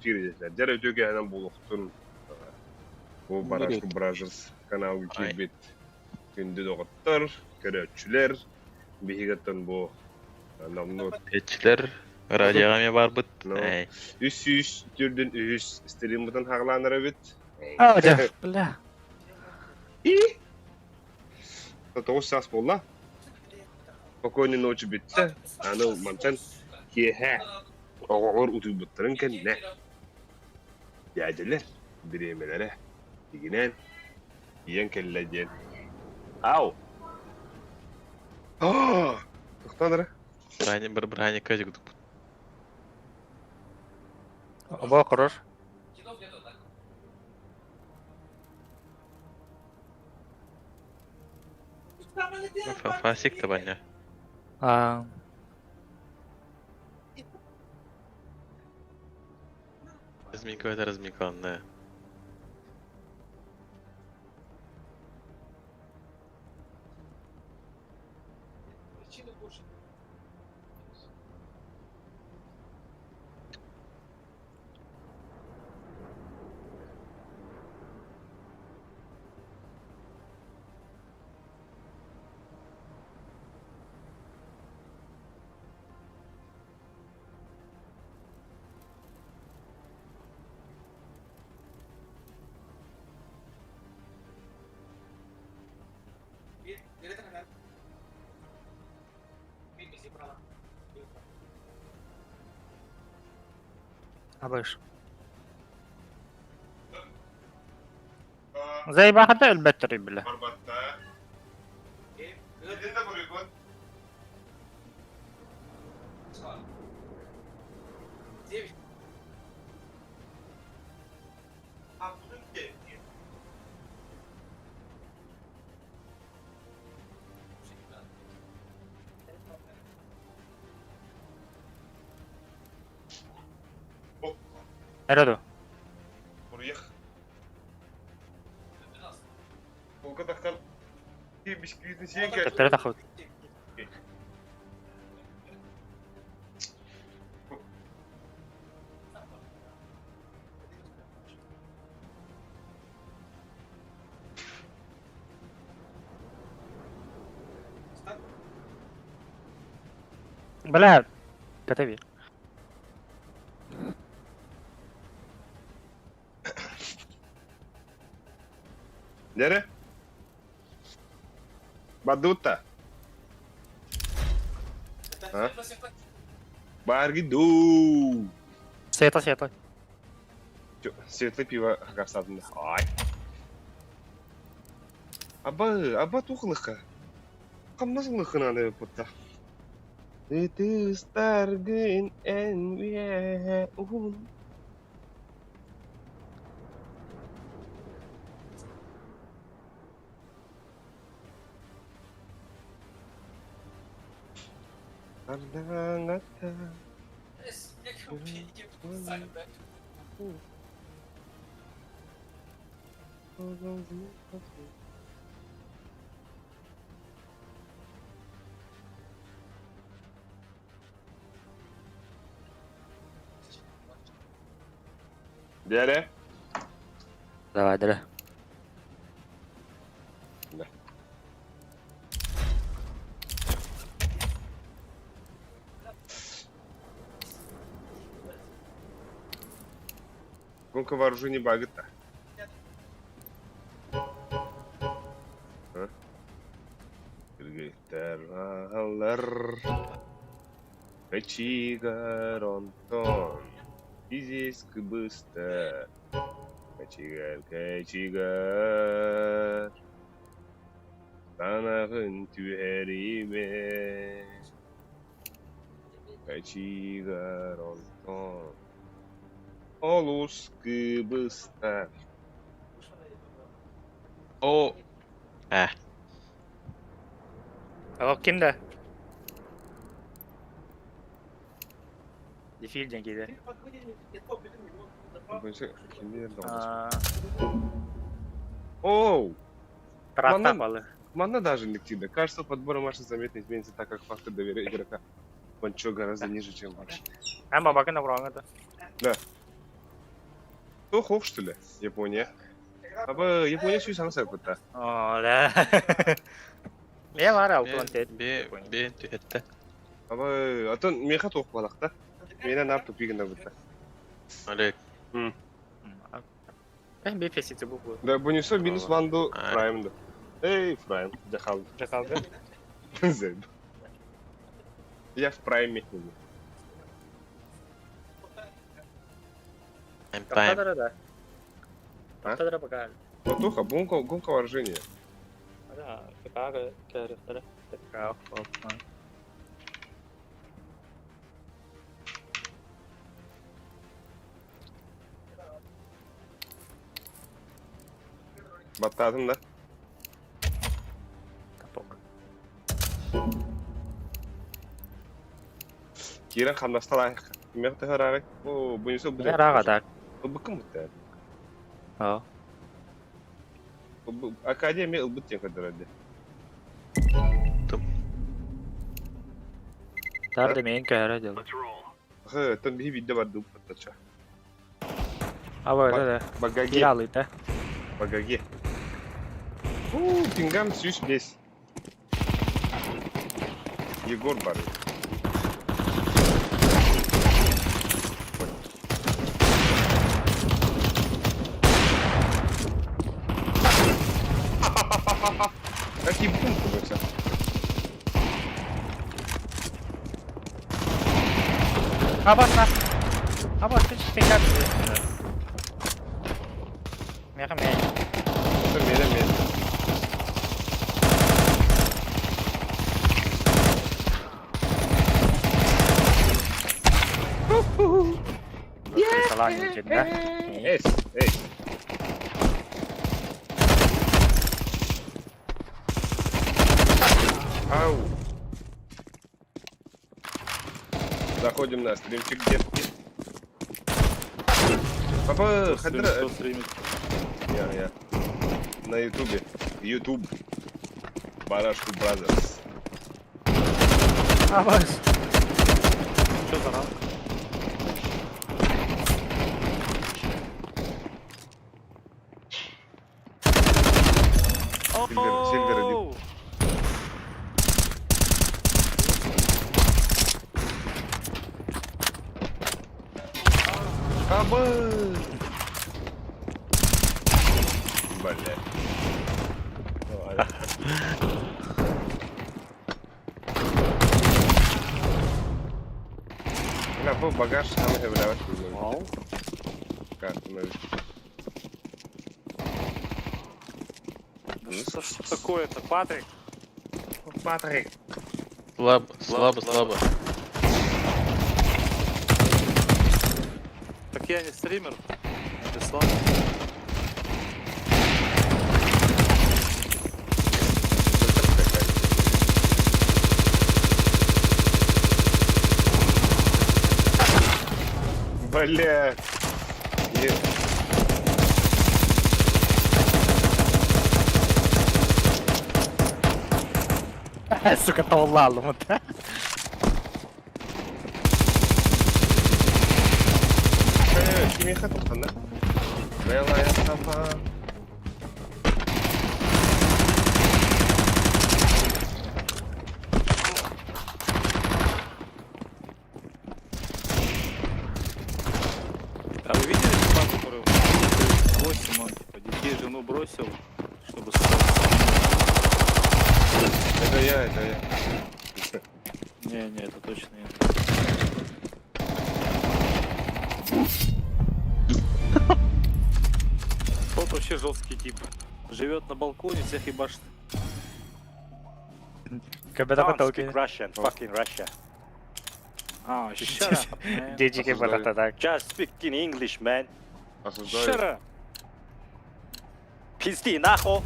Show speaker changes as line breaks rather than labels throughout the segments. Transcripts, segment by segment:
эфир диэтилэр. Дьэ эрэ үтүө киэһэнэн буолуохтун. Бу Барашка Бражерс каналга киирбит күндү доҕоттор, көрөөччүлэр, биһиги оттон бу номнуо
Иччилэр радиоҕа эмиэ баарбыт.
Ну, 343 стриммытын хаҕылаан эрэбит.
А, дьэ, бля.
И 9 саас буолла. Спокойной ночи бүттэ. Аны мантан киэһэ оҕолор утуйбуттарын кэннэ дьээдьэлэр бириэмэлэрэ тигинэн тиийэн кэллэ диэн. Ау! Тохтоон эрэ.
Бырааһынньыкка дьугдукпут.
Оба корор.
Фасик табаньа.
А,
Разминка это разминка,
Абыш. Зайбахата өлбөттөр бile. Эрэ дуо?
Буруйах. Полка тахсан бисквитин сиэн кэл.
Төттөрү тахсыбыт. Бля, көтөбү.
Нere? Бадута. А? Баргиду.
Света, света.
Светлый пиво хакасадын. Ай. Аба, аба тухлыха. Хамнас лыхына путта. Ытыстаргын эн үөһэ уһун. Ардаҥата Диэрэ?
Давай, дыры.
Да. Гонка вооружений багыта. Киргиттэр аалар Кочегар Антон Физиск быстар Кочегар, кочегар Санаҕын түһэримэ Кочегар Антон Олус кыбыстар
О, э.
О, ким да? Дефиль диэн киирэр.
Оу!
Тракта балы.
Манна даже не тебе. Кажется, подбор машин заметно изменится, так как фактор доверия игрока Панчо гораздо ниже, чем ваш.
Эн бабакын обороҥа да.
Да. Туох что ли? Япония. Аба Япония сүүс аҥыс арбыта.
О, да. Бэйэ бар алтан тет.
Бе бе түһэтте.
Аба атын меха туох балакта. Мена нар тупи гына быта.
Олег.
Ben bir fesiti bu bu.
Да, бонусо минус ванду праймда. Эй, прайм, жахал.
Жахалды.
Я в прайме.
Прайм.
Да. Тадара пока.
Матуха, гонка, гонка вооружения.
Да, какая кэрифтера.
Баттадым да.
Тапок.
Кирен хамнасталайық. Кимех тахарарык. О, бунисо бу.
Рага так.
Быкым бутта.
О.
Академия ылбыт тен көдөрөдү.
Тарды мен кәрі дел.
Хы, тон биһи бидде бар дуп баттача.
Аба, да, да.
Багаги.
Киралы, да.
Багаги. У, пингам сүүс бес. Егор бар. Какие пункты бойся?
Аба, Аба, ты пингам. Меха мен.
Мен мен.
Э,
Эс, эс. Ау. Заходим на стримчик, детки. Папа, хадра... Я, я. На ютубе. Ютуб. Барашку Brothers.
Абас.
Что за ранг?
Сильвер, Сильвер один. Аба! Бля. Бля, бу багаж самый хэвляват.
Вау. Да что ж такое-то, Патрик?
Патрик.
Слабо, слабо, слабо.
Так я не стример. Ты слабо.
Бля.
Сука, толлалым.
Кимиха тоқтанда. Белая сова.
А вы видели чувака, который 8, он типа детей, жену бросил, чтобы сюда...
Это я, это я.
Не, не, это точно не. Тот вообще жесткий тип. Живет на балконе, всех ебашит.
Когда
Don't
потолки.
speak Russian, fucking Russia.
А, shut up, man.
Дедики
Осуждаю.
так.
Just speak in English, man.
Осуждаю.
Shut up.
Пизди нахуй.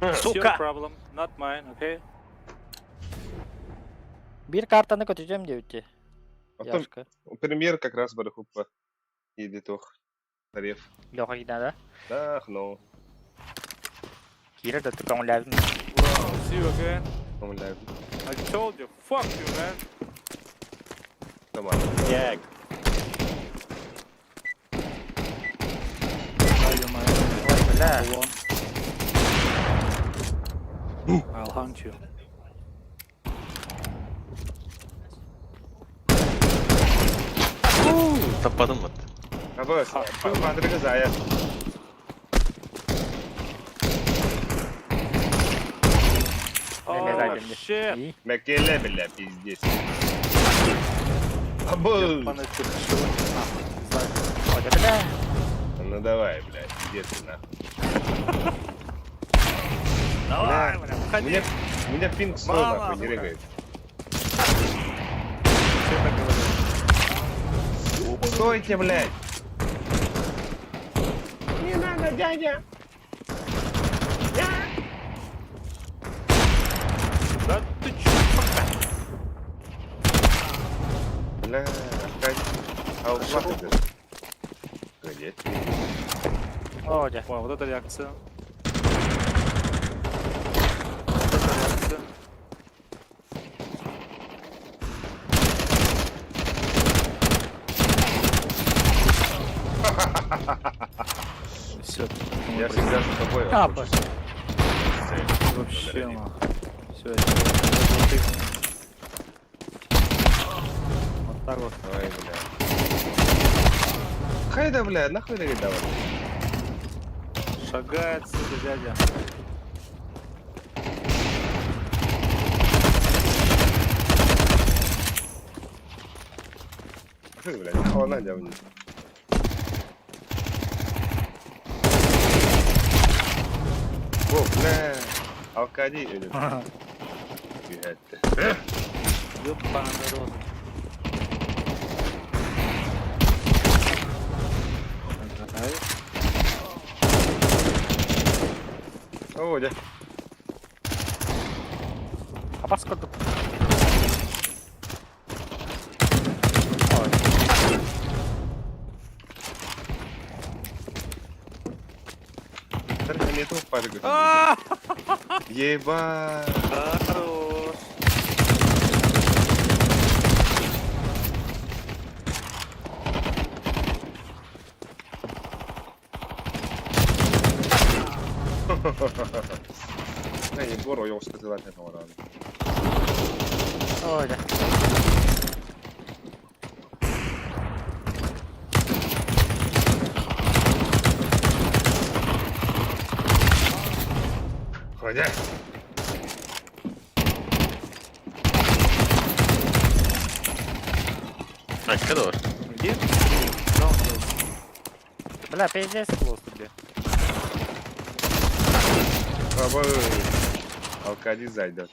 It's your
Сука.
problem, not mine, okay?
Bir картаны көтүжөм диэбитти.
Потом
Яшка.
премьер как раз барахупа. Или тох. Тариф.
Леха кидада.
Да, но.
Кира да тукан лявин.
Wow, see you again.
Помоляю.
I told you, fuck you, man.
Тамара.
Yeah.
Бля.
Вон. I'll hunt you.
Таппадым вот.
Аба, Патрика Зая.
Oh, shit!
Мэкеле, бля, пиздец. Абы!
Ёбаный ты пчелы, нахуй, сзади.
Ой, да бля.
Ну давай, блядь, где ты нахуй?
Давай, бля,
У
выходи!
меня, у меня пинг 100
Мало,
нахуй, не
сука.
регает.
Все так говорят.
Стойте, блядь! Не надо, дядя!
Да ты чё?
Бля, опять. А у вас это? Где?
О, дя.
Вау, вот это реакция. Вот это реакция. Все,
Я всегда с тобой.
А, боже.
вообще нахуй. Все, я тебя Вот так вот.
Ой, бля. Хайда, бля, нахуй ты давай.
Шагает, сука, дядя.
Фу, бля, нахуй она дядя. О, бля. Алкади или
Ёбаный рот. Шагает.
О, дядя.
Апас курдук. Ой.
Не то падаю. Ебать.
Хорош.
Не, Егор, я сказал, это надо.
Ой, да.
Ходи.
Айка да бар.
Где? Куда он делся?
Бля, пиздец был тебе.
Баба, алкади зайдет.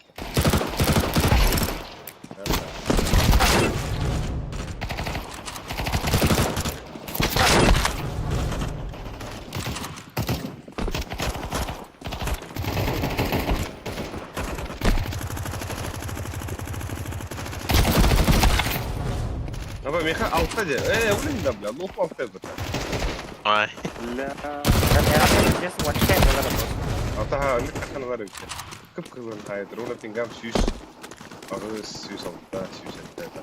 Аба, Миха, алкади. Э, блин, да, бля, ну алкади.
Ай.
Бля.
Да, я пиздец, вообще не надо просто.
Атаха, микрофон var ute. Кып-кызыл хайдыр, уна пингам сүүс, аҕыс, сүүс алта, сүүс сэттэ этэ.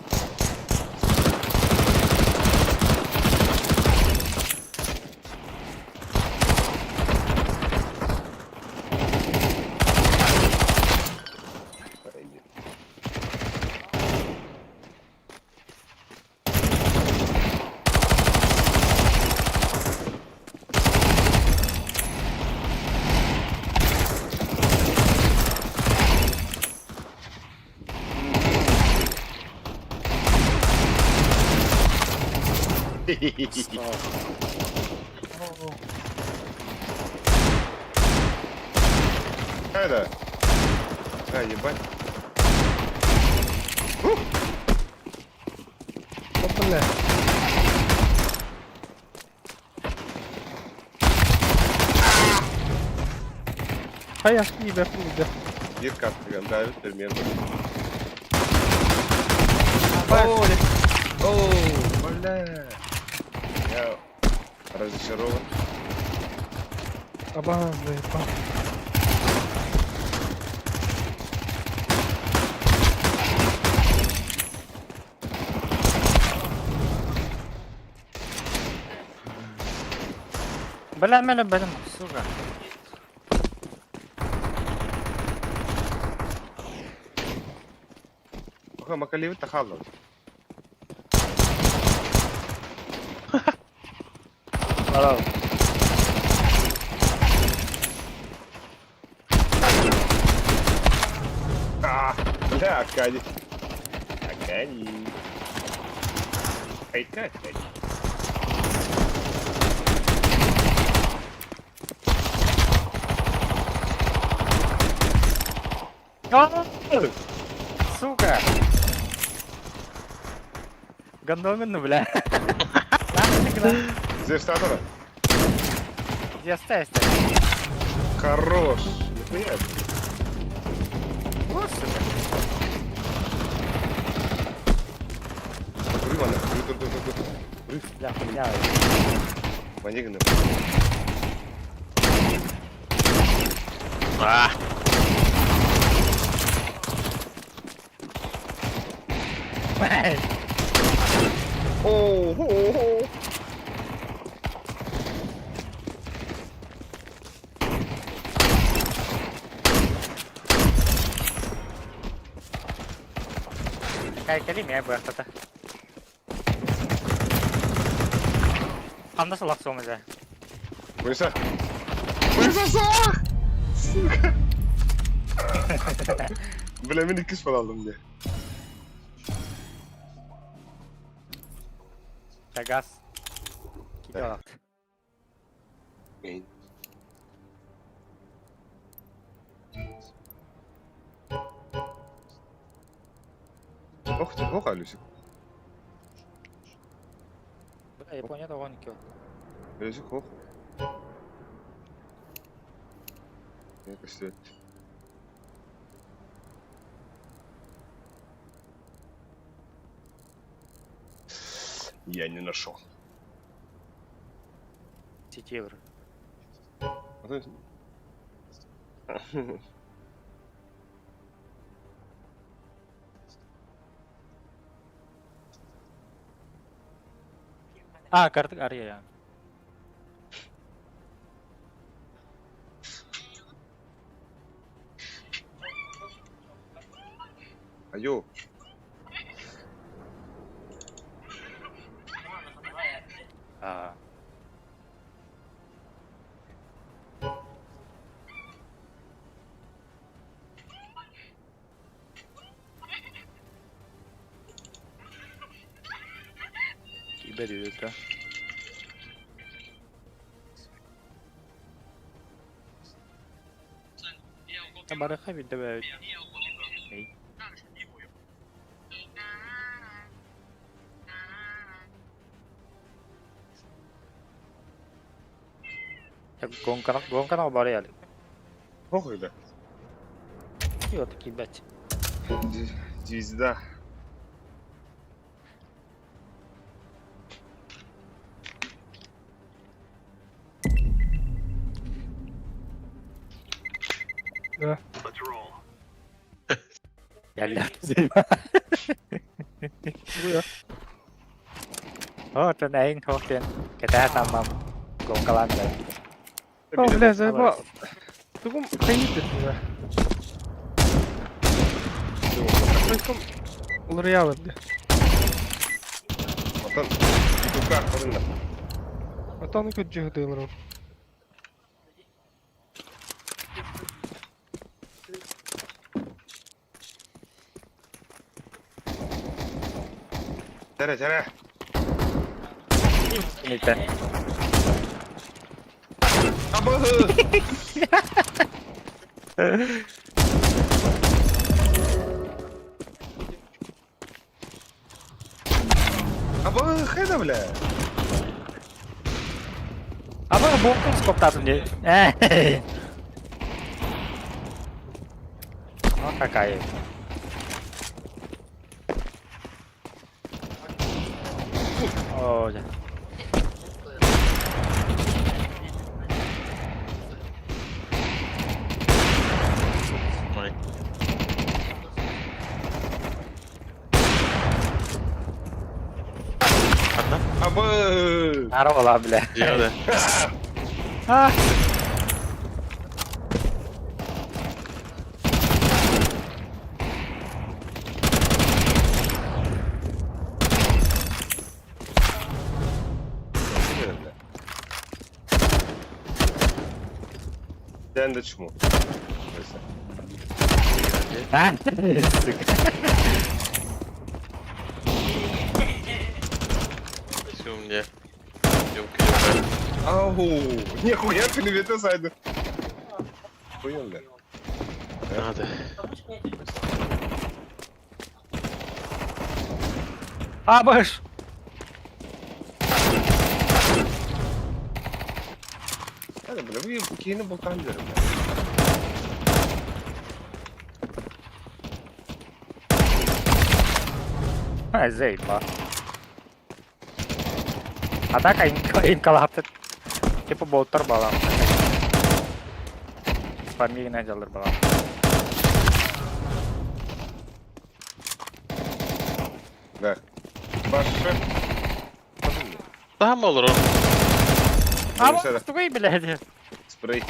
Хайда. А, ебать. Ух! О, бля.
Хайа, не бер, не бер.
Bir kattı, davet vermeyelim.
О,
О, бля. Я разочарован.
Аба, заебал.
Бля, мэлэ бэлэм, сука.
Оха, Макаливы тахаллар.
Алау.
А, бля, Аркадий. Аркадий. Айка, Аркадий.
Сука! Гандомен, ну бля.
Здесь статора?
Я стай, стай.
Хорош. Нихуя.
О, сука.
Тур, манна. Тур, тур, тур, тур.
Бля, хуйня.
Манигны.
А,
О, о, о.
Кай кали меня бы это. Анда салак сомыза.
Мыса. Мыса сах! Сука. Бля, мен икки спал алдым де.
Газ. Кидала.
Ох ты, ох, Алюсик.
Бля, Япония того не кил.
Алюсик, ох. Я көстүбэт. Я не нашел.
10 евро. А, карта Ария.
Айо.
А. Киберюка. Барыха видебе. Гонканах, гонканах барыяли.
Ох, да.
И вот такие, блядь.
Звезда.
Да.
Я
Буя.
О, trên ấy thôi trên. Cái ta tầm mầm. Гонкалан да.
О, бля, заебал. Тугум хайнит бля. Слишком Лореал, бля.
Отон. Тука, хорунда.
Отон күджү дылрым.
Чара, чара.
Mitä?
Абы! Абы, хайда, бля.
А вы боком скоптатым не? Ну какая. О, да.
Ой. Одна?
Абы!
Арола, бля.
Дьиэ да.
А!
Дэн да чмо.
А, сука.
Все у меня. Ёлка, ёлка.
Ау, нихуя ты не это сайду. Понял, да?
Надо.
А, баш!
Hadi бля, вы киһини бултаан диэрим.
А, заеба. А так инкалапты. Типа болтар балам. Фамилия дьаллар балам.
Да. Башы.
Там олорор.
А, вот тугай, блядь.
Спрей.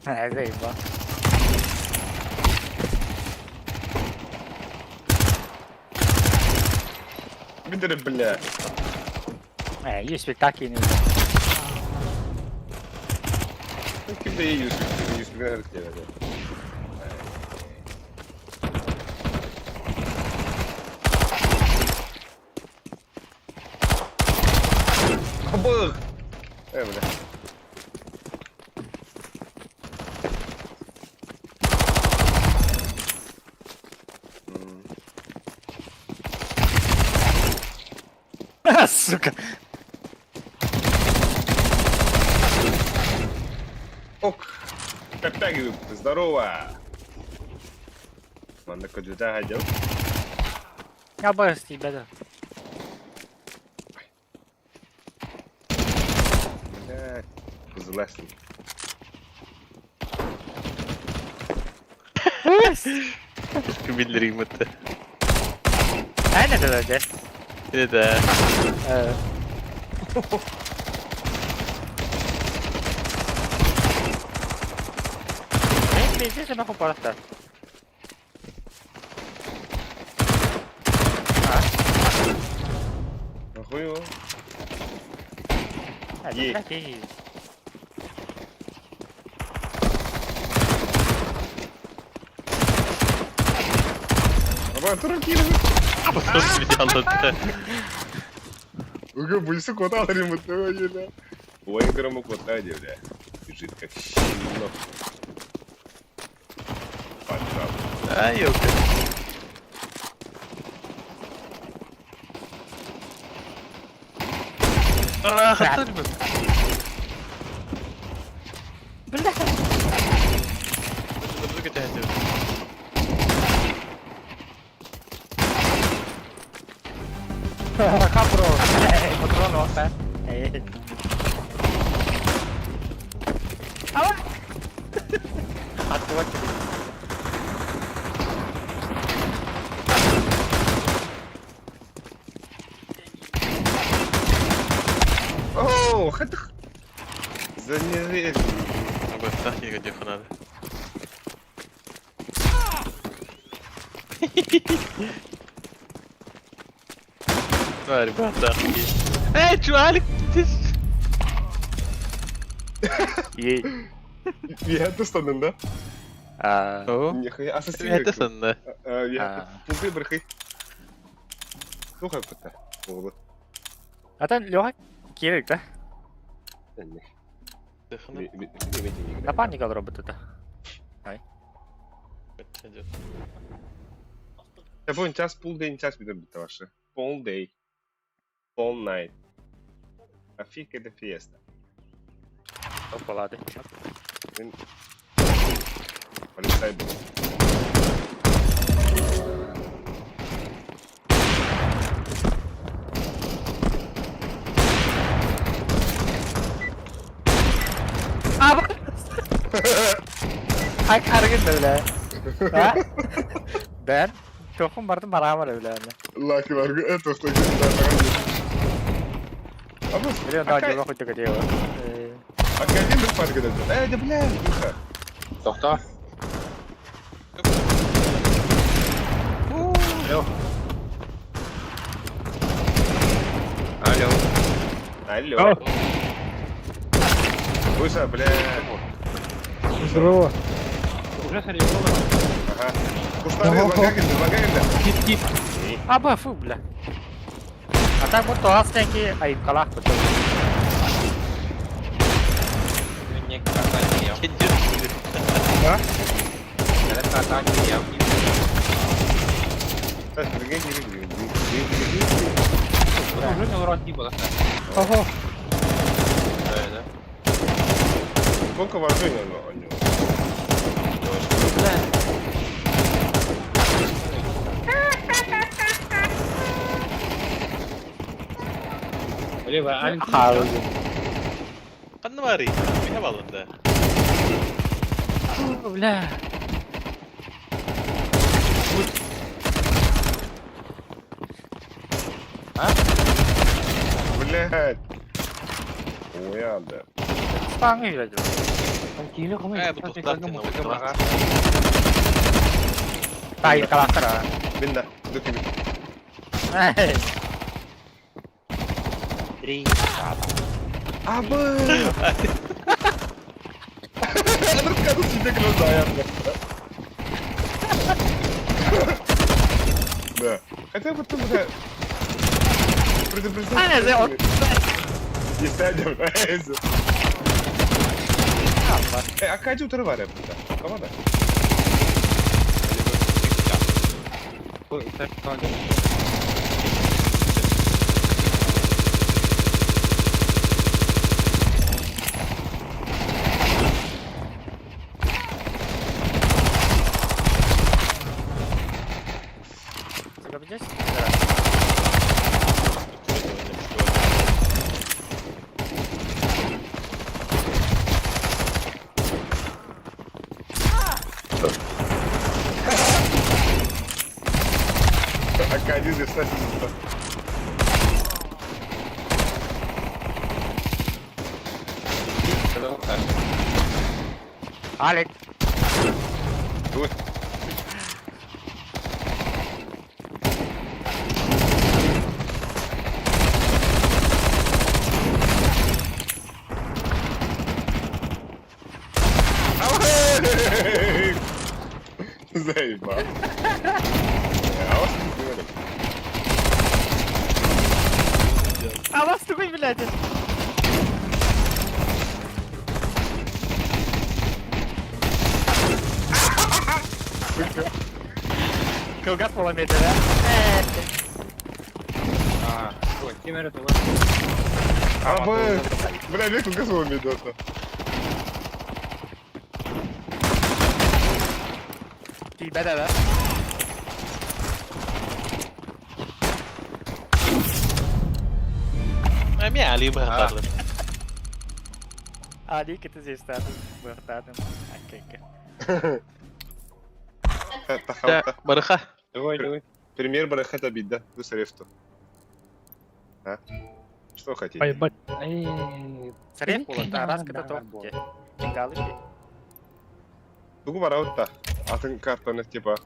А, заеба.
Видели, бля.
Есть спектакли не
Кимде 100 100 кэлэр. Абых! Бля.
Сука.
Ок. Опять здорово. Манна көдүтэ хадьыл.
Я боюсь тебя, да.
Бля, кызыласың.
Биллерим это.
А, не, да, да.
Это.
Пиздец, я могу просто.
Нахуй его?
А,
Е.
блядь,
Аба, тура киирбит.
Просто
Уга, бүлсүк кота алар бу. Ой, громко кота бля. Бежит как щенок. Поджал.
А, ёлка. А, хатырбы.
Бля. Хабро. Патрон ота. Ава. Открывать.
О, хатых. Занерели.
Абы, где надо. Да, ребята. Эй, чувак, ты...
Ей.
Я тустанын да?
А,
О,
Нихуя, ассасин.
это сонно.
Я пулды бирхый. Туха кута. Оглы.
а там Лёха кирик, да? Напарник робот это.
Телефон час полдень, час бидем битаваше. All day. All night. A fica de fiesta.
Опа,
Полицай был.
А, Ай, аргын бля. А? Бен? Тохун бардым бараамар өлөөнө.
Лакиларга это что
Миллион да дьоло курдук этиэ.
Академик парк это. Э, да бля, духа.
Тохтоо. Алло. Алло.
Алло. Выша, бля.
Здорово.
Уже соревнования.
Ага. Куштары, лагагинда, лагагинда.
Кит-кит.
Аба фу бля. А так вот тоҕас тэнки айыккалаах куту.
Мне катание.
А?
Катание.
Так, прыгай, не прыгай.
Уже не урод не было.
Ого.
Да, да.
Сколько вооружения у него?
Хаалыы.
Ханна баарый? Миһэ балында.
Фу, бля.
Блядь. Ой, да.
Спаңы үйрәді.
Э, бу тохтар тена утра.
Айыккалаахтар.
Бинда, дуки.
Эй.
Три.
Абы! Расскажу тебе глаза, я. Да. Хотя бы ты, бля, предупреждал.
А, не, за-
Не сядем, Э, а Катю утырвали, бля. Команда.
Сука, здесь?
А Катю здесь, кстати,
Алик.
Ой. Заебал. А вас не говорю.
А вас такой, блядь. Кылгас полометр, да?
А, ой, кемер это
А вы... Бля, век угасил медота.
Тебя, да, да.
Эми али бахтарлар.
Али кете здесь статус, бахтадым. Окей,
Да, барыха.
Давай, давай.
Премьер барахата бида. Вы срефту. А? Что хотите?
Поебать.
Среф было, да, раз кете то. Кингалы.
Дугу бараутта. Атын картаны типа...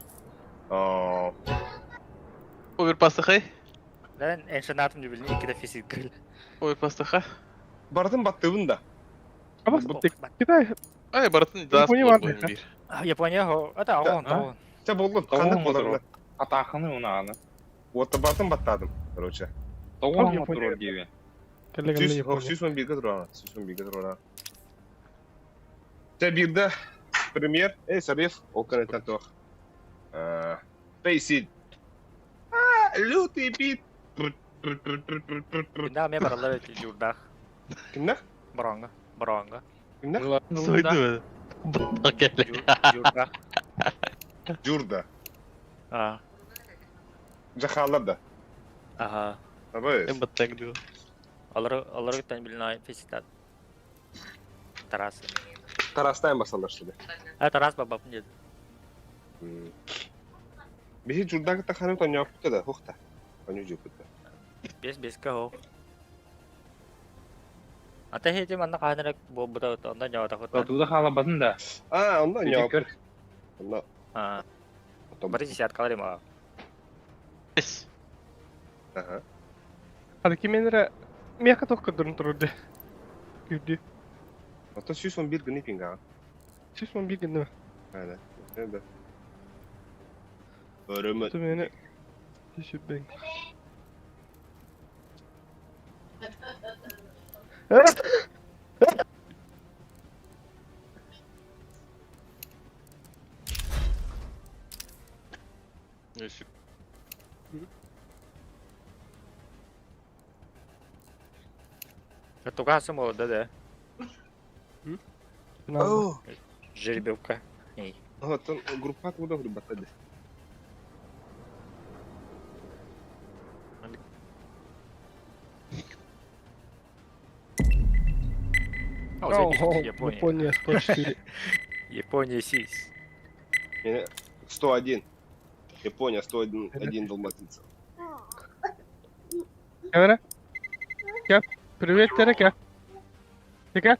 Овер пастыхай.
Да, эншенатым не билин, икки да физик.
Овер пастыха.
Бардым баттыбын да.
А вас Китай.
Ай, баратын да.
Япония бар, да?
бир.
Япония хо, это он, он.
Ча болдун, кандык болар.
Атаханы унаны.
Ота бардым баттадым, короче.
Тоғын
Япония.
отырыр дейбі.
Кэллэ кэллэ Япония.
Сүүс он бирге турана, сүүс он бирге турана. Ча бирде премьер, эй, Сарев, ол канаттан тоқ. Фейсит. А, лютый бит.
Да, мен баралар журдах.
Кимнах?
Баранга, баранга.
Кимнах?
Сойду. Баттак
Журдах.
Журда.
А,
Жахалар да.
ага.
Абы.
Эм баттак ду.
Алар алар тан билин физиктат. Тарас.
Тарастайын басалар что ли.
А Тарас бабап деді.
Биһи журдагы таханы тоньооппута да, хухта. Оню жуппута.
Бес беске хо. Ата хети манна хаһан эрэ буолбута онно ньоотохута.
Туда хаалабатын да.
А, онно
Ити
ньоп.
көр.
Онно
А,
потом.
бары десяткалар има.
Ес.
Ага.
Hadi kimin Миэхэ туох көрдөрөн турар дии. Күүрдүү.
Ото 111 гыны пинга.
111 гынна.
Да, да. Да. Өрөмө.
Ту мени түсүппэҥ.
Өсүк.
Туга молода да.
О.
Жеребьевка. Эй.
Оттон группа куда группа да.
О, Япония.
Япония 104.
Япония сись.
101. Япония 101, один далматинцев.
Камера. Кеп. Привет, Терека. Тека.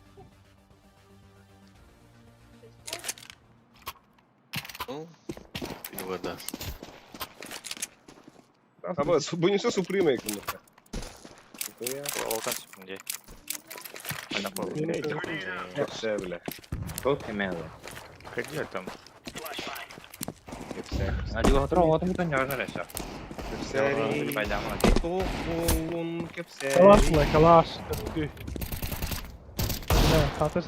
Ну, вода.
Аба, бу суприма екмехе.
Волкан сүпүнде.
Кепсе
Тот кемеле.
Где там?
Кепсе.
Адилотро отом то ньожна реша.
Кепсери. Тоқолун кепсери.
Калаш, калаш. Да, хатыр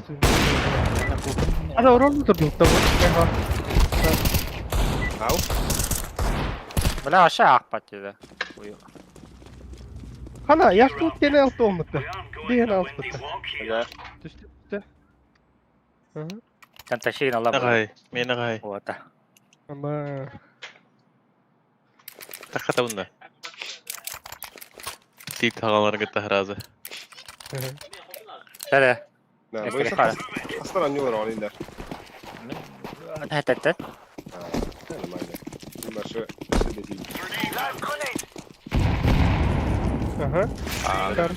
Ада урон турду.
Ау.
Бля, аша ақпат деді.
Хана, я тут келе алты омытты. Деген алты.
Да.
Түстү, түстү. Ага.
Там тащи на лапу.
Ағай, мен ағай.
Вот.
Ама.
Тақата бұнда. Тик тағалар кетті разы.
Да-да.
Да,
Эстер
Астан нюлар олиндар.
Тәт-тәт.
Нормально. Башы
Ага. Хорошо.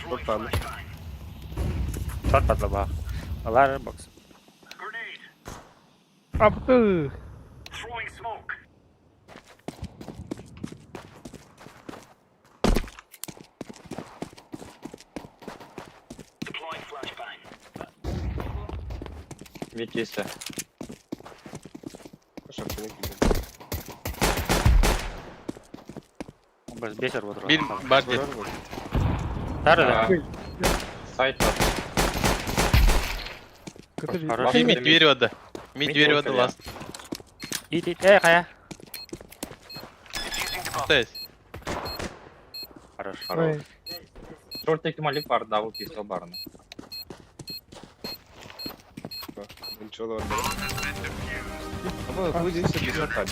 Шорт
Шорт патлаба. Алар бокс.
Апты.
Ветисе.
Бесер вот.
Бир бар дед.
Да-да.
Сайт бар.
Хороший.
Мид дверь вода. Мид дверь вода ласт.
Ит, ит, эй, хая.
Тес.
Хорош.
Хорош. Шорт ihtimali бар, дабл пистол барны.
Ничего Аба, бу здесь бесплатно.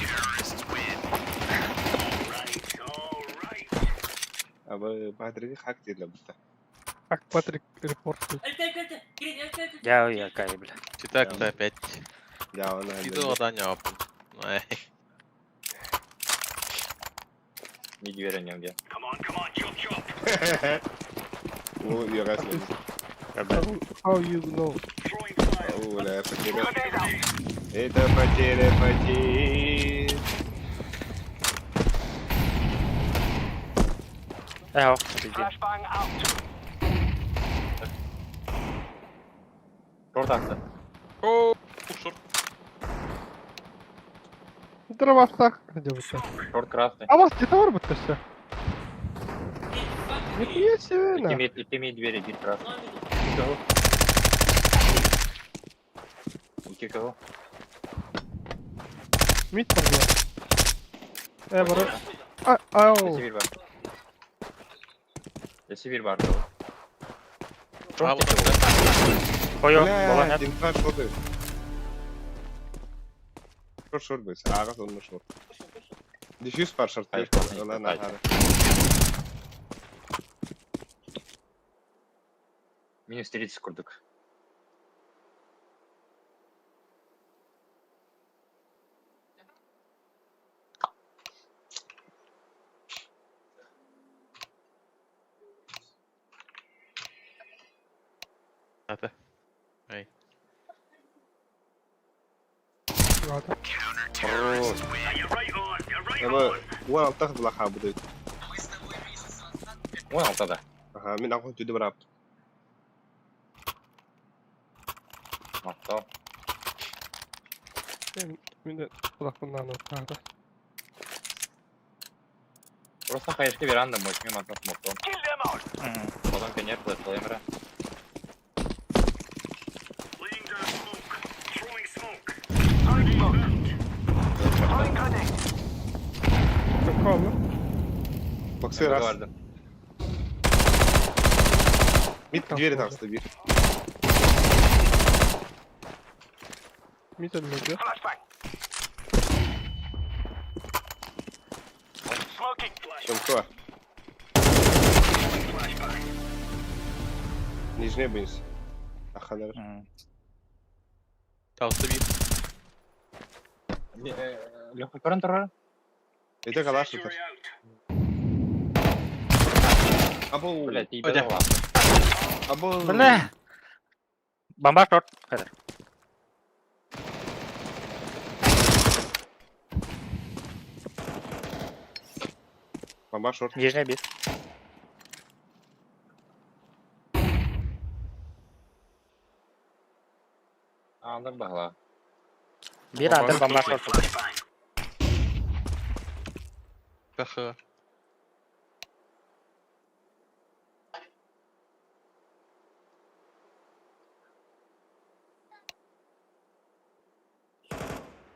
Аба, Патрик хак деді бұта.
Как Патрик репорт.
Я, я, кай, бля.
Читак опять.
Я она.
Иду вода не опын. Ай.
Не двери не
Ну, я раз не.
How you know?
Оля, потеря. Это потеря потерь.
Эй, хо.
Шорт акты.
О, шорт.
Дровостах. Где вы
Шорт красный.
А у вас где-то бар бітті все. Нихуя себе на.
Ити мид двери, бит красный. Ики кого?
Мид бар бля. Э, бар. А, ау.
Сибирь бар. Сибирь бар.
А, вот
Қойо, болан
Бля, динфар шоты. Шорт шорт бес. Ага, сонны шорт. Диффьюз бар шорт. Она на.
Минус 30 курдук.
Ата. Ай.
Ладно.
Хорош. Ама уон алтах была хаабыт.
Уон алта да.
Аха, мин аҕыс түдү барааппыт.
Махтал.
Мин де кулакпын ата.
Просто хаешки веранда мощный мантан смоктом. Потом пионер флешка
Çok oldu.
Боксы раз. Мид двери таҕыста биир.
Мид өлмөдү.
Шамко. Нижний бынс. Аханар.
Таҕыста биир.
Легкий көрөн турар.
Это калаш тутар. Або.
Блять,
Оде.
тиийбэтэх улаатта.
Або.
Бля! Бомба шорт. Хәҙер.
Бомба шорт.
Нижний бит.
Аандар баһыла.
Бир андыр бомба шорт.
Паха.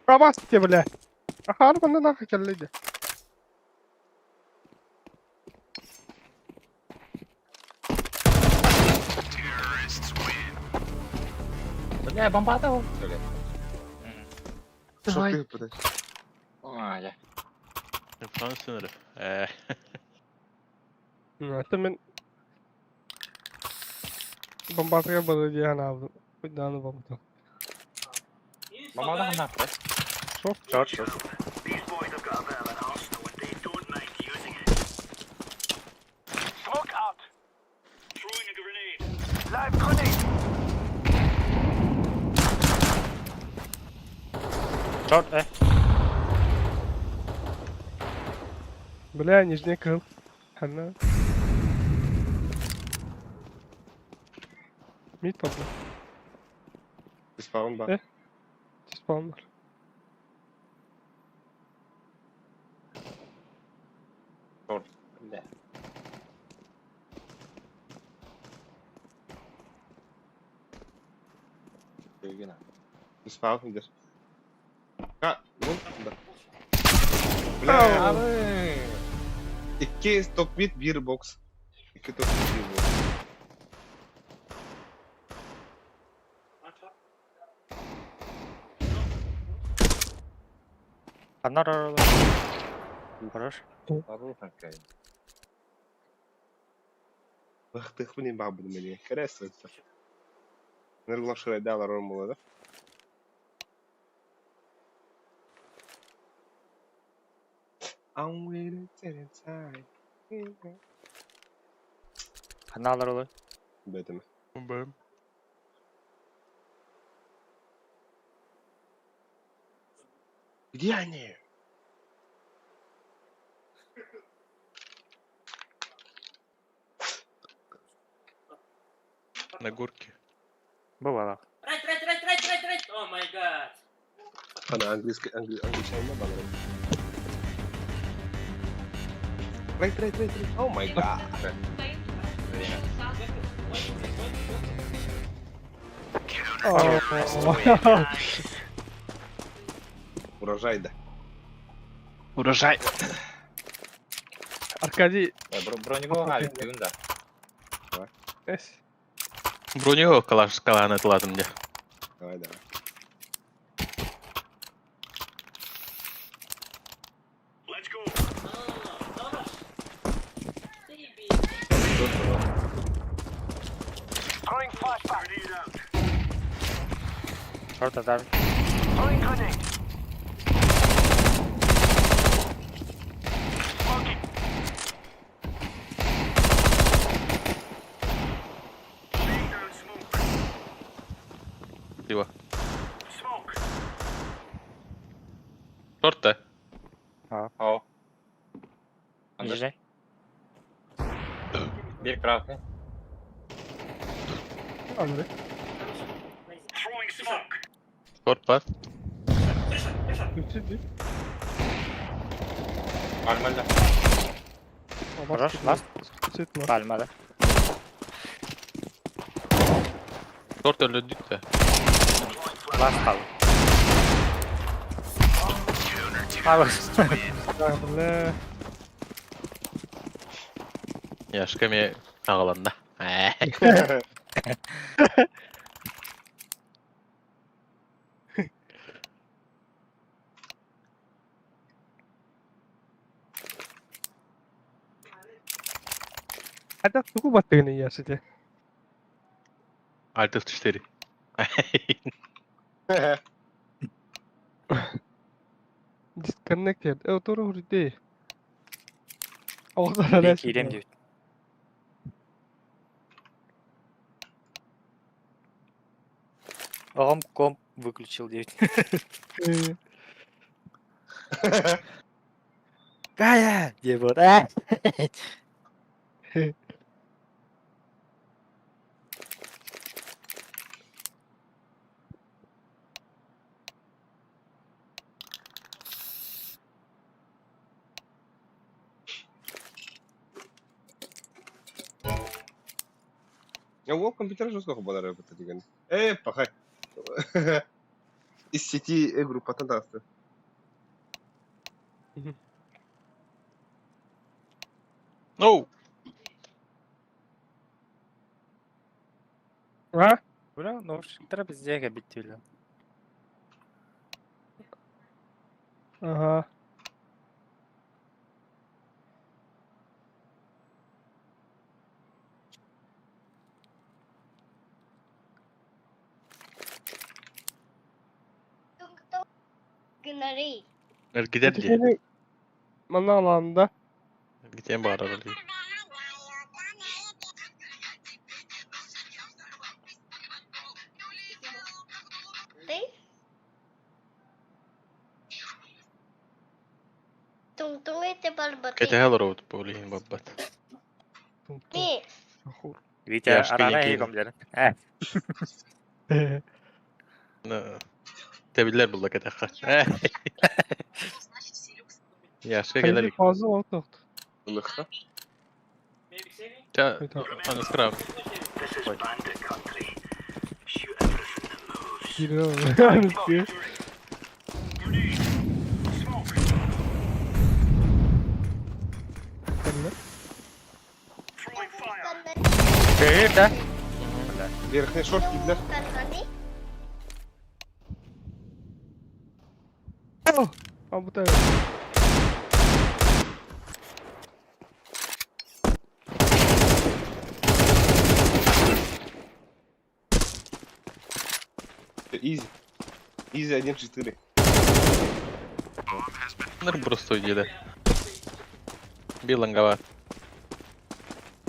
Рабасте, бля. Ахар манна нахуй келлейди.
Бля, бомбата ол. Блять.
Шорт ты
А, я.
Франс сınırı. Э.
Это мен бомбатыга бары диэн аабын. Куйдааны бомбата.
Бомбата ханна аппыт.
Шорт.
Шорт, шорт. Шорт, э.
Бля, нижний кыл. Ханна. Мид бомба.
Спаун ба.
Э? Спаун бар.
Шорт. Бля. Өйгенә.
Спаун дер. Ха, ну, да. Бля. Икки топ мид бир бокс. Икки топ мид бир бокс.
Анар Хорош.
Хорошенькая.
Бахтых мне бабы мне. Интересно. Нырглашырай далар орын болады. I'm waiting till it's time.
Аналар олы.
Бетім.
Бэм.
Где они?
На горке.
Бывало.
Right, right, right, right, right, right. Oh my god.
Ана английский, англичанин балар. Right, right, right, right. Oh my god.
Время.
Урожай да.
Урожай.
Аркадий.
Бронеговый авик, да.
Эс.
Бронего калаш каланы тыладым де.
Давай, давай.
Шорт атар.
Шорт-то.
О.
Нижний.
Бир красный.
Андрей.
Шорт бар.
Үчү
Нормально.
Хорош, ласт. Пальма, да?
Шорт өлдүк да.
Ласт кал.
Бля.
Яшка ме агаланда.
Хотя тугу баттыгын ясы те.
Alt F4.
Disconnected. Э, туру хурди.
Киирем диэбит. Оҕом комп выключил диэбит. Кая! Диэбит. Э!
Я ол компьютер жестко хабалар это деген. Пахай. Из сети группа тасты.
No.
А?
Бля, наушниктара везде бит.
Ага.
Gider diye.
Манна аланда.
Gideyim bari arada. Кете road болин баббат.
Витя арара егом дерин.
Тебилер булла кете ха. Яшка келер.
Fazla oldu.
Ылыққа.
Та аны скраб.
Киирем.
Кыыр да?
Верхний шорт кидлер.
А bu da
Изи. Изи 1-4.
Ныр простой диде. Билангава.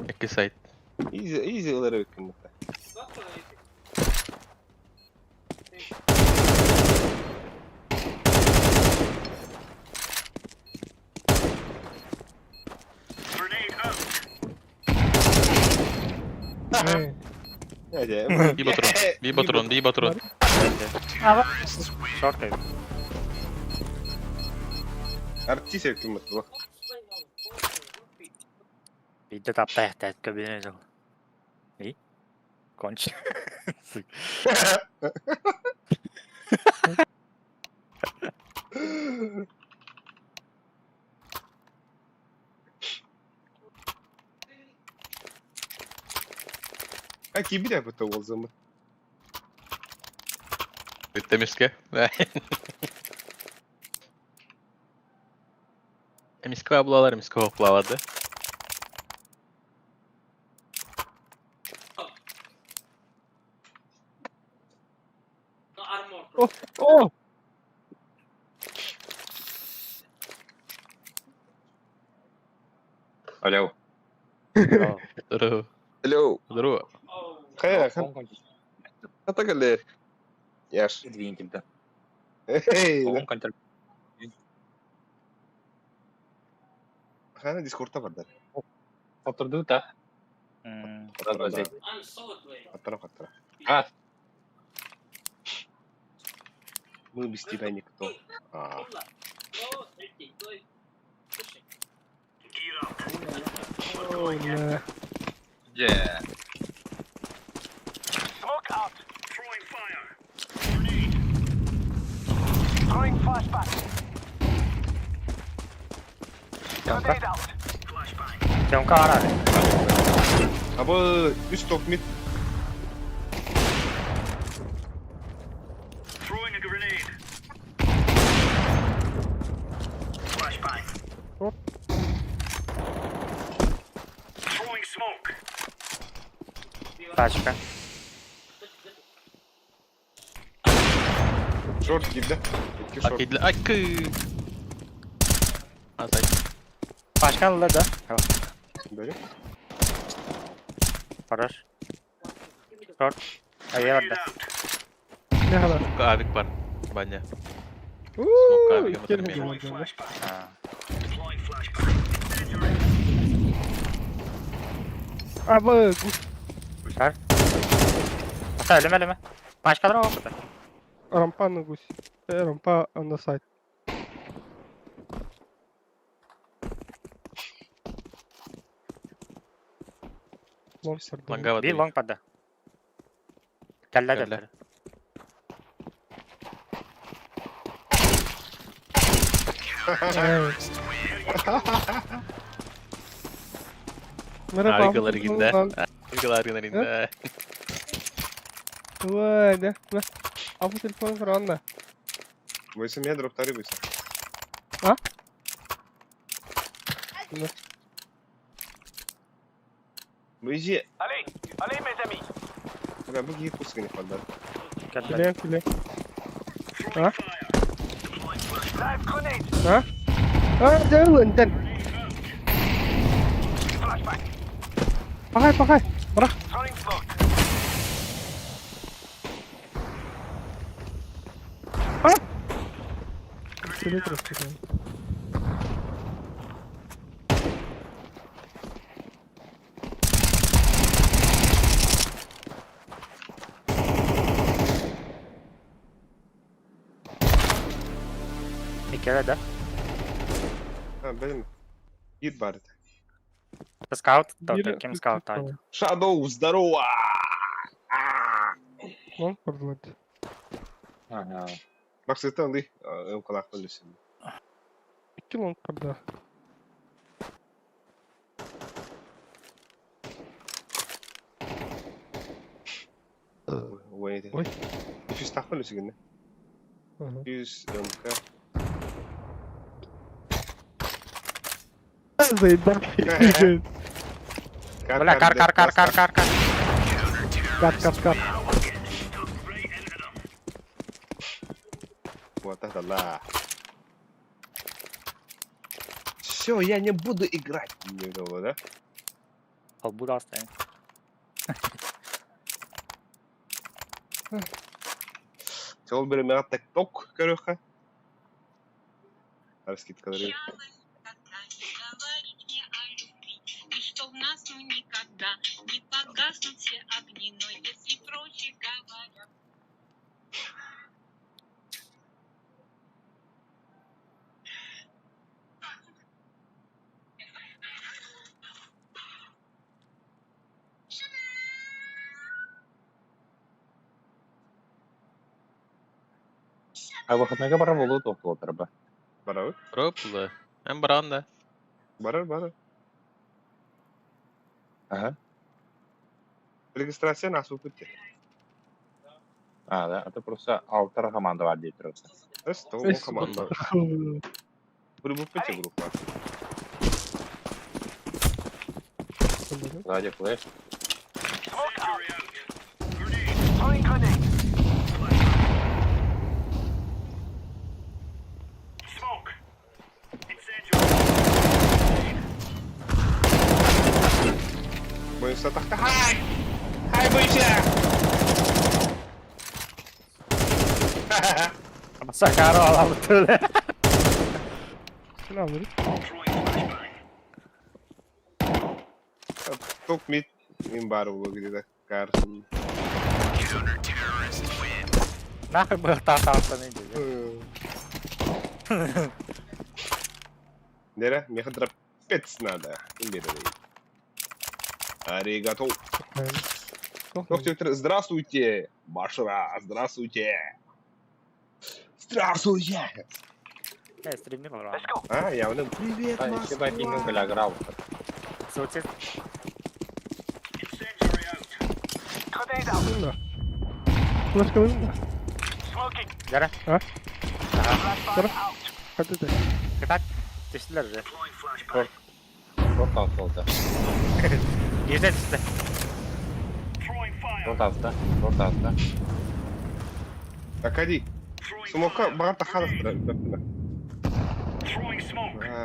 Эки сайт.
Изи, изи ылар өккүн.
Би батрон. Би батрон, би батрон.
Шорт эбит.
Артист өккүн бу.
Бидде таптаяхта көбүнө жол. И? Конч.
А кибиря бу ол замы.
Битте миске. Миске аблалар, миске хоплавады.
О!
Алло.
Здорово.
Алло.
Здорово.
Хая, хата калер. Яш.
Извините, да.
Эй,
Он контр.
Хана дискордта бардар.
Хотурдуута.
Хаттара да. Хаттара хаттара.
А.
Мы без тебя никто. А.
Бля.
Yeah.
Тёмка. Тёмка арары.
Абы үс топ мид.
Тачка.
Шорт киирдэ. Икки шорт.
Акидля. Акы. Азай.
Пачка ылла да?
Бери.
Хорош. Шорт. Айа барда.
Не хана.
Авик бар. Баня.
Ууу,
авига
иккиэн
мотор
хадья.
А.
Абы,
Шар. Ата өлеме өлеме. Пачкалар оҕо
рампа на гусь. Рампа на сайт. Лонг сарда.
Лангава.
Бир лонг падда. Кэллэ
Кэллэ.
дэтэр.
Merhaba.
Harikalar liginde. Harikalar liginde.
Vay ne? Ne? Абы телефон франна.
Бойся меня дроптары бойся.
А? Не.
Бойся. Бля, бу киһи курсыгын иппаллар.
Кэллэ.
Киле киле. А? А? А, дьэ ылын. Пахай, пахай. Бырах. А? Пистолет расстрелял.
Иккиэлэ да.
А, бэлэм. Киир баар этэ.
Скаут,
Биир-
ким скаут таайт.
Shadow, здорово!
Лонг бардылар.
Ага.
Баксыта ылый, ылкалаахпын үлүсүн.
Икки лонг барда.
Ой,
Ой.
Үсүстаахпын үлүсүгүннэ.
Ага.
Үс МК.
Заебал.
Бля, кар кар кар кар кар кар.
Кат, кат, кат.
Вот это да. Все, я не буду играть. Не было, да?
Холбу оставим.
Сол бір мега ток көрөхө. Раскидкалары.
Никогда не говорить мне о любви, и что в нас ну никогда не погаснут все огни, но если прочие говорят.
А выходныйга бара болду тоқтолотар ба.
Барабы?
Роплы. Эм баранда.
Барар, барар.
Ага.
Регистрация нас упытте.
А, да, это просто алтар команда бар дейт просто.
Эс, то
Эс,
команда. Прибупытте группа.
Сзади флеш.
Бойся тахта. Хай! Хай, бойся!
Сакаро алабыт.
Сен alırız.
Топ мид мин баар буолуо где-то Карсон.
Нахуй быһахтаах таҕыстан иди.
Нера, меха дропец надо. Ким беререй? Аригато. Доктор, здравствуйте, Башра, здравствуйте. Здравствуйте.
Э, стримни олорон.
А, я вам привет,
Еще пингу
Москва.
играл.
Суицид.
Да. Флешка да?
Жара.
А?
Ага.
Хатыты.
Кытат. Түстүлэр уже.
Шорт алты.
Биирдэ түстэ.
Шорт алты. Шорт алты.
Акади. Смока баҕар тахаластара үрдэхпинэ.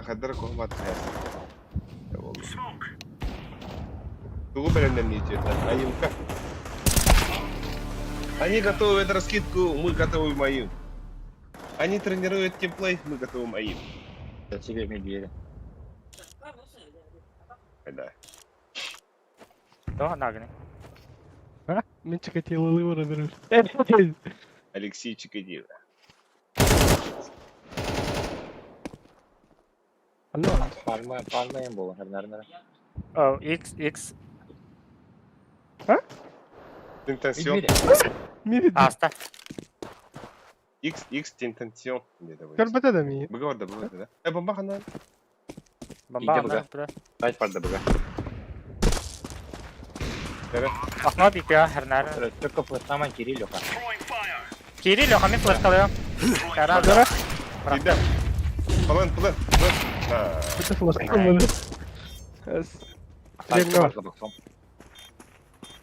Хаддар куһумат Тугу бэлэмнэмниитиэтэ? Айымка. Они готовят раскидку, мы готовы моим. Они тренируют тимплей, мы готовы моим.
Я тебе медведя.
Да.
Тоҕо нагны.
А? Мин Чикатило ылы берер.
Алексей Чикатило.
Алло.
Пальма, пальма им было, наверное.
О, X, X.
Тентасион.
Мири.
Аста.
X, X тентасион.
Көрбөтө да ми.
Быга да, быга да. Э, бомба хана.
Бомба.
Иди,
бля.
Сайт бар да быга.
Окно пипя, хернар.
Только флешнаман Кирилл Леха.
Кирилл, Леха, мен флешкалыам. Кара,
Жара.
Иди. План, план, план.
Это флешка мы.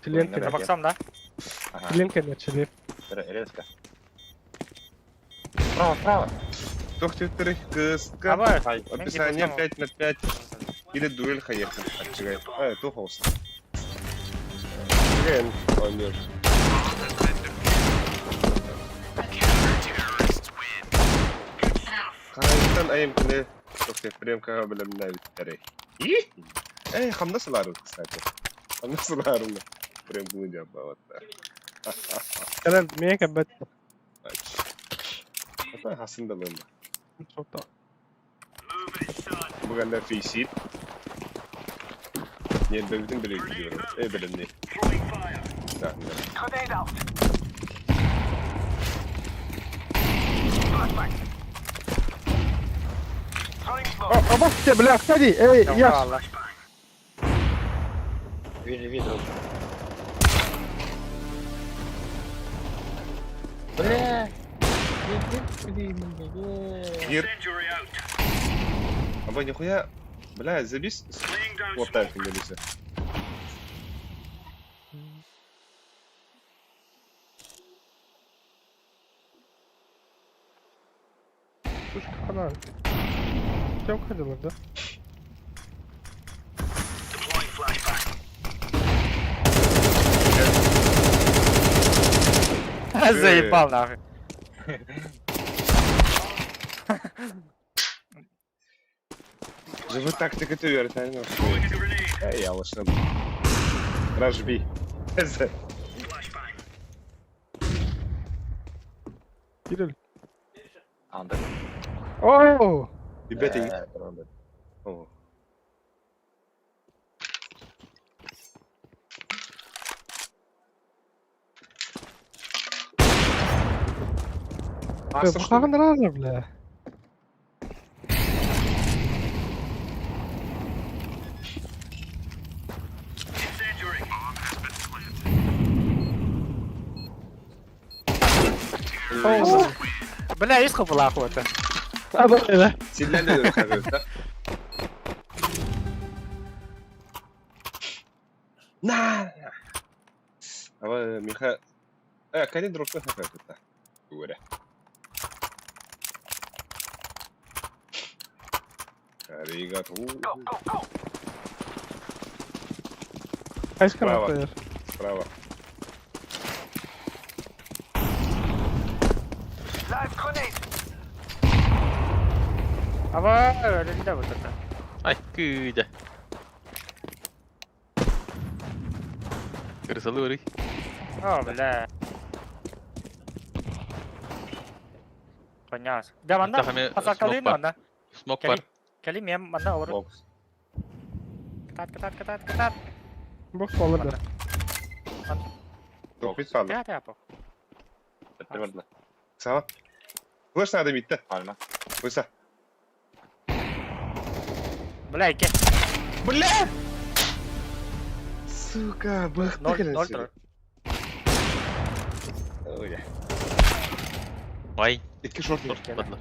Член Член.
Баксам, да?
Член, конечно, член.
Резко. Справа, справа.
Тохтюттер кыска.
Давай.
Описание 5 на 5. Или дуэль хаехал. А, это хост. Ген, он Харайтан айым күнэ тохте премкаға билемнәбиттэрэй. Э, хамнас ылаару, кстати. Хамнас ылаару. Премканы дьаббаватта.
Кэлэн миэ кэбэт.
Это хасын да лымба.
Сота.
Буганда фейсит. Не, бэбитин биле диyorum. Э, билемни. Да, да.
Абасте, бля, ходи, эй, я.
Вижу, вижу. Бля!
Кир. Аба нихуя, бля, забис. Вот так говорится.
Слушай, как она? Тебя уходила, да?
Заебал нахуй.
Живы тактика ты верно. Эй, я лучше. Рожби.
Кирилл.
Андер.
О!
Ребята, О.
Бухагын разы, бля.
Бля, есть была охота.
А, да.
Сильно да? На! А Миха... Э, кани дропны хакакыта. Говоря. Аригато.
Хайска
Справа. Справа.
Ава, линда вот это.
Ай, күйді. Крысалы барый.
О, бля. Коняс. Да, манна
Тахами
пасакалын
смок бар.
манна.
Смок
Кели,
бар.
кели мен манна олор.
Бокс.
Катат, катат, катат, катат.
Бокс болар да.
Топит салды.
Тя, тя, по.
Это верно.
Сама. Флеш надо битте.
Пальма.
Выса.
Бля, ике.
Бля! Сука, бахты
Ноль, ноль, трое.
Ой.
Ай.
Икки шорт.
Шорт бадлар.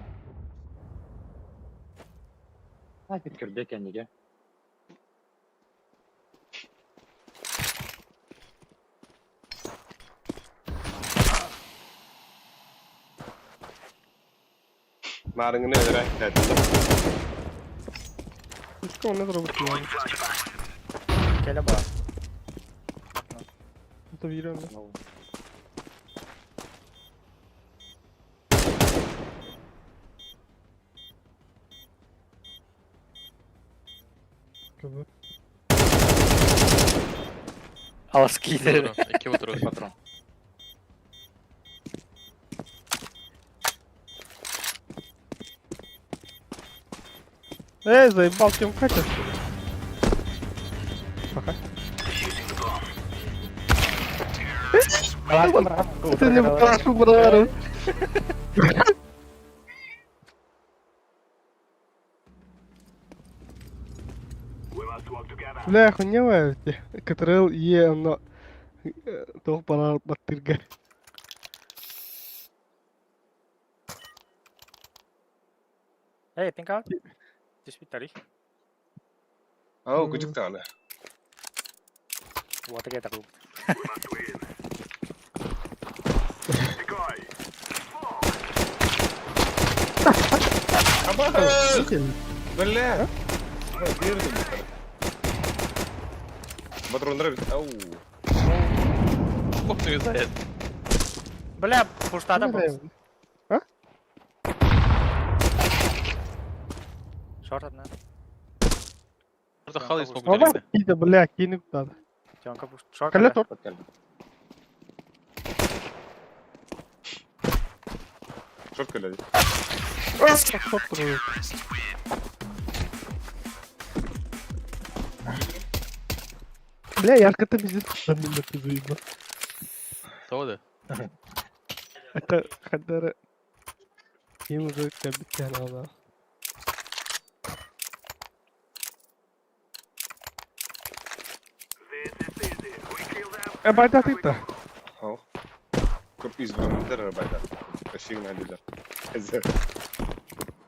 Нафиг кирдек я
Нарыңны öyle ettim.
Üstü onu робот yani.
Келе ба.
Это вирус.
Аласки.
Икки отыру.
Патрон.
Эй, заебал, кем Катя, что ли? Пока. Ты не прошу, брат. Бля, хуйня Ктрл Е, но... Тоқ барар баттырга.
Эй, пинг аут. Түспүт
Ау, күчүк таганы.
Вот это так.
Аба! Бля! Бердим. Патрондар бит. Ау.
Ох ты заяц.
Бля, пуштада бокс.
А?
Шорт одна.
Просто халы смок
Оба
делили.
киді, бля, кинук надо.
Тёнка пуш. Шорт.
Кале
одна.
торт.
Шорт келedi.
Шорт тұру. Бля, ярко-то пиздец, там ты заебал.
Тоды.
Это хадара. Им уже кабитян алда. Э, байда ты-то.
Ау. Көп избранныйдар байда. Сигналидар.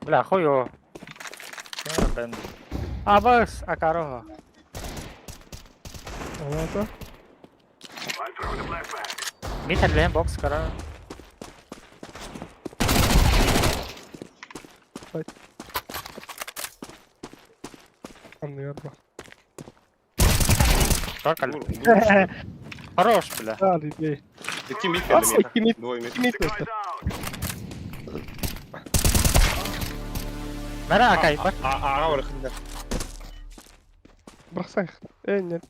Бля, хуё. Абас, акарого.
Алата.
Митер лем бокс кара.
Анны
Шорт кале. Хорош, бля.
Да, людей.
Икки мид
А,
келди.
икки мид.
Двое мид.
Мид это.
Мара акай бар.
Ага, бар хында.
Бросай. Э, нет.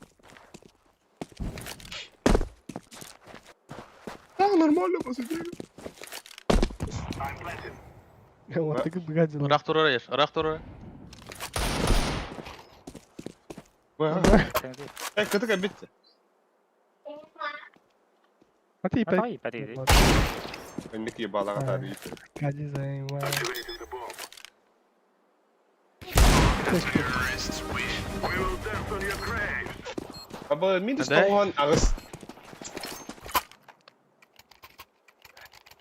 А, нормально посидели.
Вот ты как гадина.
Ырах турар еш. Ырах турар.
Э, кытык битти.
А ты
Давай,
опять.
подойди.
Энники балага тары.
Гади заебал.
Аба минус
Да?
тоған агыс.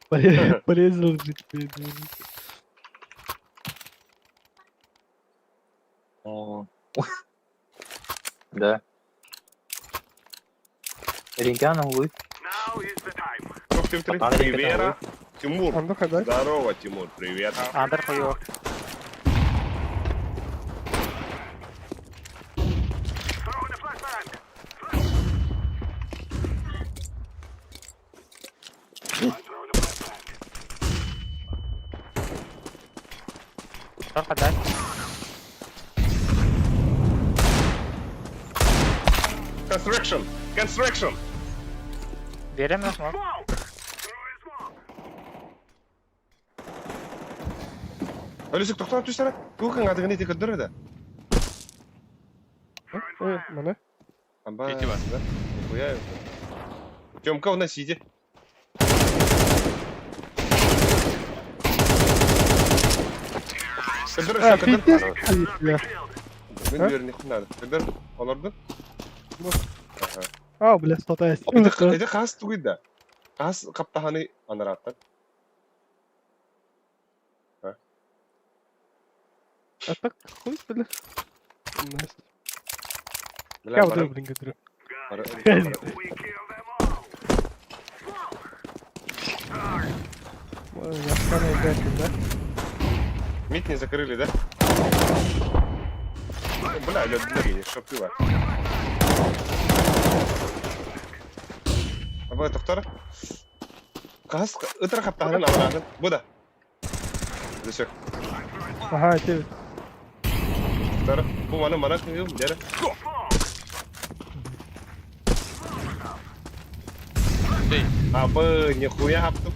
Порезал же тебе.
О. Да. Рентгеном улы.
Топ Привет. Тимур.
Андоха, да?
Здорово, Тимур, привет.
Андер хуё. Шорт отдай.
Construction. Construction.
Биэрем да смок.
Өлүсүк тохтоон түстэрэ. Туох кыҥаатыгын ити көрдөр да.
Э, маны.
Амба.
Ити бар.
Да. Нихуя. Тёмка у нас сиди. Көрдөр,
А,
көрдөр.
пиздец, бля.
Мен бер нихуя надо. Көрдөр, олорду. Ага.
А, бля, что-то есть.
Ити ити хас тугуйда. Хас каптаханы анараттан.
А так хуй, бля. Настя.
Бля,
Я
бара-
вот блин, говорю.
бара- бара-
Я да?
Мид не закрыли, да? Бля, лед двери, шо пиво. Абы, доктор. Кас, ытыр каптаханын амаратын. Бу да. Дөсөк.
Ага, тебе.
Доктор, бу маны мана кыйым, дәрі.
Эй,
Абы, нихуя хаптым.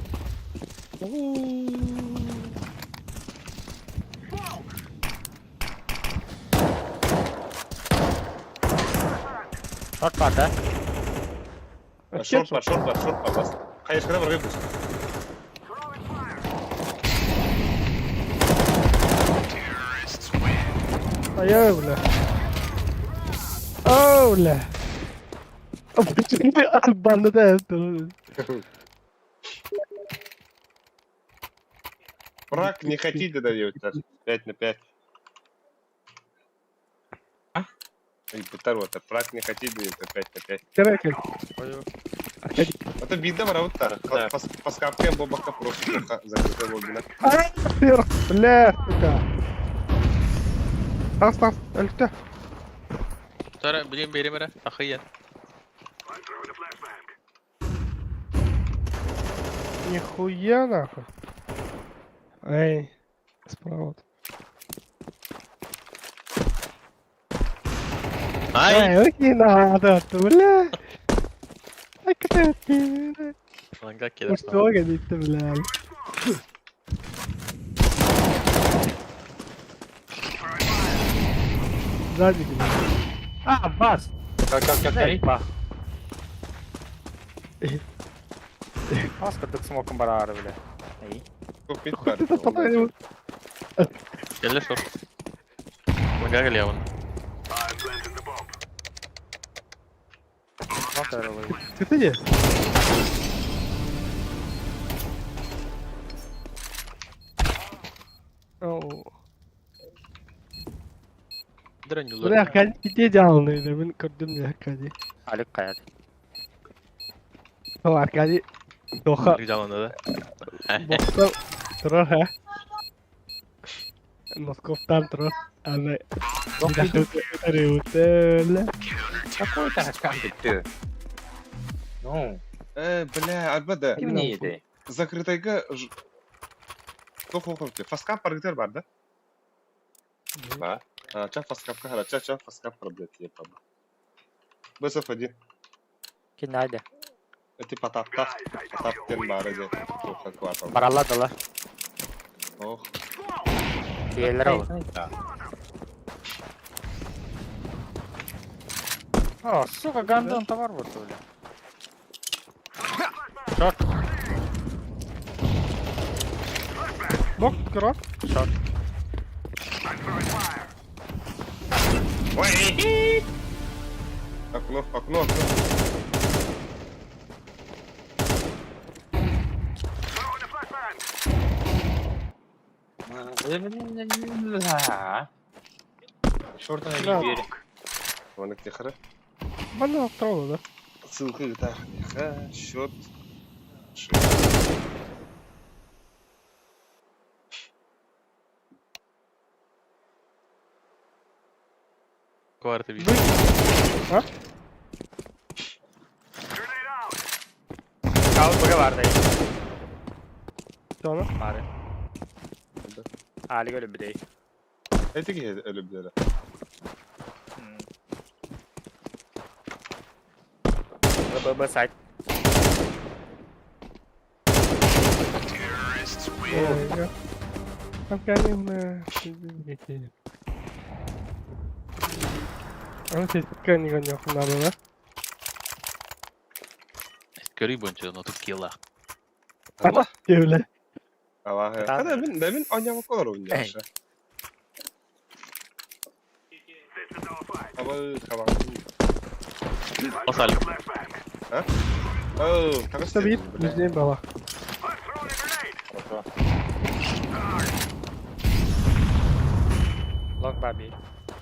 Шорт бар да?
Шорт бар, шорт бар, шорт бар. Бас. Кайышкада бар кыйбыз.
А я, бля. О, бля. Банды да, это.
Прак не хотите даете. 5 на 5. Ай, бутар вот, прак не хотите даете 5 на 5.
Короче.
Это видно, вот
Да.
По скапкам бобака просто закрытая лобина.
А, бля, сука. Тас, тас, өлтө.
Тара, блин, бери мера. Охуенно.
Нихуя нахуй. Эй, справа.
Ай!
Эй, окей, надо, бля. Ай, как ты,
Ланга кидер.
Что говорит, бля? Сзади, бля.
А, бас!
Как,
Эй, ба. Бас кырдык смоком барары, бля. Эй.
Купить
Хуй ты тут
Келе шорт. Ланга левон.
Смок арылы.
Ты где? Оу.
Дрянь
Бля, Аркадий где идеальный, да, мен көрдüm я Аркадий.
Алик каят.
О, Аркадий. Доха.
Жаланды да?
Бокса турар, ха? Московтан турар. Аны. Бля.
Какой это Аркадий ты? Ну,
Бля, арбада.
ким не
Закрытайга Тох ох Фаскап паргитер бар да?
Ба.
А, ча фаскапка хара, ча ча фаскап хара, блядь, я паба. БСФ1.
Кинайда.
Это потап-тап, потап-тен бары де. Тоха квартал.
Баралла дала.
Ох.
Диэлер ол. О, сука, гандон товар вот, бля. Шорт,
Бок, крок.
шорт.
Ой! Окно, окно, окно.
Шорты на
Да.
не верю.
Вон к хара.
Банна второго, да?
Ссылка так. Счет.
Кварты видел.
А?
Кал быга бар да.
Sonra.
Бары. Алик өлі бідей.
Это өлүбдөрө.
Б, Б, сайт.
Көрүй бойынша ұнатып килла.
Аллах. Хада мин да мин оñамакка олоробун дьаша. Хаба хаба.
Басалик.
А? Оу, таҕыс диэтим, бля.
Хорошо.
Лонг баби.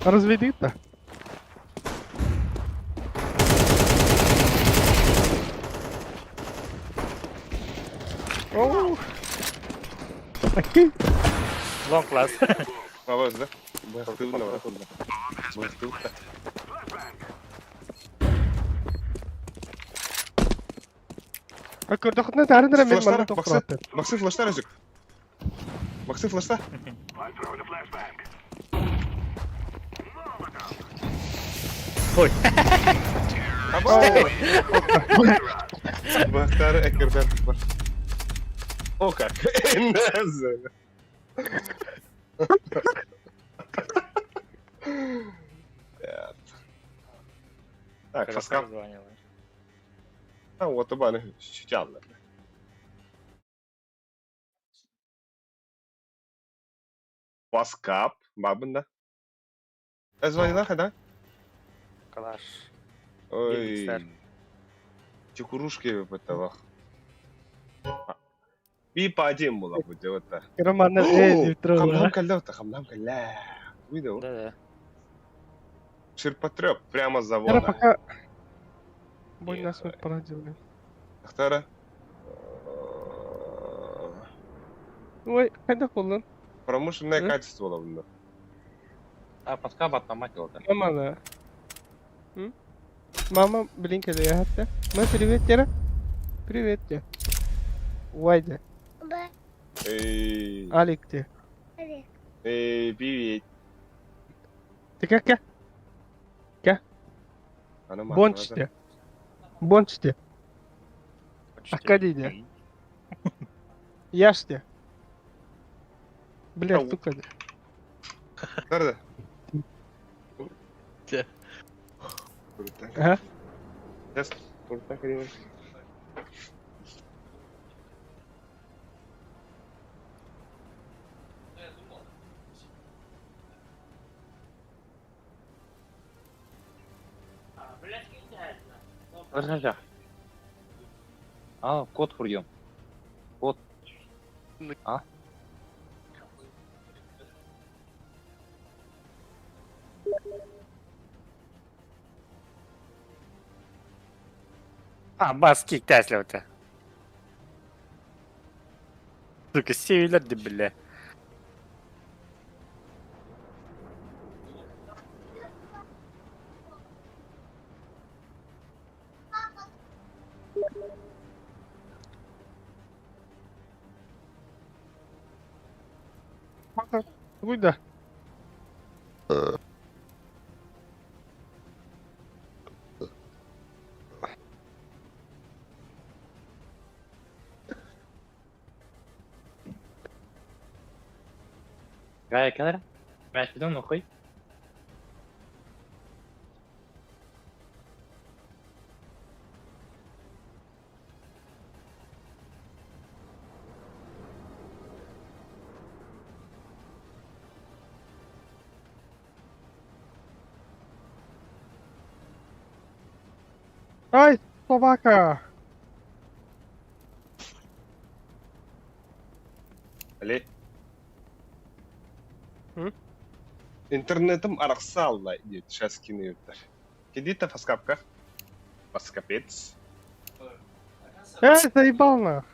Разведи-то. Оу.
Лонг класс.
Хаба да. Быһахтыыбын да баран. Быһахтыыбын да.
А көрдөхүнэ тарын эрэ мен
Флаштар,
манна
Максим,
тохтоотун.
Максим флаштар өзүк. Максим флашта.
Ой.
Хаба. Быһахтары эккирдер бар. О как. Незер. Так, фаска.
Звонила.
А, вот баны чучаллар. Фаскап, бабында. Звонила, да?
Калаш.
Ой.
Бирбикстер.
Чекурушки быталах. Би падим була бу делата.
Роман э
Хамнам калла, хамнам калла. Видел?
Да-да.
Ширпотреб прямо с
Яра
завода.
пока Бой нас вот порадил.
Ахтара.
Ой, қайда қолдан?
Промышленное
М?
качество була
А, паска баттаматил да.
Мама да. М? Мама, блин, когда я хатта. Ма, привет, Тера. Привет, те. Вайда.
Эй,
Алик, те.
эй, привет.
Ты как, ка?
Ана ма-
Бонч, те. Бонч, те. Аркадий, те. Яш, те. Блядь,
Ау.
сука. те.
Nerede?
Те.
Ага.
Сейчас, турта кривой.
Блядь, кинь
Подожди. А, код фурьем. Код. А?
А, бас кик тәсләүтә. Сука, севилер ди бля.
Куда?
Гая кәлер? Мәш бидон нухуй.
Ай, собака.
Али.
М?
Интернетым арақсалла дейді, сейчас кинеюттар. Кедита фаскапка. Фаскапец.
Эй, заебал нах.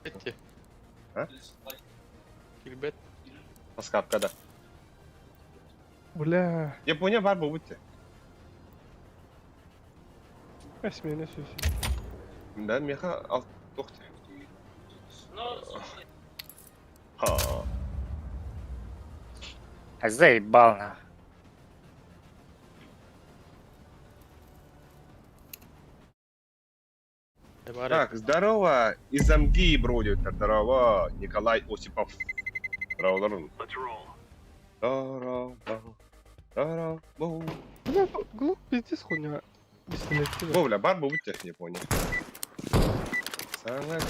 Этте.
А?
Килбет.
Фаскапка да.
Бля,
Япония бар бу бутте.
Осмена сүсү.
Да, меха ал тохте.
Ну,
Ха.
Заебал нах. Бар
Так, здорово, из Амги бродит. Здорово, Николай Осипов. Здорово, здорово. Здорово.
Бля, глуп пиздец хуйня. Бестолетие.
Бо, бля, бар бу тех не понял. Самая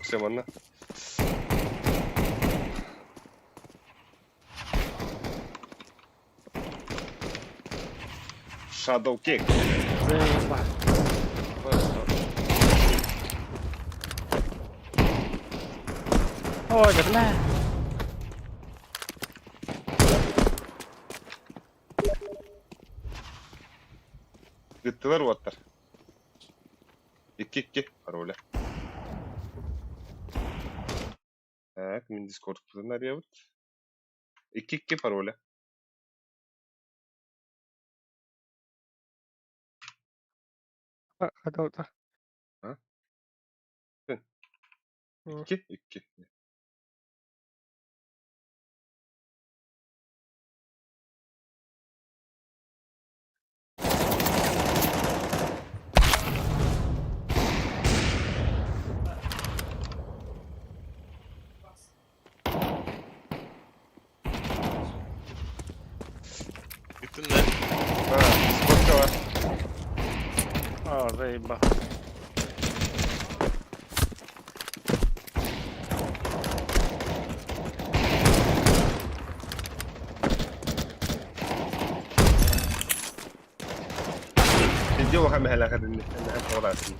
Все, манна. Shadow Kick.
Заеба. Ой, да бля.
Ыттылар уоттар. 2-2 пароля. Так, мин Discord'тан арыйабыт. 2-2 пароля.
Хата
А?
М.
2-2.
Gittin lan.
Ha, Discord'da var.
О, заеба.
Видео хам хала хадын. Эн тооласын.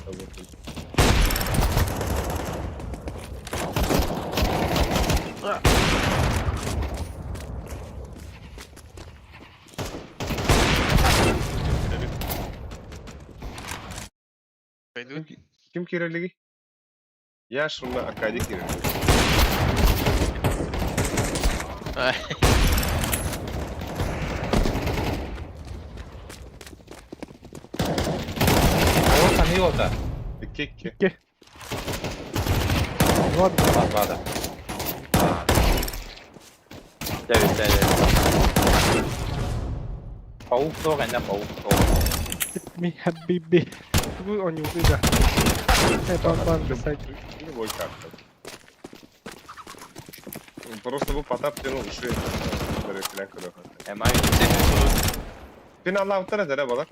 Пойду.
Ким кирелиги? Я шунна Аркадий кирелиги.
Ай.
О, Самило-то.
2-2.
Два два.
Два, два, да. Девять, девять. Паук тоже, да, паук тоже.
Me habibi. Бу они убида. Это он бан писать.
Любой карта. Просто бу Потап тянул уши.
М1.
Финаллаабыттара дэрэ балар.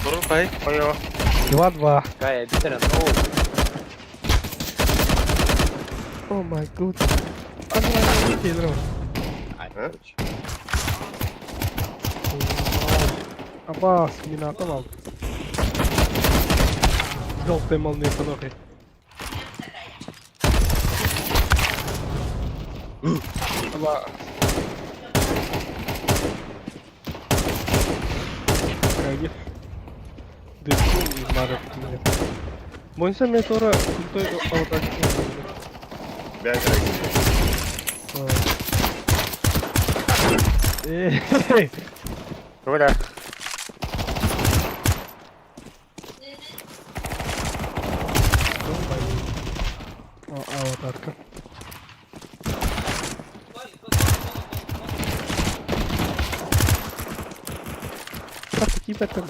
Durun pay.
Ой,
2-2.
Кая, битера, ну.
Oh my god. Ана келер.
Ай,
А?
короче.
Абас, мината ал. Желтый молния панохи. Аба. Кайф. Дыку из мара. Бойынша мен тура крутой аватар.
Бэйэн кэлэ.
Эй,
бля.
О, аватарка. Так, типа там.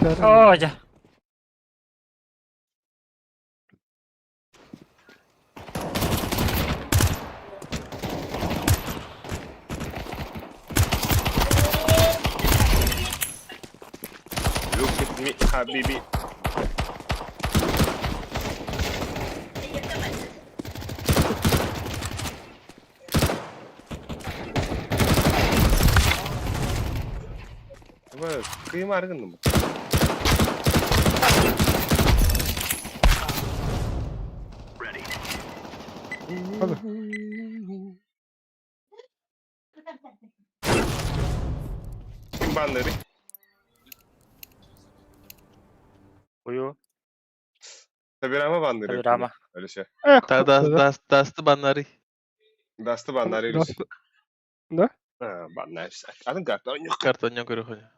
Ой, да.
Look at me, habibi. Бу кыйма аргынным.
Hadi.
Ким баннери?
Ую.
Табирама баннери.
Табирама.
Алише.
Ta da das dastı banları.
Дасты баннери.
Да?
А, баннери. Атын карта.
Karton yok öyle.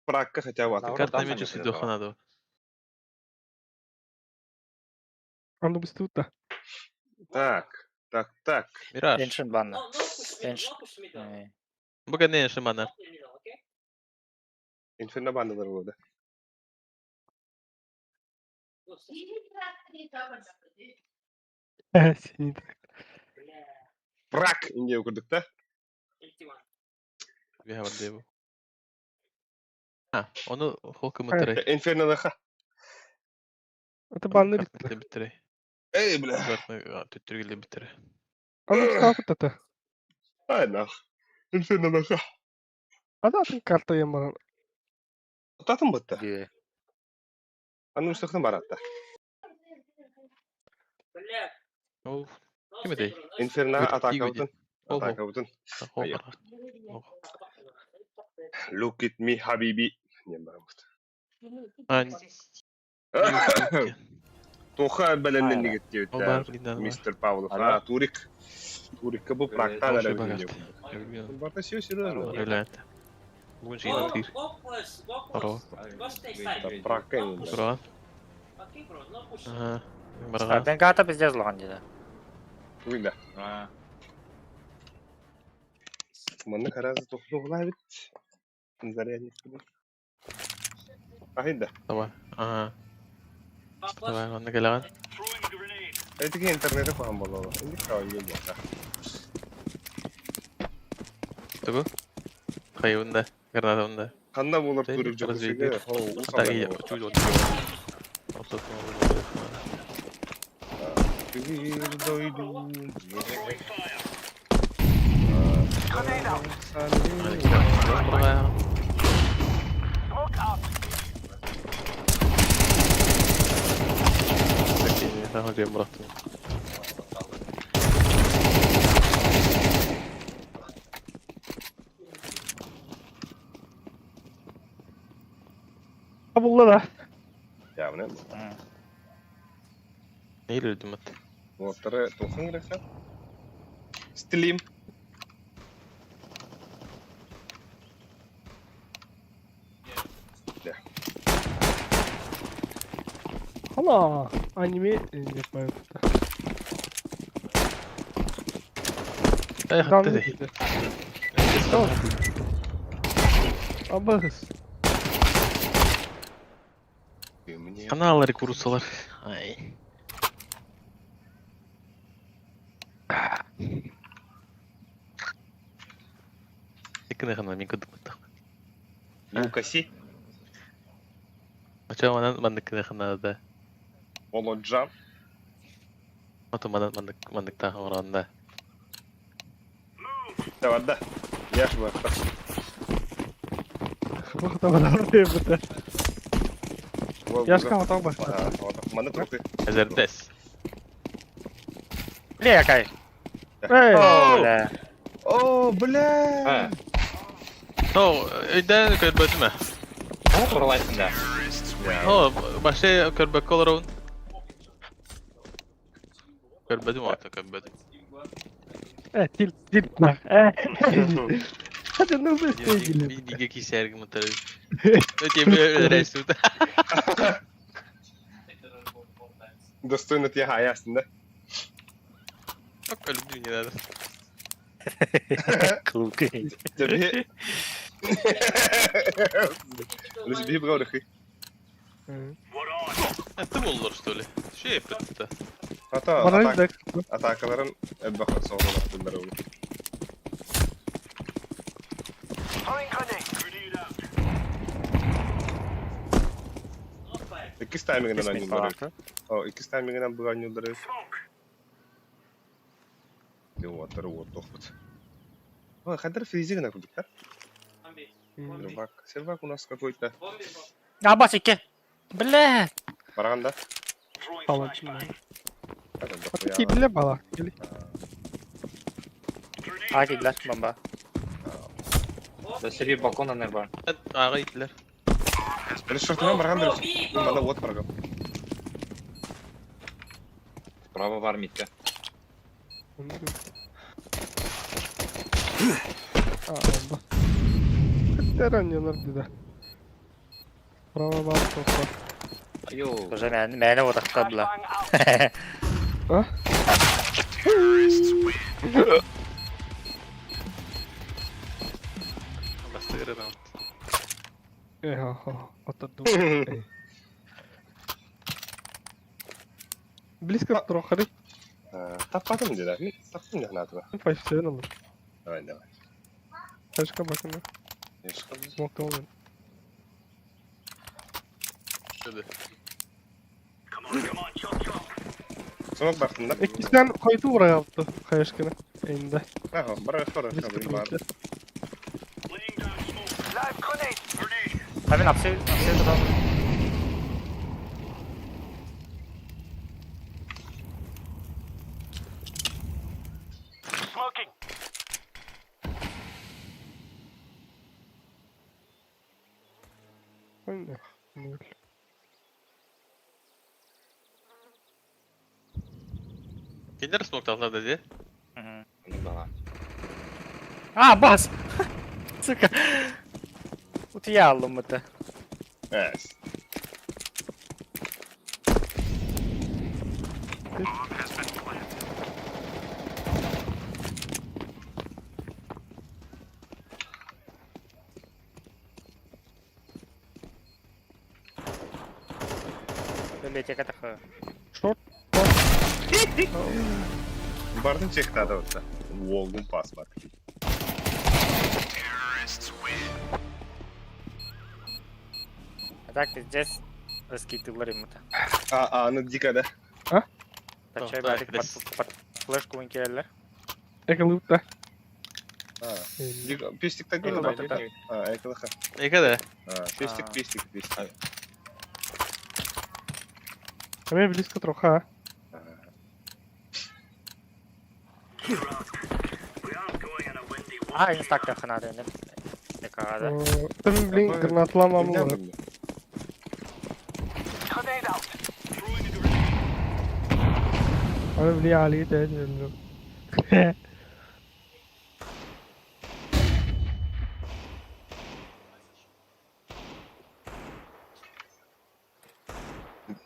Пракка хотя бы.
Наоборот,
Карта
Дасан
мечу
не
сидоху надо.
Аны быстыбыт да.
Так, так, так.
Мираж.
Ancient банна.
No, no push mid,
Ancient.
no push middle.
Бу кэннэ Ancient баннар.
Not in middle, okay?
Инферно баннылар буолла.
Go, stop.
Синий.
Бля,
Брак индия курдук да?
81.
Биһа бар дии бу. А, ону холкумутарай.
Инферно-ха.
Это банны битті.
Биттэрэй.
Эй, бля.
Төттүргүлэ биттэрэ.
Аны быстыбыт ата.
Ай, нах. Инферно-ха.
Ада атын карта ем баран.
Татын бытта.
Дии.
Аны устахтан баратта.
Бля,
Ол
no
Ким
stay,
этэй?
bro, no stay.
Инферно атакабытын.
Ол
Атакабытын.
Ол
Айа.
бара.
Look at me, habibi. Диэн бараммыт.
А,
Тоха бэлэннэннигит
Ол бар
диэбиттэр.
билиннэн бар.
Мистер Павлов.
Алло.
А, Турик. Турикка бу практан
Тоже
эрэ
багат.
билиннэ. Барта все серьезно.
Өлөт. Бүгүн
Go,
жыйын тир.
go close, go
Здорово.
close. Go stay side.
Пракка
No push.
Здорово.
Okay, bro, no push.
Ага. Барга.
Бенгата пиздец улахан дии.
Уйда.
А,
Манна харазы тохтугулаабит. Зарядник. Ахинда.
Давай. Ага.
Go close.
Давай, манна кэлэҕин.
Этиги интернети куһан бололо. Инди каон болса.
Тугу? Хайуында, гранатаунда.
Ханна болар
Тей,
турик
разведер.
жокусуга. Хоу,
Атаки я чуть вот.
Bir doydum.
Булла да.
Я мына
Neyle öldüm at?
Моторы тохан керексе. Стлим.
Hala. Аниме деп қояды.
Эй, хатты дей.
Абыз.
Мне
Аналар курсалар. Ай. Иккини хана мин кудук.
Лукаси,
Ача манан маннык хана да.
Володжан.
Ото манан маннык маннык та оранда.
Давай, да. Я ж барта.
Бата. Яшка отақ бар.
Маны трохи.
Азердес.
Бля, якай.
Эй!
Бля.
О, бля!
а,
О, өйден көрбөтүмө.
ну, туралайсың да.
О, баше көрбөк колорун. Көрбөдүм ата көрбөдүм.
Э, тил, тил. Э. Hadi ну быстрее келе.
Биге кисерги мутары. Өте ресут.
Достойно тебя ясно, да?
Только любви не надо.
Клюкай.
Тебе... Лишь броврых.
Это боллар, что ли? Шей это.
Ата,
Барайын да.
атакаларын әббақат соғылар күндер олы.
No fire.
Иккис таймингінен
Кисмет
анюлдары. О, иккис таймингінен бұға анюлдары. Отыр, от тоқпыт. Ой, қадар фризигін күлдік, да?
Бомби. Бомби.
Сервак, сервак у нас какой-то.
Бомби, бомби.
Абас икки. Бля.
Барағанда.
Бала. Аты киделе бала. Кели.
А кидлер бомба.
Да среди балкона не бар.
Ага, итлер.
Бір шыртынан
Go,
барғанда.
bro, B, go.
Мана от барған.
Справа бар митка.
А, бомба. Теран деді. Право бар, тоқта.
Айуу.
Уже мээнэ утахта бла.
А?
Бастыыр раунд.
Эх, отоду. Близко трохали.
Таппатым деді. Таптым деді атыба.
5-7 olur.
Давай, давай.
Başka bakın. Smoke olmadı.
Şöyle.
Smoke baktım da.
İkisinden koydu buraya yaptı. Kayaşkını. Elinde.
Aha, bara sonra
Близко
sonra бар.
трохи.
Hemen apse apse tutalım.
Aynen. Nul.
Киндер смок талар dedi.
Ну да.
А, бас! Сука. Утуя это.
Evet.
Библиотека такая.
Шорт.
Бардын чектады orta. Волгун паспорт.
А так пиздец. Раскидывали ему-то.
А, аны дикада.
Тачай
так,
бадик под флешку вынкерли.
Экалыпта.
А, дика, пестик так
Эко
было.
да.
А, экалыха.
Эка да.
А, пестик, пестик, пестик.
А мне близко троха.
А, инстактор ханады. Эка, да.
Там, блин, гранатламамы var. Abi bile Ali de ediyorum.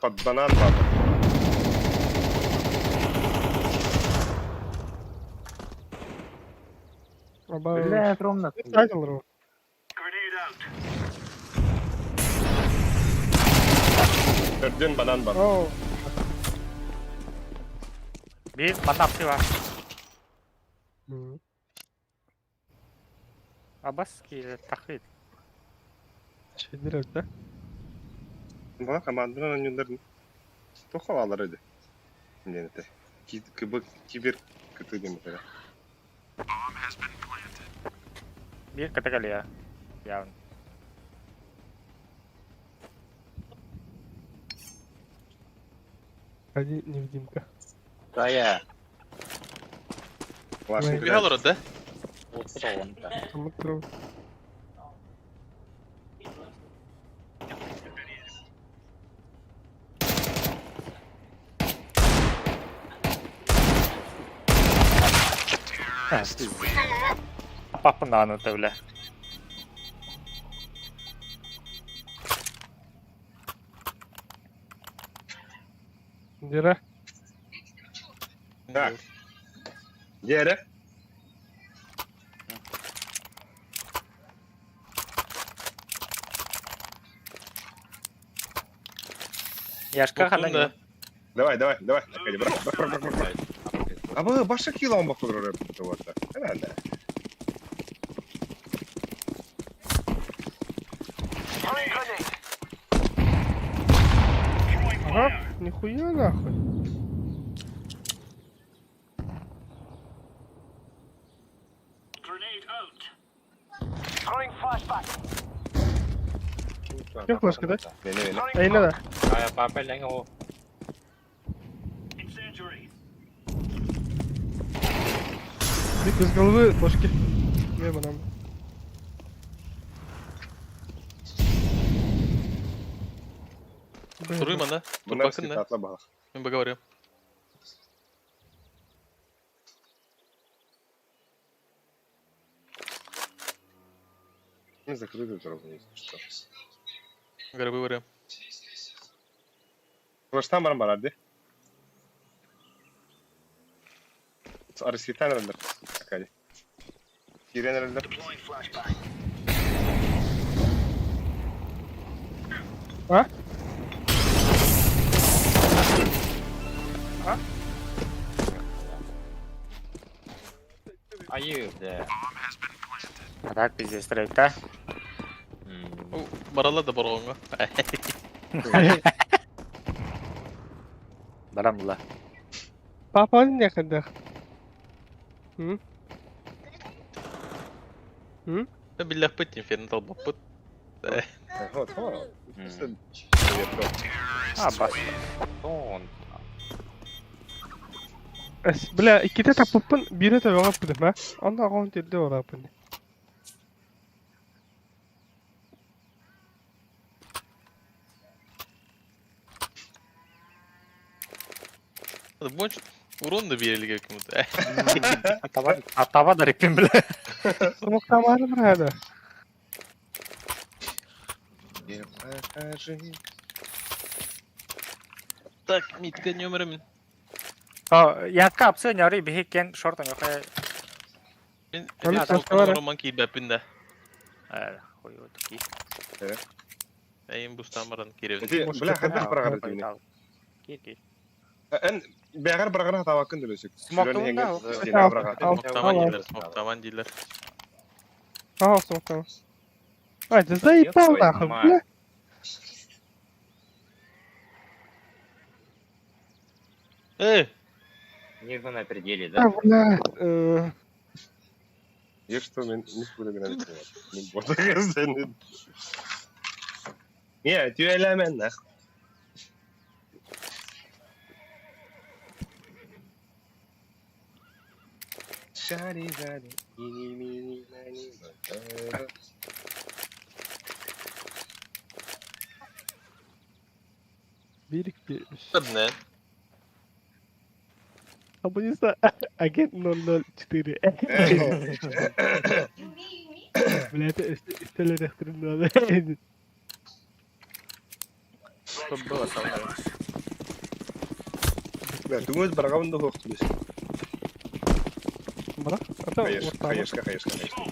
Под банан баба.
Бля,
ровно.
Айтылыр.
Төрден банан бар.
О,
Bir bana apse var. Абас ки тахит.
Şeydir öyle.
Бала командадан ойнолар. Тоха алар еді. Менете. Кибер кибер кт демек.
Bir категолия. Я.
Ходи, невидимка.
Да я.
Лашын
Bir alır да.
Вот он.
Смотрю.
Папа на ну ты, бля.
Дира.
Так. Дері.
Яшка
Боктун
хана
да.
Давай, давай, давай. Аркадий, брат, брат, брат, брат, брат. А вы баша кило он бакур вот. Да.
Ага, нихуя нахуй. Кем флешка, да?
Не, не, не.
Эй, надо.
А я папа ленгу.
Без головы флешки. Не, банан.
Туруйман да.
Bunlar
Турбакын да.
атла бах.
Мен поговорим.
Мы закрыты дорогу, если что.
Горы выборы.
Флештан баран барар дии. Арысыйтан эрэллэр. Аркадий. Киирэн эрэллэр.
А?
Айыы, бля.
А так пиздец трейд, да?
Баралар да борҕоҥҥо.
Барам була.
Папа не хадах. М? М?
Биллэхпит инферно талбаппыт.
А, бас.
Он.
Эс, бля, иккитэ таппыппын, биирэ төбөҕө ыппытым, а? Онно оҕом тирдэ олааппын.
Больше урон да биэрэлигэ кому-то.
Атаба да реппин, бля.
Смоктамары брада.
Покажи.
Так, Митка нөмірімін.
Ятка апсы няры биһиккен шортан йохэ.
Мин
Аны
эти
флешка бар.
роман киирбэппин да.
Хуй вот ки.
Эйин бустан баран кииребин.
Эти, бля, хайдах бараҕар этибини?
Кир кир.
Эн бэҕэр бараҕар хатаабаккын дөлөсүк.
Смоктуун да.
Смоктаман дииллэр, смоктаман дииллэр.
Ага, смоктаман. Ай, да заебал нахуй, бля.
Э!
Нижний на пределе, да?
А, бля.
Я что, мен не буду гранат. Не буду гранат. Не, тюэлэмен нах. Шари зари, мини мини мани.
Бирик bir.
Ne?
Абонеста агент 004. Бля, это истелер надо.
Что было со мной?
Бля, думаю, бараган да хоқтулыс.
Бра?
Хаешка, хаешка, хаешка, хаешка.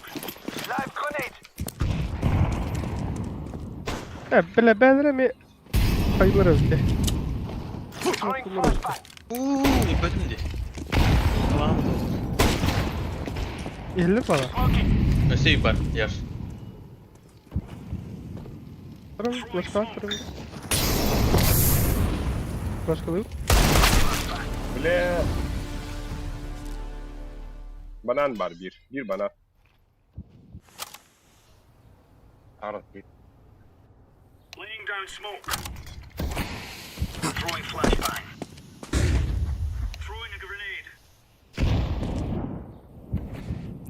Бля, бәдірі ме хайылар өзінде.
Ууу, бөтүм де.
Елі бала.
Өсей бар, яш.
Тұрым, флешка, тұрым. Флешка лып.
Бля. Банан бар bir. Bir банан.
Арт, bir.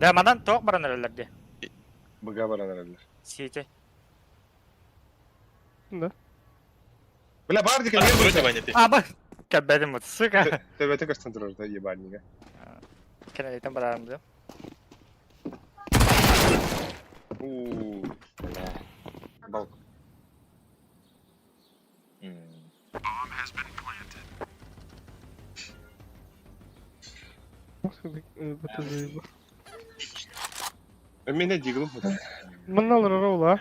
Да, манан тоқ баран эрэллэр
Быга баран эрэллэр.
Сити.
Да.
Бля, бар дикен
А, вроде бы ты.
А, ба. Кәбәдим вот, сука.
Төбөтө көстөн турар да ебальнига.
Кенелейтен барарым да.
У.
Бля.
Балк. Мене диглым.
Мыналар ола.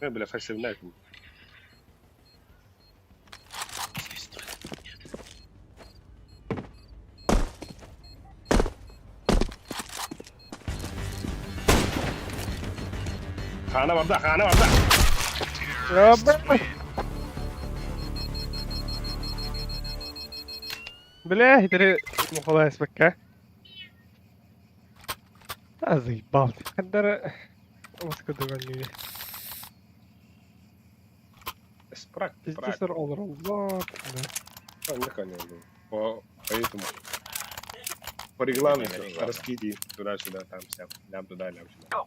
Бля, фальшивная. Хана барда, хана барда.
Бля, хитри мухалай спекка. А заебал. Хандара Москва.
Спрак,
Пиздец олар олар.
Не, По поэтому по регламенту раскиди туда-сюда, там вся, лям туда, лям сюда.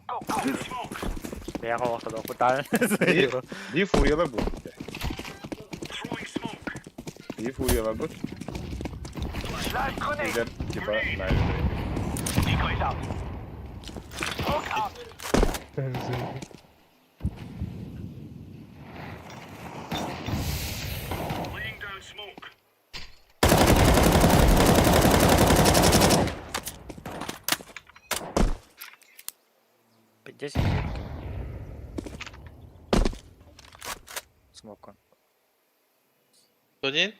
Я хоохто кутаан.
Би фуриялар бу. Би фуриялар бу. Типа, на.
Пятьдесят. Смокон.
Один?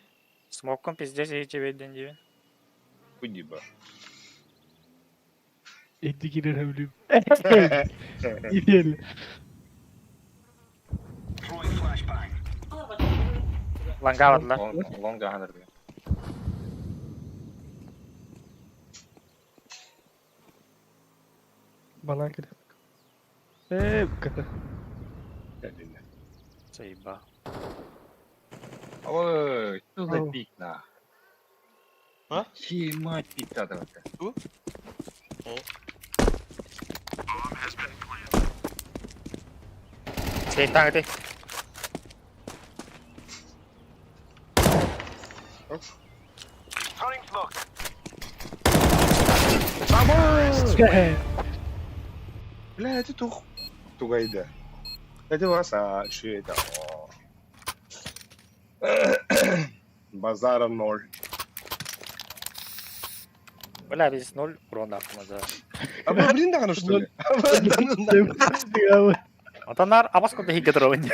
Смокон пиздец и тебе день дивен.
Кудиба.
Эдди кирер өлүм. Идеально.
Лангавадла.
Лонг 100.
Банан кирер. Э, ката.
Заеба.
Ой, что за
Ау.
пик на?
А?
Чьи мать пик надо
О.
Сейфтан ты.
Бля, это тух. Тугайда. Это вас, а, что это? Базара ноль.
Бля, биз ноль урон ахмаза.
А вы блин, да, ну что ли?
Атанар абас куда хигатровын.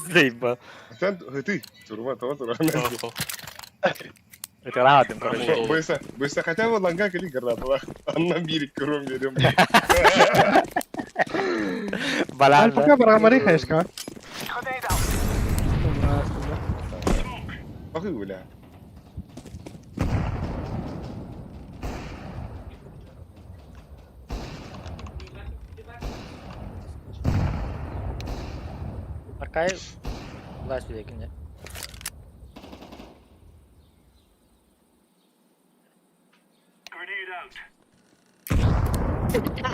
Заеба.
Ты, турма, турма, турма.
Это радым, короче.
Быса, быса, хотя бы ланга кали гранату. Анна мире куром берем.
Балан.
Пока барамари хаешка.
Ах, бля.
Аркай. Лас бекинде.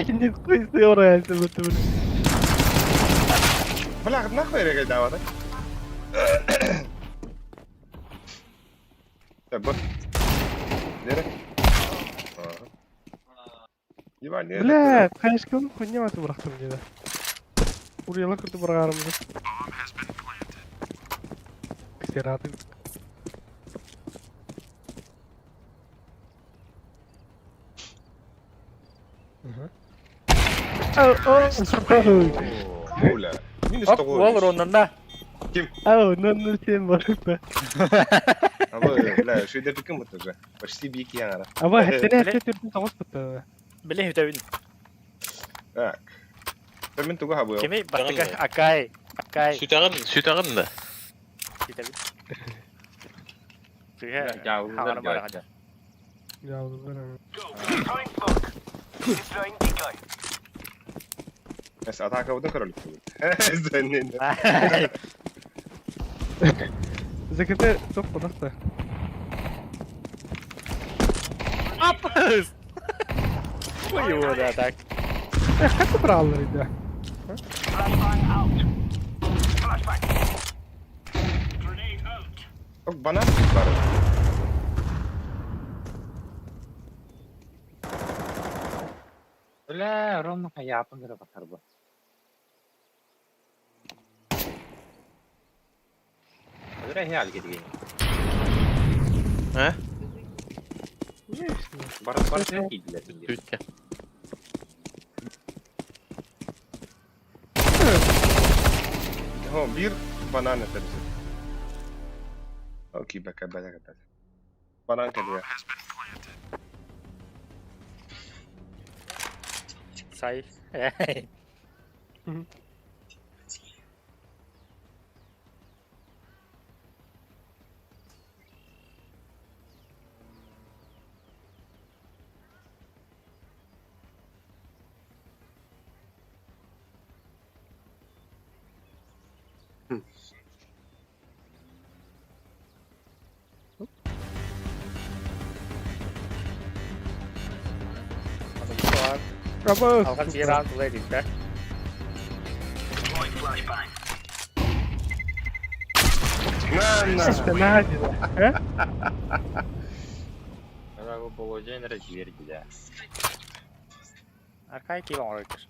Не хуй ты орайся в это.
Бля, нахуй регай давай, да? Так, вот. Нера. Ебать, не.
Бля, хаешканы хуйня атып бырактым деди. Урыяла кырды баргарымды. Ксераты. Ау, ау,
Бля. Минус
Оп,
того.
ол уроннан да.
ау, 007 барыкта.
А вы, бля, что это кем это же? Почти бики яра.
Аба, хеттене хетте түрдүн тогуз бутты.
Биле хүтәбин.
Так. Мен туга хабы.
Кеми баттыга акай. Акай.
Сүтәгін, сүтәгін да.
Хүтәбин. Түгә.
Жабылдар
барган.
Жабылдар.
Эс атака удын король.
Зекете топ кудакта.
Апыс. Ой, его, да, так.
Э, как бралар иди?
Банан бар.
Бля, ровно хаяпын кыра батар бу. Бля, хәл кеткен.
А?
Бар бар килделер.
Үтке.
Хо, бир банан это же. Окей, бака, бака, бака. Банан кадия.
Сай.
Аба,
Алган бир раунд булай дейт, да?
На, на.
на, деди. Э?
Бля, бу положение жер да.
Аркай кип оңойтыр.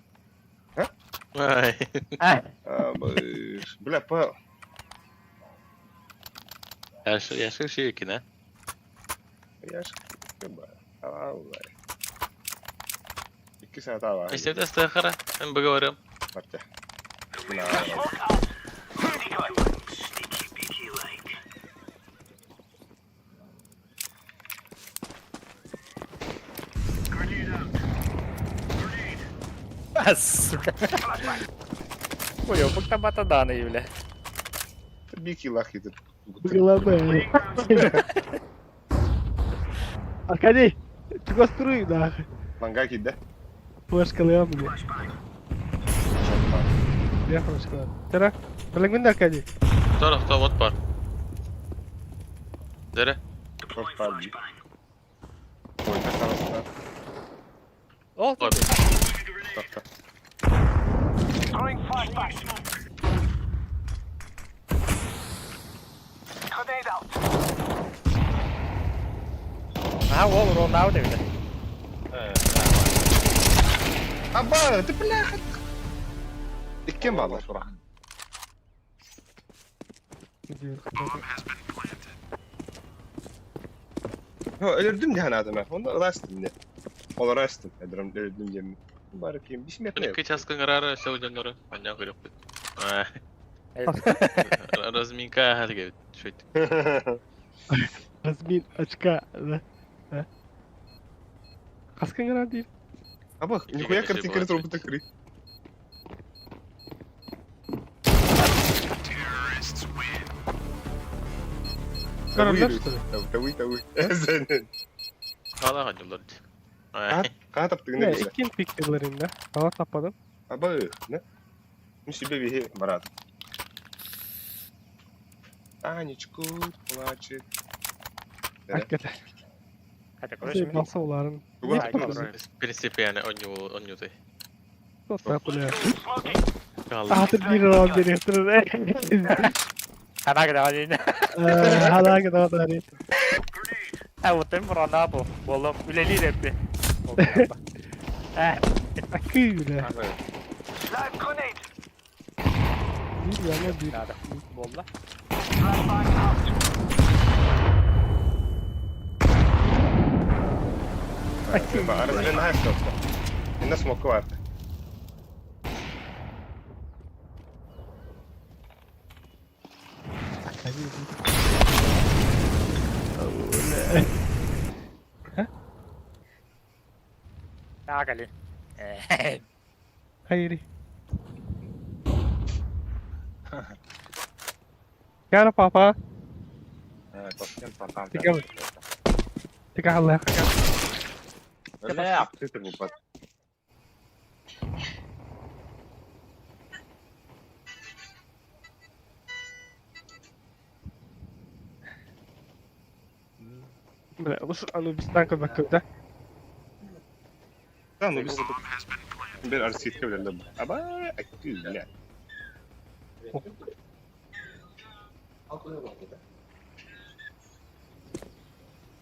А?
Ай.
Бля, по...
Яшка шиекин, а?
Яшка, 2 саат аҕа.
Истэбит астыахара, мен быговорым.
Барта.
Сука. Ой, бук табата даны, бля.
Бики лахи тут.
Главное. Аркадий, чугас туруй, нахуй.
Манга кидде.
Флешкалыам, бля. Я флешкалыам. Тара, билиңмин Аркадий.
Tarafta bot бар. Дере.
Çok var. Oyda karasına.
Ол
Бар.
Тоқта.
А, ол рон аут бля.
Аба, ты бляха. Иккен балар. Ölürdüm diye adamı. Onda ılastım ne. Олар астым. Эдрам өлөрдүм диэн. Бары ким бис метр.
Екі часкын қарары сәуден нұры. Аня көріп. Разминка әлге. Шөйт.
Размин очка, да? А? Хаскан гранат дейм.
Аба, нихуя картинка ретро опыта кры.
Карандар, что ли?
Тавы, тавы.
Қала қанжылар.
Қана таптыгын
Не,
не
иккен пиктерлерин да. Ала таппадым.
Аба, не? Ну себе бихи, брат. Танечку плачет.
Hakikaten.
Хотя, короче,
Баса оларын.
В принципе, яны оню ты.
Тоста бля. Атыр bir раунд директор.
Ханага давай.
Ханага давай.
А вот им ронабу. Болом үлели депти.
Акы бля. Bir yana bir.
Надо. Болла.
Арасынан хайф Инна смоку бар.
Агали.
Hayır. Cara papa. Тика. Тика Allah.
Бля,
Ты бупат.
Бля, ус Анубистан көбөккө да.
Да, ну бис. Бер арситке биле. Аба, акы бля.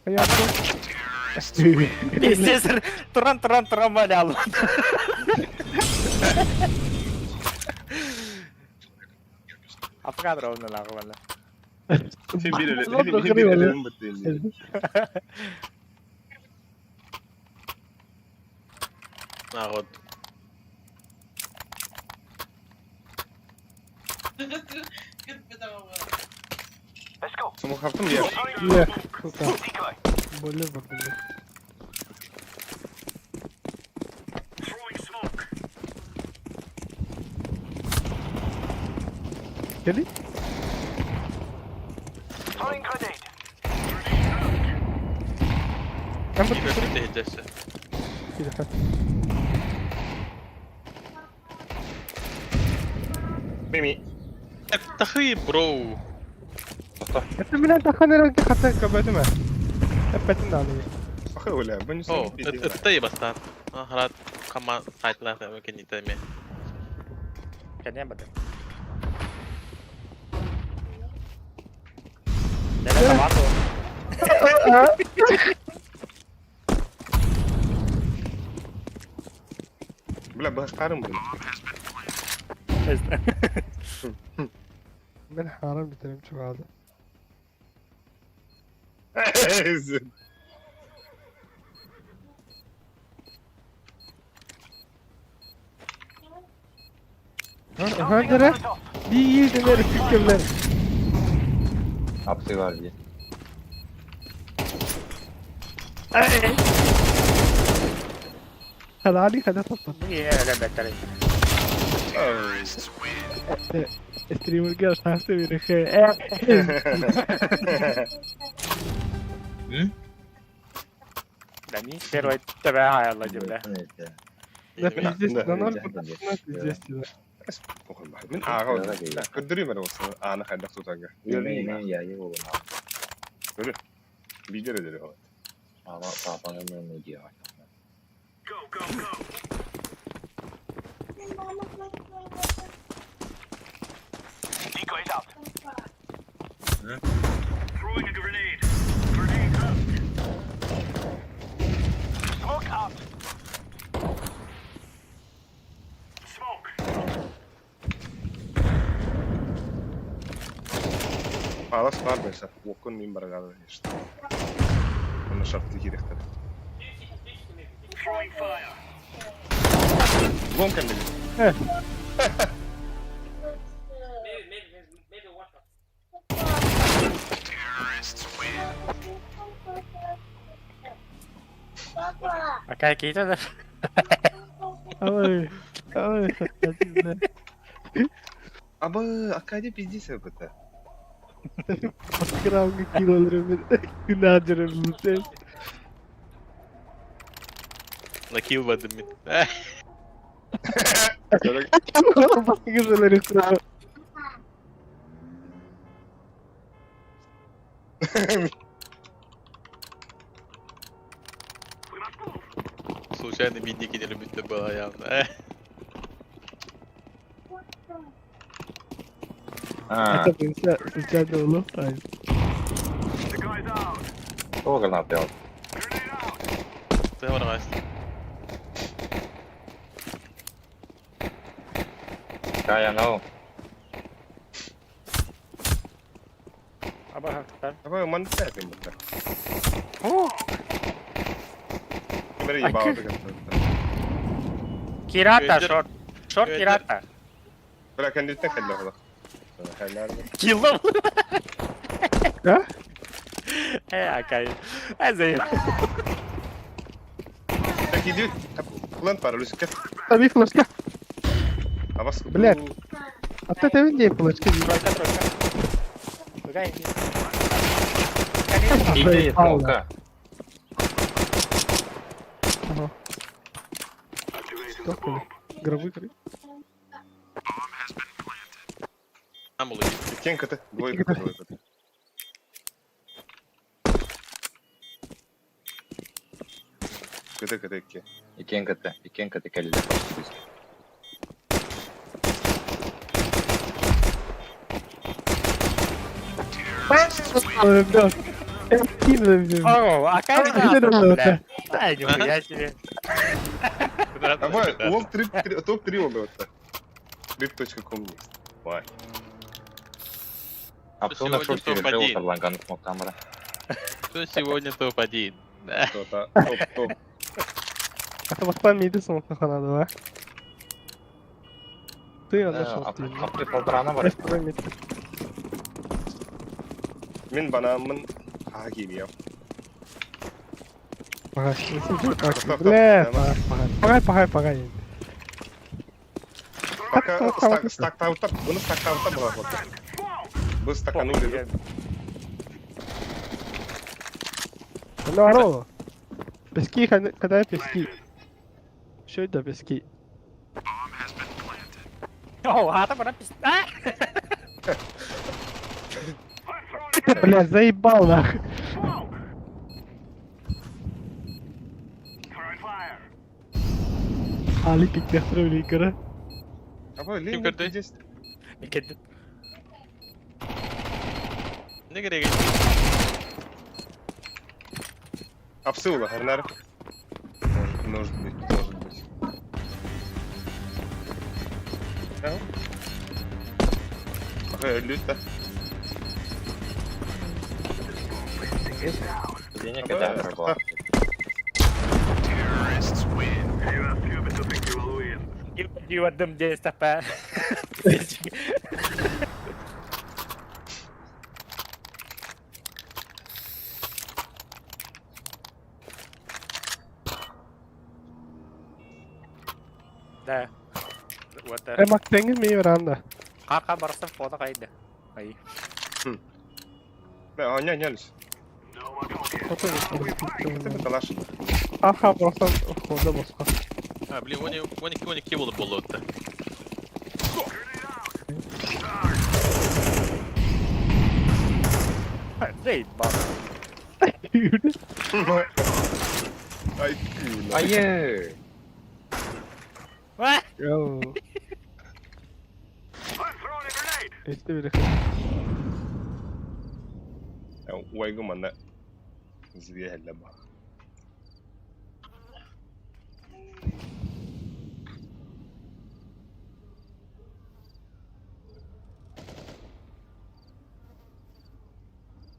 Hayatım.
Естественно, туран туран туран малял. Афган ровно нахуй.
Сен бир эле, бир эле бит.
Народ.
Смохаптым я.
Не, сука. Боле бар бля. Кели? Кам бит
Хиджесі.
Мими.
Тахы, бро.
Это меня таханер хата кабатыма. Эппетин да аны.
Ахы оля, бу
О, это бастан. Ахрат кама сайтлар мөмкин итеме.
Кәне бады. Дәлә табату.
Бля, башкарым бу.
Мен хаарын бүтэрим чугаады. Хандара биир кэмнэр.
Апсы бар дии.
Халаали хада саппат. Стримерге ашнасы берехе.
Да ми первый тебя хайалла дебля.
Да пиздец, на ноль пиздец тебя.
Мин ааҕа көрдөрүү мэр болса ааны хайдах тутарга. Лидер эдери ол. Палас бар байсан. Уоккун мин барагалы işte. Оны шартты керектер. Лон кәмдеги.
Акай кейте да.
Ой, ой,
Абы, акади пиздец это.
Граммга килолар күнәдер
На килл бадым мин. Случайно бедняки не любят было явно.
А,
Это случайно улов.
кто гранат делал?
Ты баргас.
Кая, ну.
Аба
Абы, ман тәпем бутта. Кемер ебал.
Кирата шорт. Шорт кирата.
Бра кәндеттен хәллә була. Хәлләр.
Киллом.
А?
Акай. Азай.
Так иди. План пара, Люсик.
Таби флешка.
Абас.
Блядь. А ты это где флешка?
Тройка, тройка. Какая
Иди, смока.
Ага. Что Гробы три.
Амулы.
Кен кт, двойка, двойка. Кт, кт, ке.
Икен кт, икен кт кэлле почти.
О, а как это? Да, нихуя себе.
Давай, лол топ-3 он это. Trip.com есть. Вай.
А кто на шорте решил Тарланган смог камера?
Кто сегодня топ-1? Да.
Кто-то топ-топ.
А вот миди смог надо, да? Ты нашел.
Апты полтора бар.
Мин банамын ха кириям.
Пагай, бля, пагай, пагай, пагай.
Пока стак стак таута, бұны стак таута була вот. Бұл стаканули.
Ну, аро. Пески, когда пески. Что это пески?
О, а там она пизда.
Бля, заебал нахуй. Али пикнехтер игра.
Абы,
Ким
лин
көрді?
здесь.
Не керек?
Апсыла, Харнар. Может, может быть, может быть. Да? Өлүт да.
Денег это была.
Юадым дестапа. Да. Вот.
Эмак тэҥин ми веранда.
Ха-ха барсан фото кайда. Ай.
Бля, аня, нялись.
Фото
Это талаш.
Аха барсан хода босха.
А, блин, вони, вони, вони кибулы болотта.
Заебал.
Ай, кюля.
Ае!
Yo. Эсте бери.
Уайгы манна. Зря ба.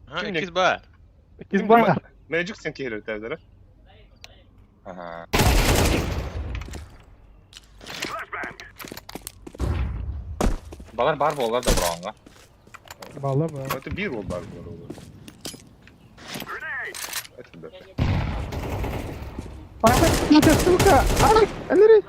Ha,
Şimdi-
ikiz бар.
Киз бар.
Magic sen kehir öterlere.
Ага. Балар бар болар да бұрағанға.
Бала ба.
Это bir rol var bu arada. Это да.
Папа, ты сука. Ай, алери.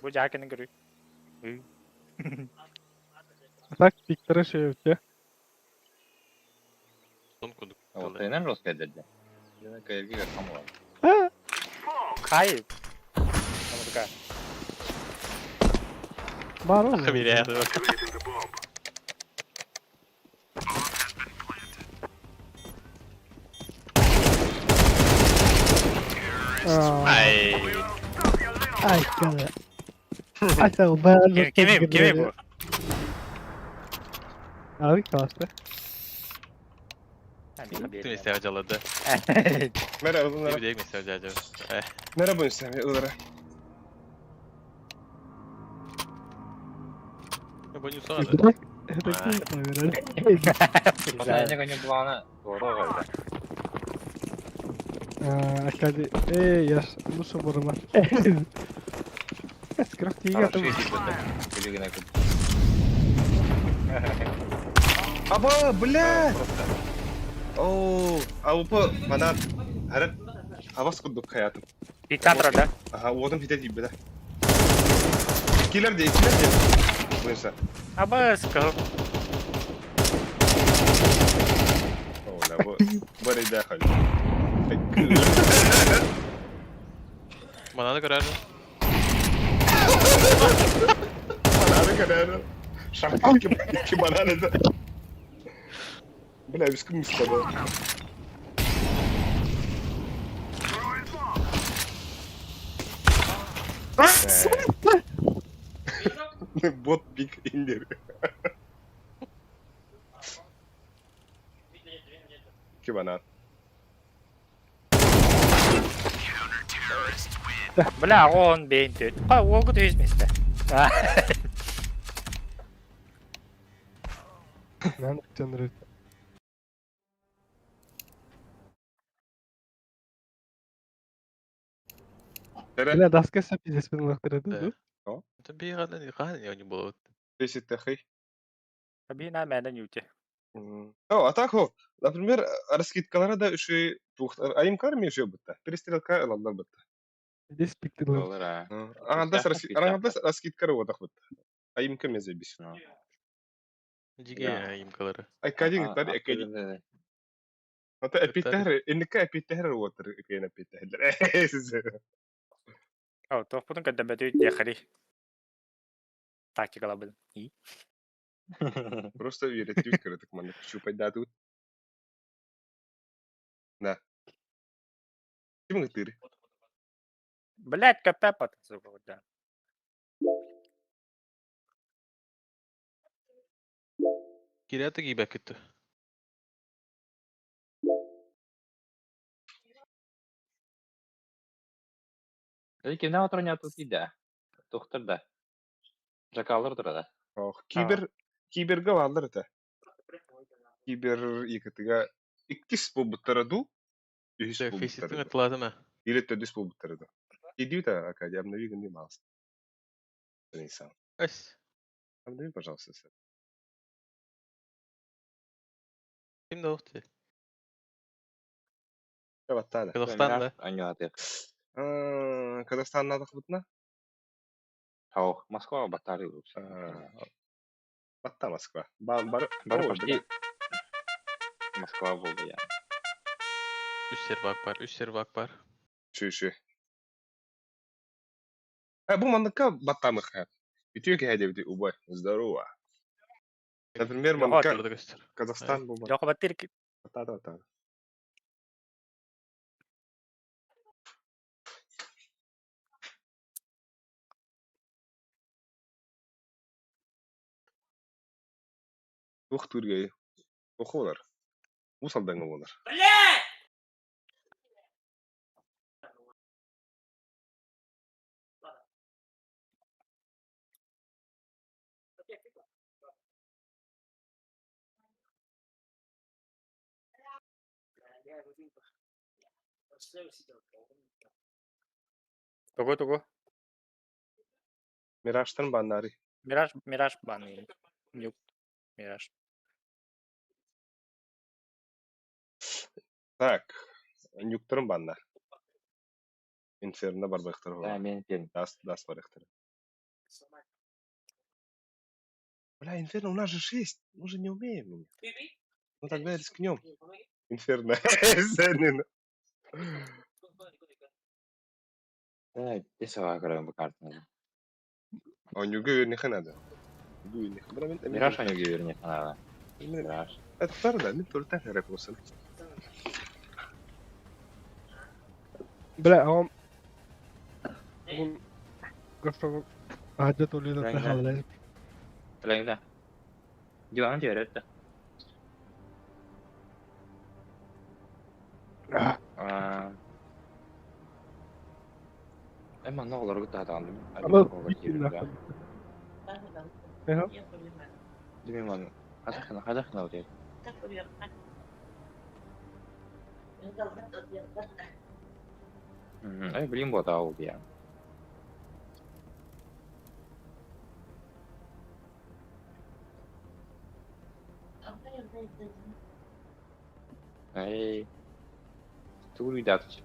Бу жакины көрү.
Так пиктері шеуте.
Сон кудук.
Вот инен жестко деді. Кайырге кірсам болады.
Кай. Намырга.
Бар ол.
Биря.
Ай,
Ай.
ай, кәле. Ай, сау, бәрі.
Кеме, кеме бу?
Abi классы.
Ты месте жалады.
Merhaba bunlara.
Bir de месте жалады.
Merhaba Hüseyin. Bunlara.
Бу не сон.
Это
Последнего не плана. Дорога.
Акади, эй, я ж лучше барма. Скрафтига там.
Аба, бля! Оо, АВП бана харат авас курдук хаятым.
Диктатор да?
Аха, уотум хите тийбе да. Килер де, килер де. Буйса.
Абаска.
Оо, ла бу. Бары да хал.
Бананы көрөр.
Бананы көрөр. Шак iki бананы да. Бля, biz kim istedi? Bot big indir. İki banan.
Бля, он бейнтет. Ка, огут өзместе.
Нан тönрөт.
Бля,
Бля, даска сап пиздец пынлахтырды.
Это бейганы кан не было.
Десять
Бина мәден юте.
О, а так, о, например, раскидкалара да үші айымкар мен үші бітті. Перестрелка ылалар бітті.
Здесь пиктылар.
Доллар, а.
Аңандас раскидкары отақ бітті. Айымка мен зебис.
Жиге имкалары.
Айкадин тар экадин. Ата эпиттер, инника эпиттер отыр, экен эпиттер.
О, тохпутун кадда бөтү дехари. Тактикала был. И?
Просто үйреттіп кірдік мана күші пайда тут. Да. Ким гытыр?
Блять, КП под сука, да.
Киряты гибе күттү.
Кимнээх отронньооту тиийдэ? Тухтар да? Жакаллар турара.
Ох, кибер кибергэ бааллар этэ. Кибер икитигэ иккис буолбуттара дуу, үһүс буолбуттара
Фейситин
дуу.
аттылаатым ээ.
Или төрдүс буолбуттара дуу. Иди да, Аркадий, обнови гыны мауса. Сам.
Эс.
Обнови, пожалуйста, сэр.
Ким да ухти?
Баттаада.
Казахстан да.
Анньаатык.
Казахстаннаадах бутна?
Таух, Москва баттары.
Батта Москва. Бар бар
Бары почти Москва болды я.
Үс сервак бар, үс сервак бар.
Шү-шү. Бу манныкка баттамых. Үтүө киһи диэбити убай. Здорово. Например, манныкка
Турда көстөр.
Казахстан бу
Леха баттыр
баттаада баттаада. Туох түргэй. Охолар. Уус Алдаҥҥа буолар.
Тугу тугу.
Миражтан баннары.
Мираж Мираж баны. Нюк. Мираж.
Так, нюктарын банна. Инферно барбахтар
Да,
бар.
мен пен.
Дас, дас барахтар. Бля, Инферно, у нас же шесть. Мы же не умеем. Ну тогда рискнем. Инферно. Зенин.
Да, бес аға көрөм бу картаны.
А нюгу вернеха надо. Нюгу вернеха. Бля, мен-
Мираж анюги вернех надо.
мен-
Мираж.
Это второй, да, мен тоже так рэп болсын.
Бля, а он... Он... Гофа... Аджа толида
Правильно.
тахалай.
Тілеңді. Диван жібереді. Эми манна олорго таатаан
Ама
Дими ман казахна казахна өтет. Эй, билим бота ол дия. Эй. Тугуй датч.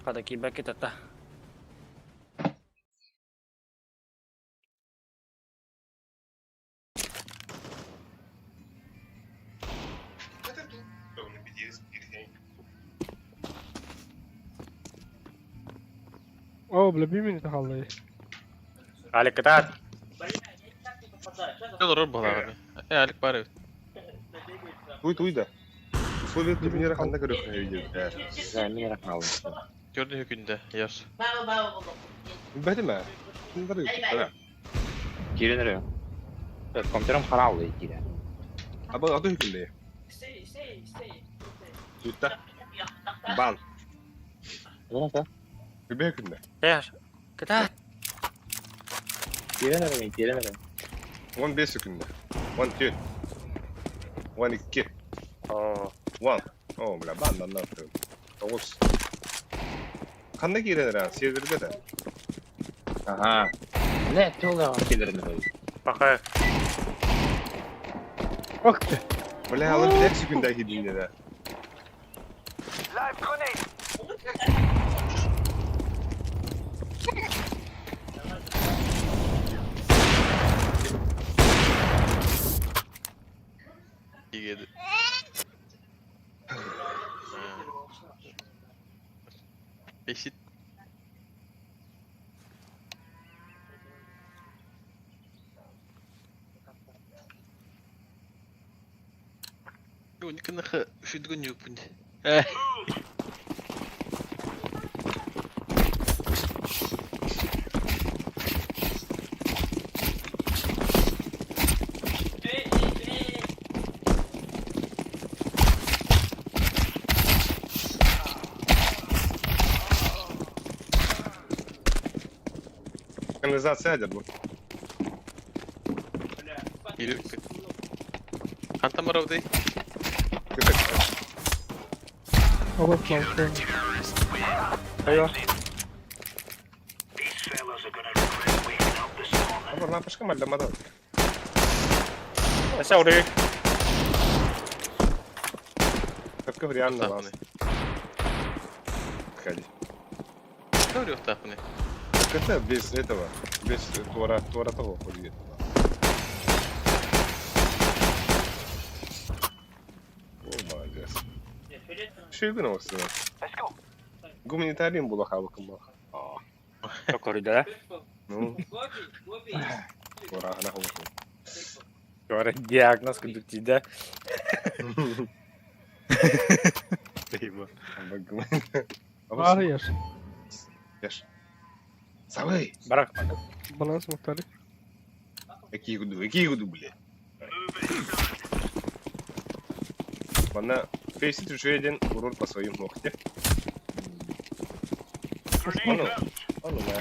Хада кибәк ата.
О, бля, бимини тахалай.
Алик кытаат.
Олорор буолаҕын. Э, Алик бар эбит.
Туй туй да. Условия турнира ханна көрөх видео.
Да, мен рахмалым.
Көрдү күндө, яш.
Бәдеме? Кимдер да.
Киренер. Компьютерым харал дейді.
Аба аты хүндэ. Тутта. Бан. Күбэ күннэ.
Кытаат.
Киирэн эрэ, киирэн эрэ.
15 күннэ. 14. 12.
Оо.
1. О, бля, бандан нахуй. 9. Ханна киирэн эрэ, серверге да.
Ага. Не, туга киирэн эрэ.
Пока.
Ох ты.
Бля, алып билер секунда киирдиңде да.
Киирди. Eşit. Униканыха шүдгүн юпун.
Канализация дед бу.
Киирик. Хантан барабытай?
Көтек.
Оба план.
Айва.
Абар лампочка малламада.
Эсэ уры.
Көпкө реально вас. Ходи.
Көрүөхтаахпыный.
Это без этого, без туора, туора того ходит. О, молодец. Шүйгін осы. Гуманитарий була хабыкым был.
Көрүдэ.
Ну, туора ана хабыкым.
Көрө диагноз күндүк да.
Ах, яш.
Яш. Савай.
Барак.
Баланс мухтали.
Какие гуду, какие гуду, блядь. Мана фейсит один урон по своим ногте. Ану, ану, на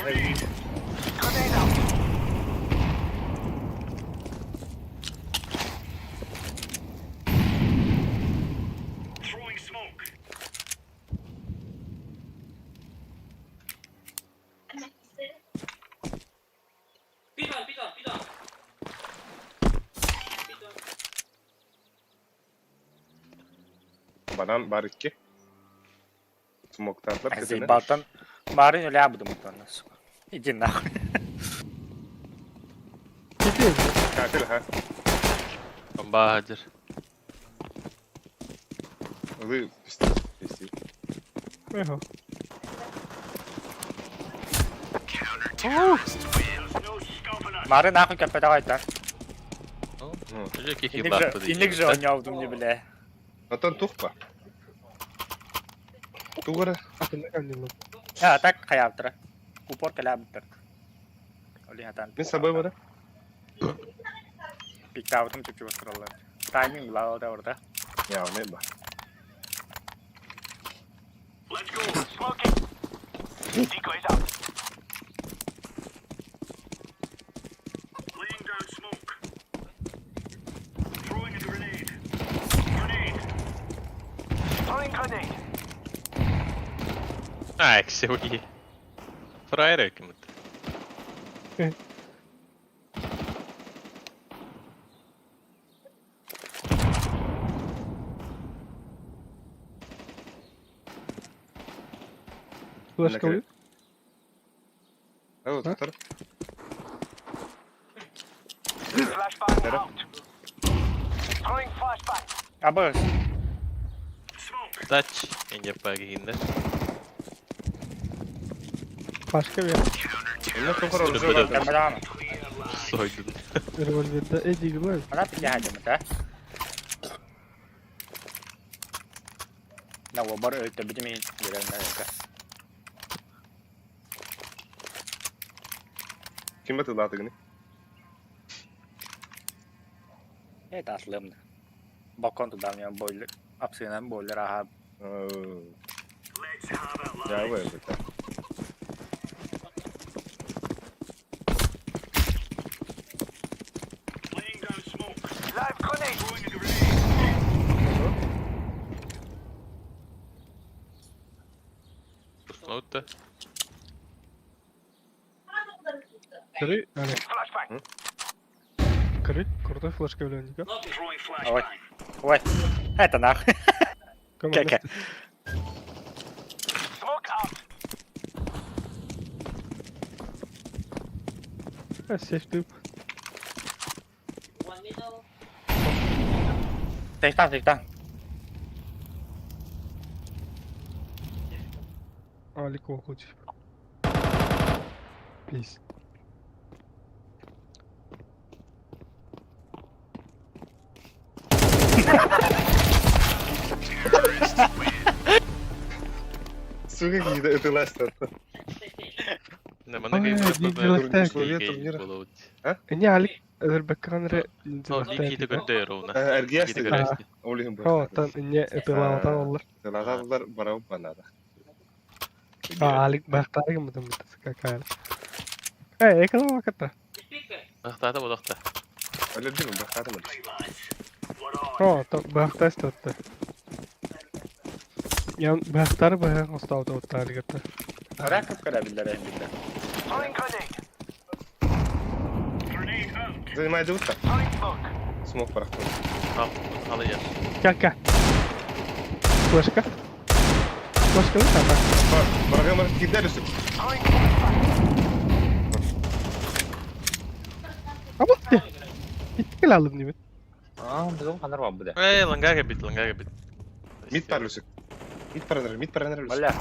Банан бар икки. Смоктатлар кетene.
Заебал Марын ля буду мутан, сука. Иди нахуй.
Иди.
Кафель, ха.
Бомба хадыр.
Вы пистолет. Пистолет.
Эхо.
Марын нахуй капе давай так.
Жеки
Инник же оняв мне, бля.
Атан тухпа. Тугара.
А так хаяптыр. Упор каляптыр. Оли хатан.
Мен сабай бара.
Пиктаутым чүпчү бастыралар. Тайминг була да орда.
Я, мен ба.
А, эксеуи. Фраер кимит.
Флешка вы?
А вот, второй.
Абы.
Тач. Инде пагинде.
Başka bir
Онна тухар оружие.
Кармадан.
Сойдун.
револьверда Эдди var.
Ана пике хадым да. На обар өтө битими дегенде.
Ким батылаты гыны?
Э таслым. Балкон туда мне бойлер. Апсынан бойлер аха.
Дьаабы эбитэ.
Ноутта.
Көрүй, аны. Көрүй, крутой флешка өлөннүкө.
Ой. Ой. Это нахуй.
Команда.
Кэкэ.
Сейф тип.
Сейфтан, сейфтан.
Алик окучу. Please.
Сука киһитэ ытылаастар.
Мана
Ой,
кей
Условия турнира.
Эни Алик өлбөккөн эрэ
Киһитэ көрдө ровно.
Эргиэс
Киһитэ көрөстү.
Ол иһин
Оттон инне ытылаатан оллар.
Ытылааталар барабы банада.
Алик бахтары гыммытым какая. Эй, экала ваката.
Ахтаата бодохта.
Өлөрдүм бахтаатым.
О, то бахтас тотта. Ян бахтары бахан остаута оттары гатта.
Раков корабль биллер.
Занимай дутта. Смок барахтым.
Алыя.
Кака. Флешка. Флешка да так.
Барагамар кидер үсүк.
А вот ты. Иткел алым дибит.
Аа, бүгүн ханар бар бу да.
Эй, ланга бит, ланга бит.
Мид бар үсүк. Мид баранар, мид баранар үсүк.
Бля.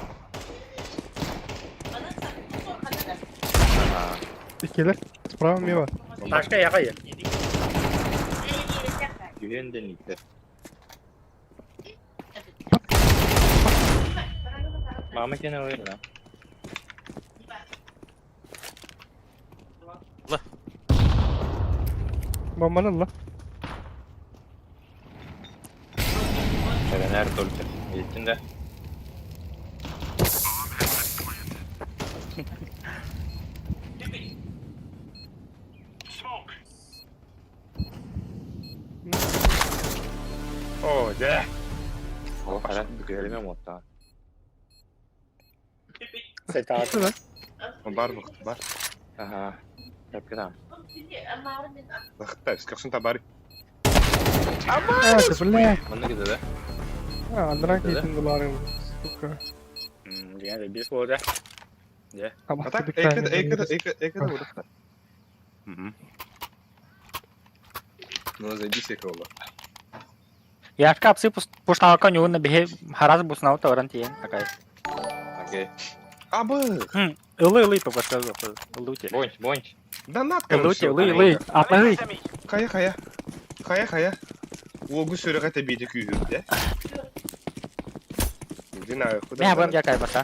Икелер. Справа мева.
Ташка яга
Күһүн ден итте. Мама кене ойна.
Бомбаны ла.
Эренер только. Еттин да.
О, дэ.
О, хара көрүмө мотта.
Сейфтан.
Бар бу, бар.
Аха. Тапкырам.
Бахта, скаксын табары.
А, ты бля.
Мында киде да.
А, андрак дейтин буларым. Сука.
Деген бес болды.
А так, эки эки эки эки да буду. Ну, зайди эки ола.
Яшка апсы пушталка нюна бихе хараз буснау тавран тиен такая.
Окей.
Абы.
Ылы ылы только сказал. Ылы
Бонч, бонч.
Донат,
Ылы
короче.
ылы ылы. Атлы.
Хая, хая. Хая, хая. Уогу сөрөҕө тэбиитэ күүһүрдэ. Дина, куда?
Мә бам якай баса.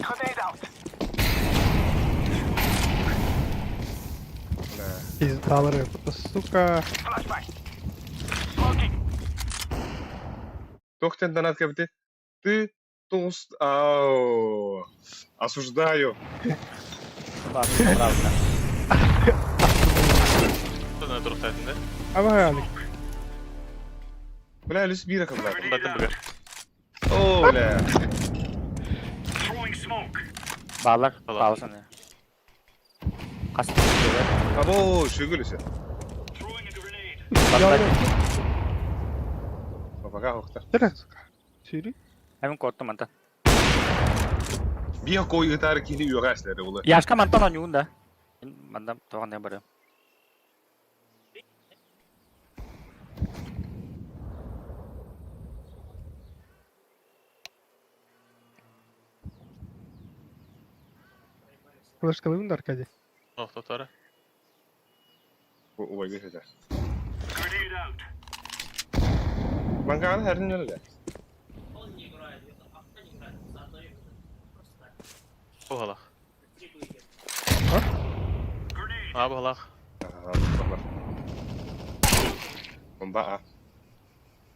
Пиздалары, сука.
Тохтен донат кэбити. Ты толст... Ау. Осуждаю.
Ладно, правда.
Тона туртайтын да.
Аба Алик.
Бля, люс бира кабла.
Батын бүгөр.
О, бля.
Балар,
Балар.
балсын. Кас.
Або, шүгүлүсө. Бабага хохта.
Тера, сука. Сүйрі.
Әмин корттум антан.
Биha кой ытары кини үөҕээслэри улы.
Яшка мантан онюн да. Мандам тоған не бары.
Флешкалыбын да Аркадий.
Охтотора.
Убайга хэтэ. Манганы хэрин нөлө.
Он не играет, авто не играет, заодно и просто так.
Бухалах.
А?
А, бухалах.
Ага, Бомба а.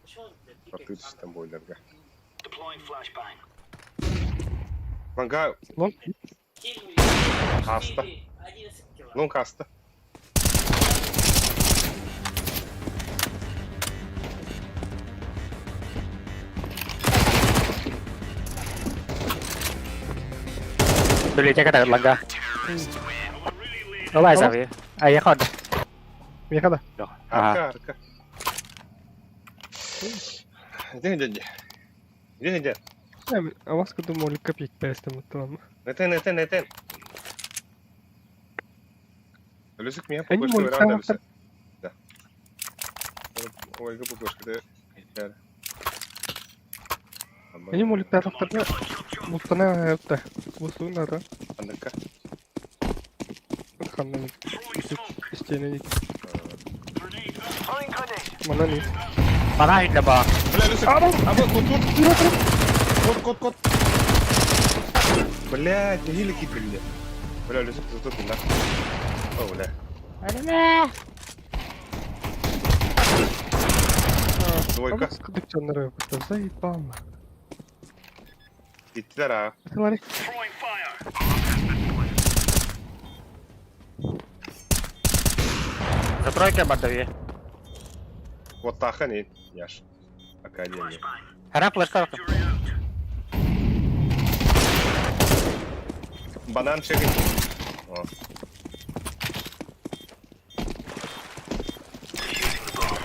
Почему он, блядь, пикает
Партыц
сам?
там бойлерга. Ланга
Лонг.
Хаста. Лонг хаста.
Бүлүүтэ катар ланга. Олай зави. Айа ход.
Миэхэ да.
Арка, арка. Иди, иди, иди. Иди, иди.
Авас куду молика пикпэстем оттон.
Нэтен, нэтен, нэтен. Өлүсүк миэхэ
Они
покошка
молика
веран өлүсүк. Да. Ольга покошка да.
Они моликтаахтарына мустана аятта. Бусуун ара.
Анныкка.
Ханна истиэнэ Манан
Бана хүллэ баа.
Бля, Өлүсүк. Аба, кот, кот. Кот, кот, кот. Блядь, нэһиилэ киирдилэр. Бля, Өлүсүк туту тунна. О, бля. Двойка.
Авас кудук чаннары кутта заебал.
Иттилэр аа.
Смотри.
Затройка бардави.
Оттаахан ин. Яш. Академия.
Хара флешка.
Банан чекай. О.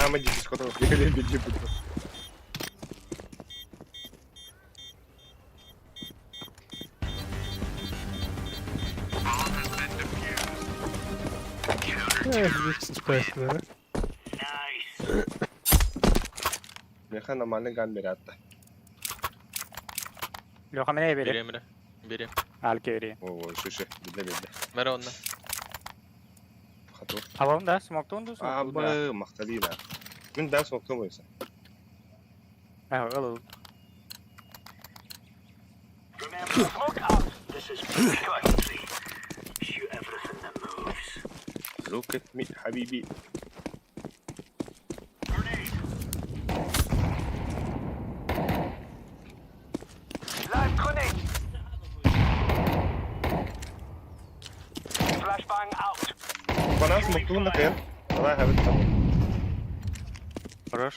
Ама дикий скотов. Беги, беги.
Эх, здесь да?
Меха нормальный ган берет.
Леха меня бери.
Берем, бля. Берем.
Алкери.
О, о, шише. Беде, беде.
Бері онна.
Хату.
Абам да, смоктун да, смоктун да.
Абы, мақталина. Мен дәл соқтым ойса.
Аа, ол.
Look at me, حبيبي. Банан смоктун на хер. Давай, хабит.
Хорош.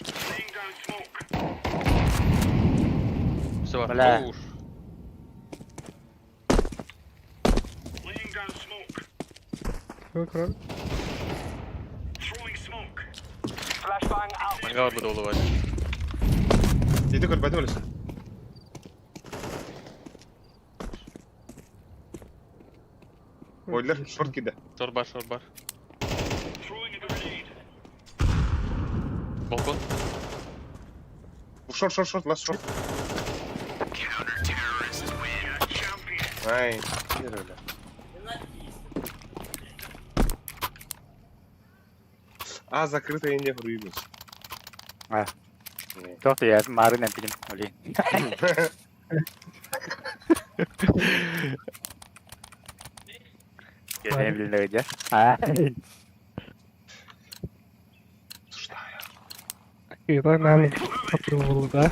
Все бар.
Бля.
Оуш.
Как рад.
Мангал буду улывать.
Иди көрбәдім өлесің. Ойлар, шорт киді.
Шор бар, шор бар. Балкон.
Шорт, шорт, шорт, лast шорт. Ай, не бля. А, закрытая не врубилась.
А. Тох я мары не пилим. Оли. Я не билdim где. А.
Это нам попробовал, да?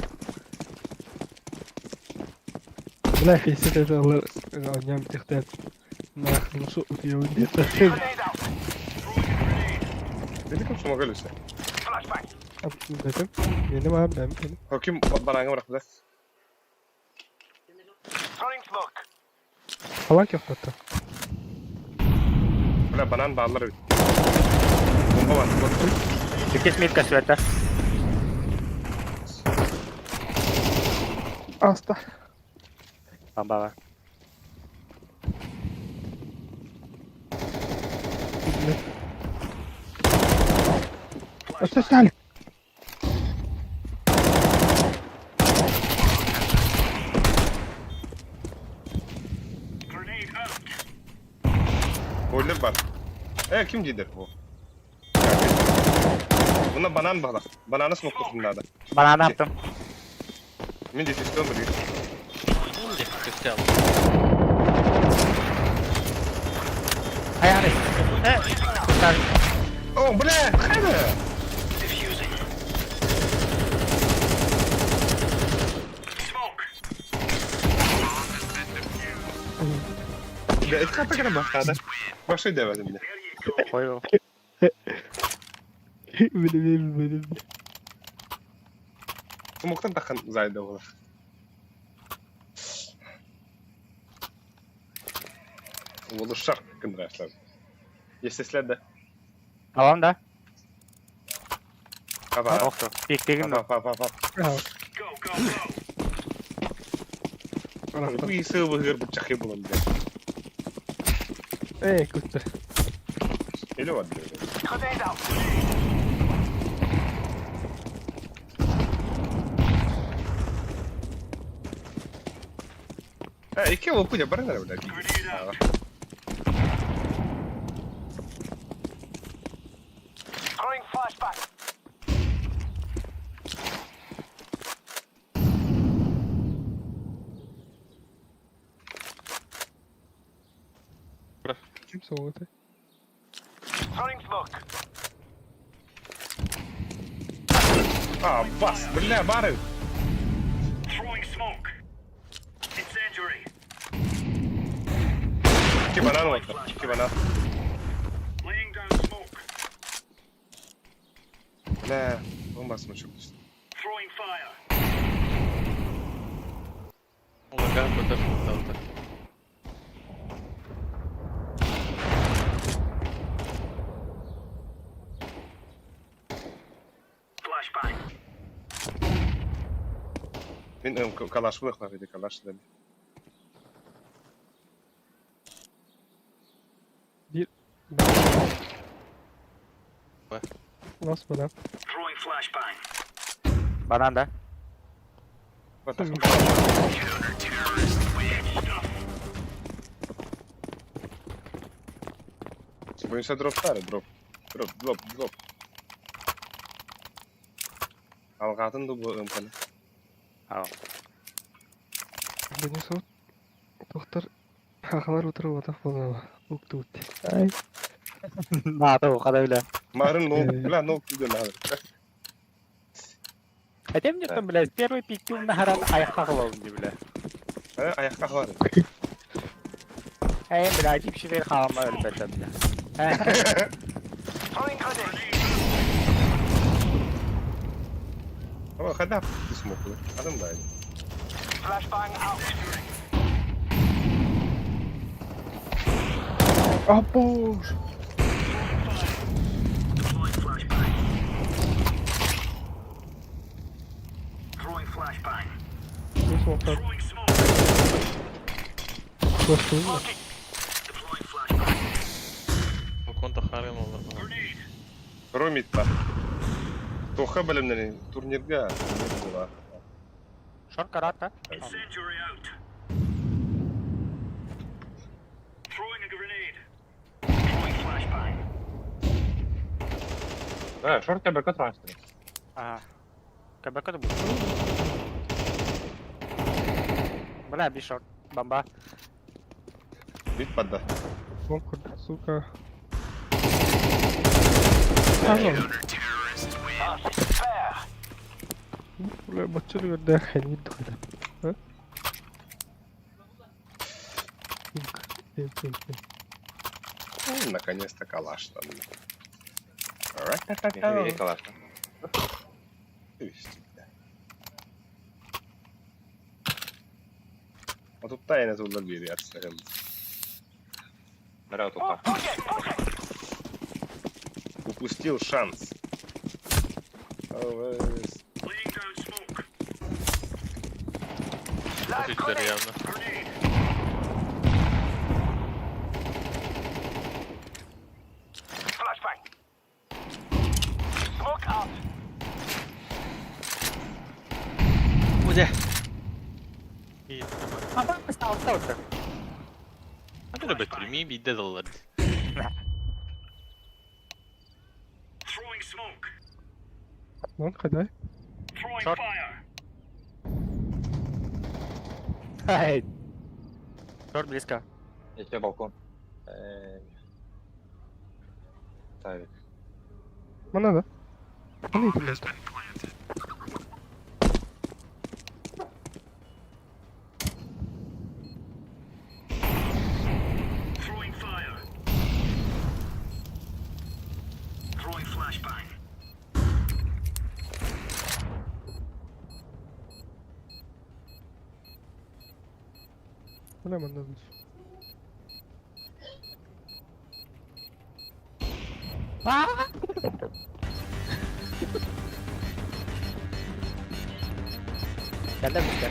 Бля, если это ням тихтет. Нах, ну что, я где-то.
Dedi kim смогали все.
Dedim. Benim abi ben benim.
Хоким банаңа бырақты да.
Salak yok hatta.
Бля, банан бағалар бит. Бомба бар.
Иккис мид көсүөтэ.
Аста.
Бомба бар.
Өстө сәл.
Бойлер бар. Э, ким дейді? О. Бұна банан бағла. Бананы смоктық надо.
Бананы аптым.
Мен де систем бір.
Көсте ал.
Ай, ай. Э,
О, бля, қайда? Это как бахтада. Башай давай мне.
Ой,
Билим билим.
Смоктан тахан зайда була. Уолу шар кындырашлар. Естественно, да.
Алам да?
Апа.
Охто. Пиктигин
Апа, апа, апа. Бу исы быгыр бу чахы булан да.
Эй, куттар.
Или вот. Икки лопуня баранар бля.
Ким соғыты?
А, бас, бля, бары. Икки банан вот, икки банан. Бля, бомбасын uçup düştü.
Улага көтөр тутталды.
Мин калаш вылыхлар иди, калаш да.
Нас банан.
Банан да?
Вот так. Боюсь, дроп старый, дроп. Дроп, дроп, дроп. Алгатын ду бу ымканы.
Ау.
Бұны соғыт. Тоқтар. Хақалар отырып отақ болмама. Уқты өтті. Ай.
Наата қада бля.
Марын нол, бля, нол күден надо.
Хотя мне там, блядь, первый пиктюм на харат аяққа қылауым де, бля.
Аяққа қылар.
Эй, бля, тип шевер қалама өлбәтті, бля.
Ama kada смокулы. Адам да.
А боже. Не смоктар. Достуң.
Балкон тахарым олар.
Ромит па. Тоха білімнен турнирга була.
Шорт карат, да?
Да, шорт КБК трансфер.
Ага. КБК да будет. Бля, би шорт. Бомба.
Бит падда.
Кон сука. Ано. Бля, бачыр көрді хәлмит духада. А?
Ну, наконец-то калаш там.
Калаш.
А тут тайна тут бери отстрел.
Нрав тут.
Упустил шанс.
Үстер явно. Уде.
Стал, стал, стал.
Hadi be türmeyi bir de dolar.
Lan kaday.
Шорт. Ай. Шорт близко.
Еще балкон. Ставит.
Мана да. Мана итилер. Бля, манна дуу.
Кэллэ бүттэ.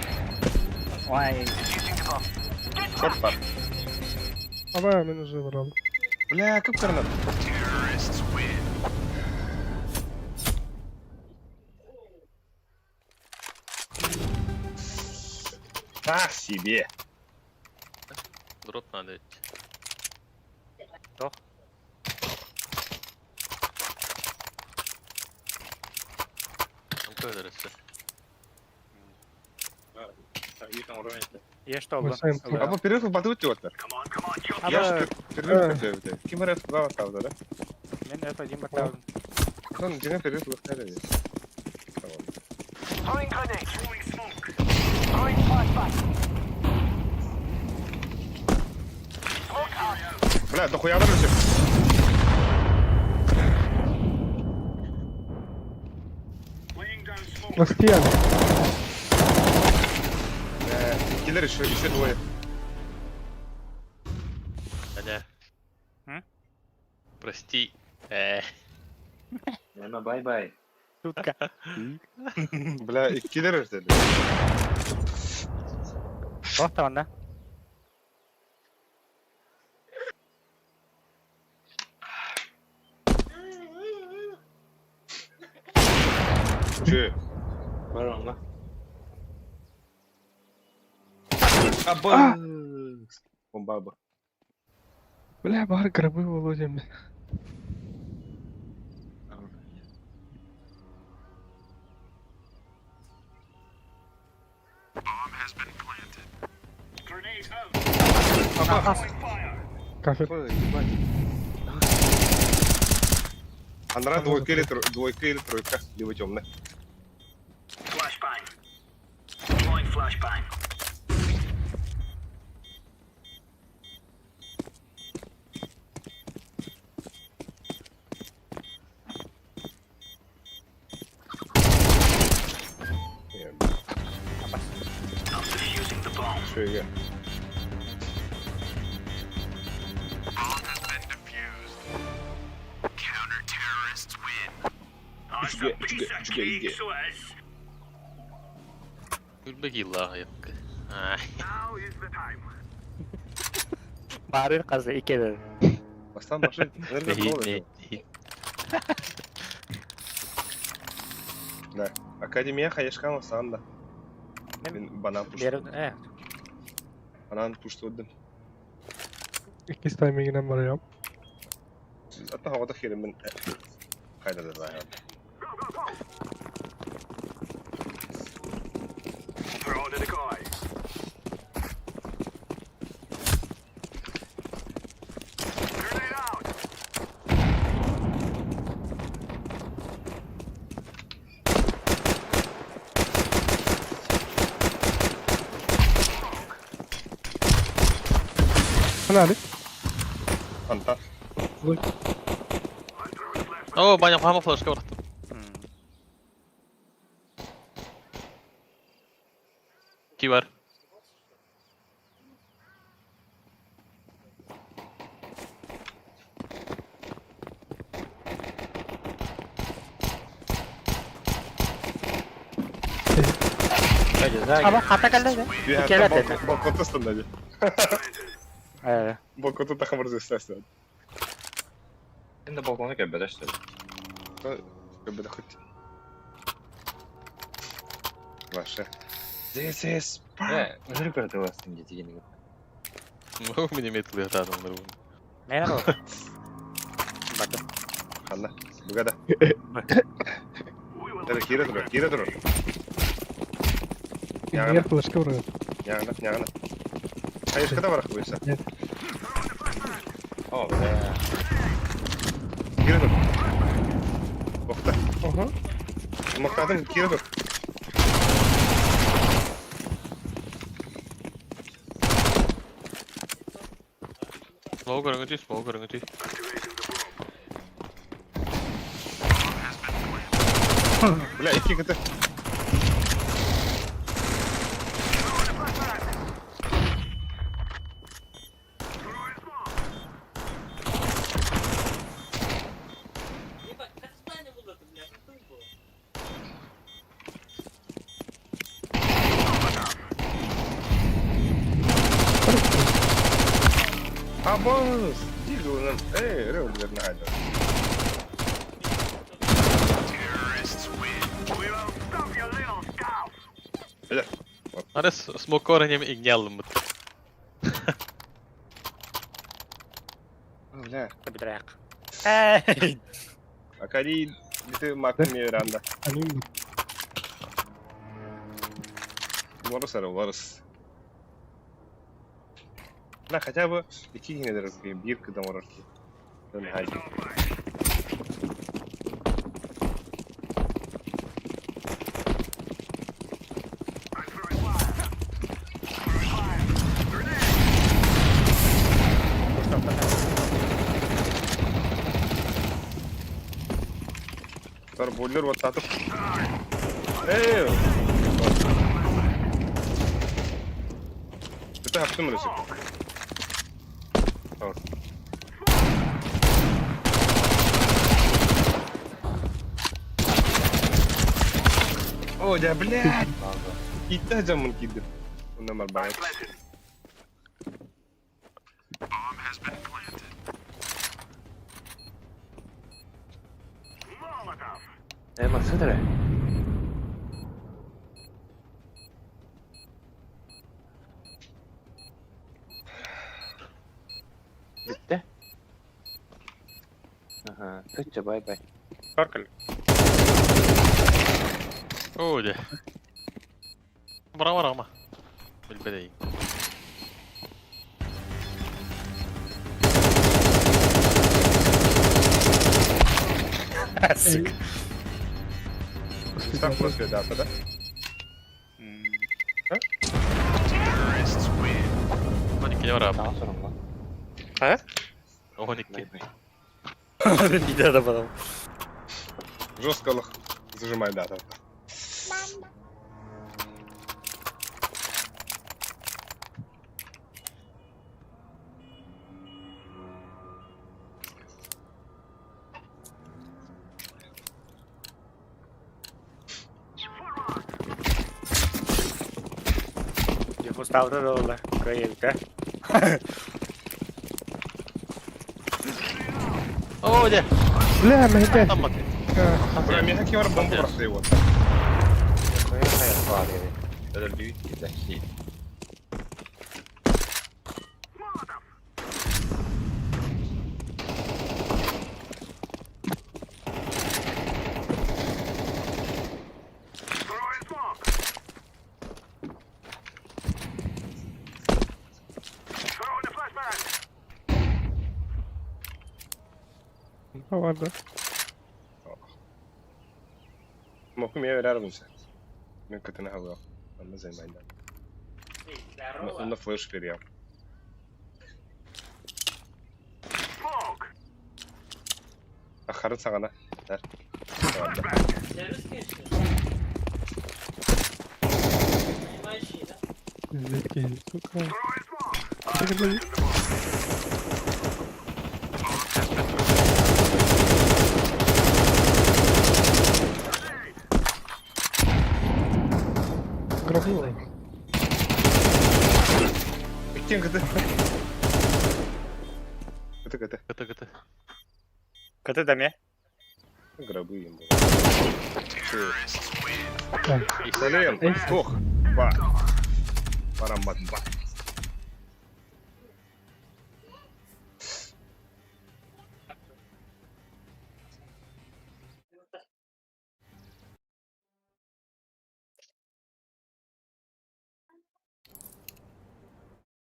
Ой,
Шорт бар.
Абаа, мен уже баралым.
Бля, кып гранат. Так себе.
Дроп надо идти.
Тох.
Там көдөрөсө.
Ешь что было?
Басайм.
А по перерыв батут диэбиттэр.
Аба,
Перерыв көтөбүтэ. Ким эрэ туда бастаабыта да?
мен это один баттаабын.
Сон дьиҥэ перерыв ылыахтаах эбит. Бля, дохуя да все.
Бастиан.
Киллер еще, еще двое.
Аня.
М?
Прости.
Нема бай-бай.
Шутка.
Бля, и киллер ждали.
Тох да?
Че?
Бар онна.
Аба! Бомбаба.
Бля, бар гробы Володя. бля.
Аба!
Кафе.
Ой, ебать. Андра двойка или двойка или тройка, либо темная. Что я? Үчүгэй, үчүгэй, үчүгэй, үчүгэй.
Күлбек иллаах якка. Ай.
Баарыр казы икеде.
Бастан башы, наверное,
Хит, хит.
Да. Академия хаешкан санда.
Мен
Мен банан пуш.
Берин, э,
Банан пуштудым.
Иккис таймингинен барыам.
Ата хавата херим мен хайда да знаю.
Ханали.
Антан.
О, баня хама флешка барахтым. Ки бар.
Аба, хата кэллэ да? Икелер деді.
Балконта стандади.
Э,
Балконта тахамыр зестәсен.
Сен де балконга кэлбэтэ что ли?
Как бы хоть. Ваше. This is
Э, ынырык көрдө басың дии дегени.
Ну, мне метлы атадым.
мен ол. Барды.
Ханна. Бугада. Тәрі кире тұр, кире тұр.
Инженер флешка барыам.
Яғына, яғына. Хайышка да барақ бұйса.
Нет.
О, бля.
Кире тұр. Оқта.
Ага.
Мақтадым, кире тұр.
Смоу көрүңү смоу көрүңү
Бля, екі кіті. Абыс! Дигл, эй, револьвер надо.
Ары смокор нем игнялым.
Бля,
Бирак. Эй!
Акари, ты макми веранда.
Аним.
Уларыс ара, уларыс. На, хотя бы iki yine de bir kıdem orar ki. Hadi. Тар бойлер вот татып. Эй! Это хаптым ресеп. О, да, блядь! Итта жамын кидим. Онда бар бай.
Максутара. Bitti. Ага, Катя, бай-бай.
Соркаль.
Оде. Бара бара ма. Билбедей.
Сука.
Так просто дата, да?
12 бара.
Tamam sorun lan.
А?
12.
Бай-бай.
Bir de потом.
Жестко лох. Зажимай дата.
Ставда да ола. Кайылка.
Оде.
Бля, мehter.
Таммат.
Бля, меня какие бомбу просто его.
Такие.
Vardı.
Мог меня верарвunsa. Мен кытына хавга. Анна займайда. Онна флеш берем. Ахарын сагана. Дар.
Сервис, конечно. Понимаешь, да?
Зеки, сука. Гробу.
Иктен кыты. Кыты кыты.
Кыты кыты.
Кыты даме.
Гробы им было. Салем. Ох. Ба. Парамбат ба.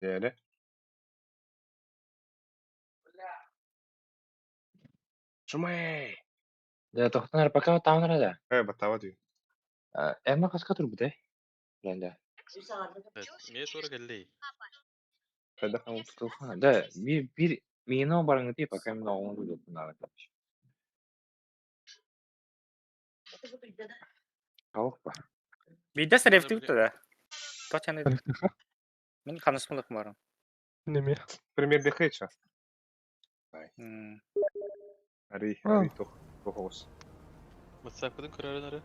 Değeri. Шумэй.
Да, тохтанар пока там надо.
Э, баттава дүй.
Эмма каска турбуте. Ленда.
Мне тоже келли.
Хайда.
Да, bir bir мино барыңды пока мен оғын буду надо. Калып па.
Биде срефти да. Точно. Мен канысмылык барым.
Неме.
Пример дехеча. Ари, ари тох. Тохос.
Ватсаппын көрөрөн ары.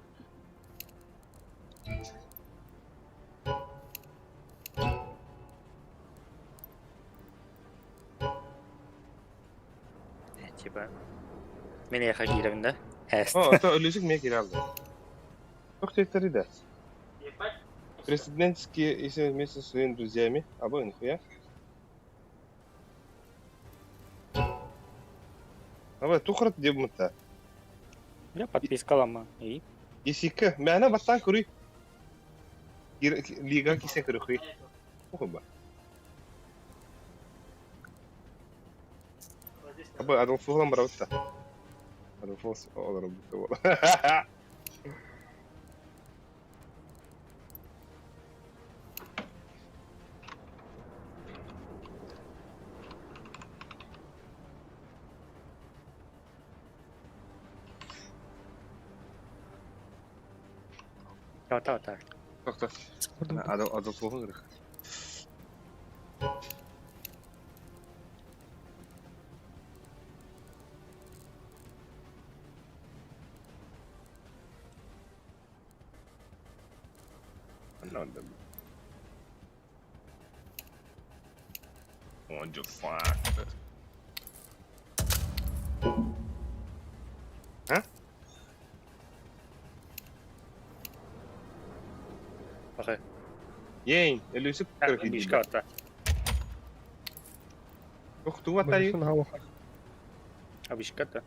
Типа. Мин эйиэхэ киирэбин да? Эст.
О, это Өлүсүк мне киирэлдэ. Туох диэтэри да? Президентские если вместе со своими друзьями, а вы нихуя. Абы тухрат диэбмыта.
Я подпискалама. И?
Исикка, мээнэ бастаан көрүй. Лига кисен көрүхүй. Ухуба. Абы Адolфуһан барабытта. Адolфус олоробут буола.
Та та.
Тохто. Адolфуһун ырых. What the fuck? А?
Окей.
Ей, Элюсик
Бишка отта.
Ох, ту атай.
А бишка-то.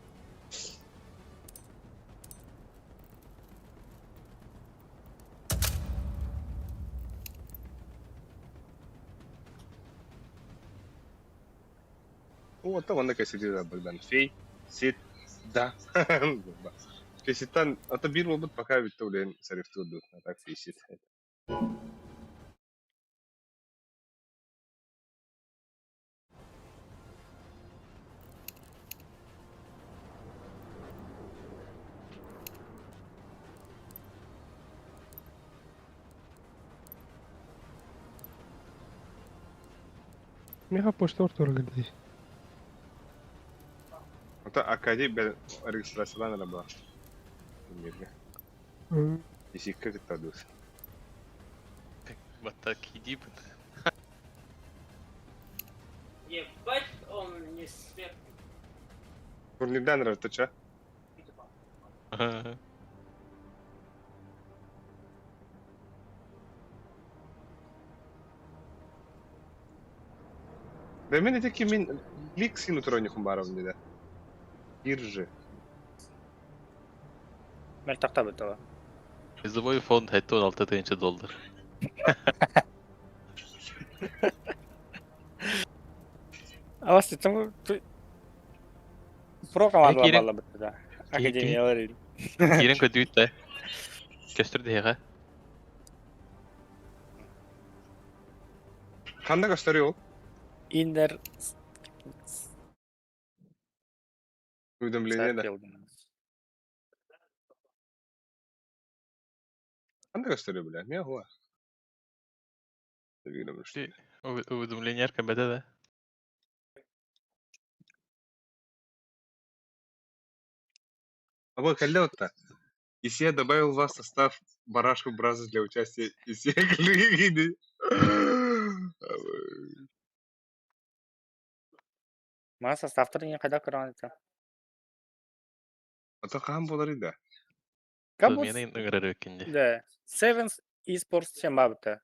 Вот там она кассетида Богдан. Фей, сит, да. Кассетан, а то бир болбут пока ведь то блин, сарифтуду, а так фейсит.
Меха почта ортура здесь.
Это Акади регистрациялан эрэ баар. Миргэ. Исикка кытта дус.
Вот так иди.
Ебать, он не сверху.
Турнирдан эрэ тача. Да мен ити мин ликсин утуронюхум барабын диде. Биржи.
Мел тахта бытова.
Призовой фонд 76 тысяча доллар.
А вас это Про команда
Кирин-
балла бытта да. Академия
Кирин көдүүт да. Көстөр диэҕэ.
Ханда көстөрүй ол?
Иннер
Уведомление да. Ханда көстөрүй бля. Мен хуа.
Уведомление РКБД да.
А вот кэллэ отта. Если я добавил вас в состав Барашку Браза для участия Исия Клигиды.
Мана составтар не кайда көрөн
А то хаан болар да.
Кабус.
Мени ыҥырар өккинде.
Да. Sevens Esports чем бабыта.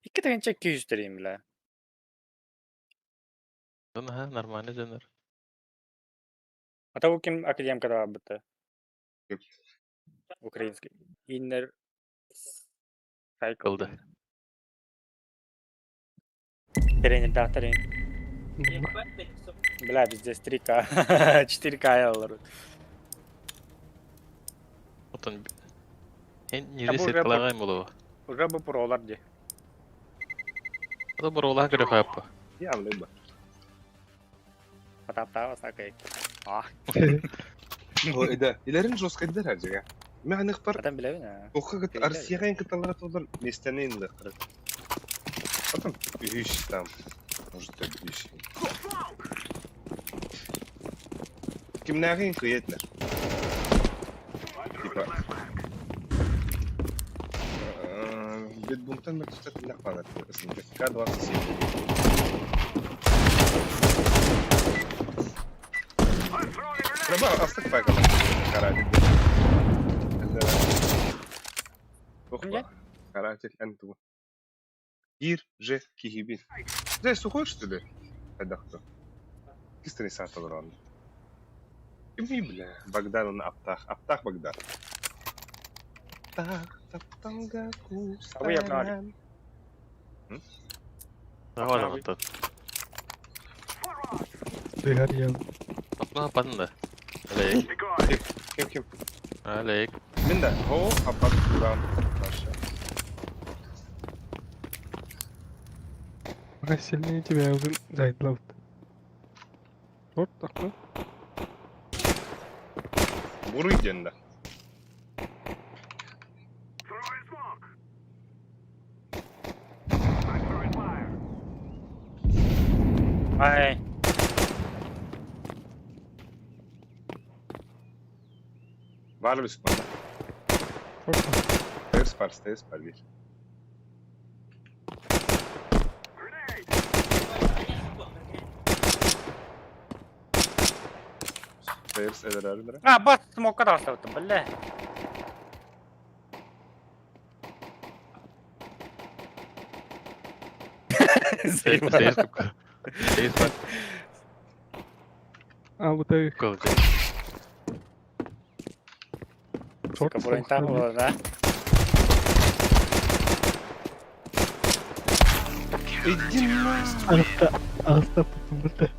Икки тегенче 200 терейм бля.
Ха, нормально дьоннор.
А то ким академка да бабыта. Украинский. Иннер
Кылды.
Тренер, да, тренер. Бля, везде 3К. 4К долларов.
Отон Эн
А
нирде
бу уже
сеткалагай болова.
Уже бы пролар де.
Ата боролаах көрө хааппа.
Я влеба.
Потаптава сакай. А.
Да, илерин жестко дер ажыга. Мен ықпар
Потом билебин а.
Тоққа кыт Арсияға кыталара толар местенен да кыры. Потом үш там. Может, так үш. Кимнәгин кыетнер. Типа. Бет бунтан мөктөстөр кимнәк панат. К-27. Астык пайкалар. Каратель.
Кимдэ?
Каратель эн тугу? Биир же киһибин. Дьэ, сухой что ли? Хайдах то? Кистени сааталар онно. Кимий бля? Богдан он аптаах. Аптаах Богдан. Таах, тапталга
Абый апнаали.
куустаран.
Давай оттон.
Дыгарьян.
Апна аппатын да. Алейк.
Ким ким?
Алейк.
Мин да. О, аппат куран. Наша.
Пока сильнее тебя уже зайдлав. Вот так,
Буруй диэн да.
Ай.
Var bir bana.
Вот
Stairs var, stairs var bir. Stairs eder
А, бас смокка тахсыбытым, бля.
Stairs Stairs бар.
А, вот так.
Кылды.
Шорт
Сука, бронь буолар, да?
Иди на.
Аста, аста, потом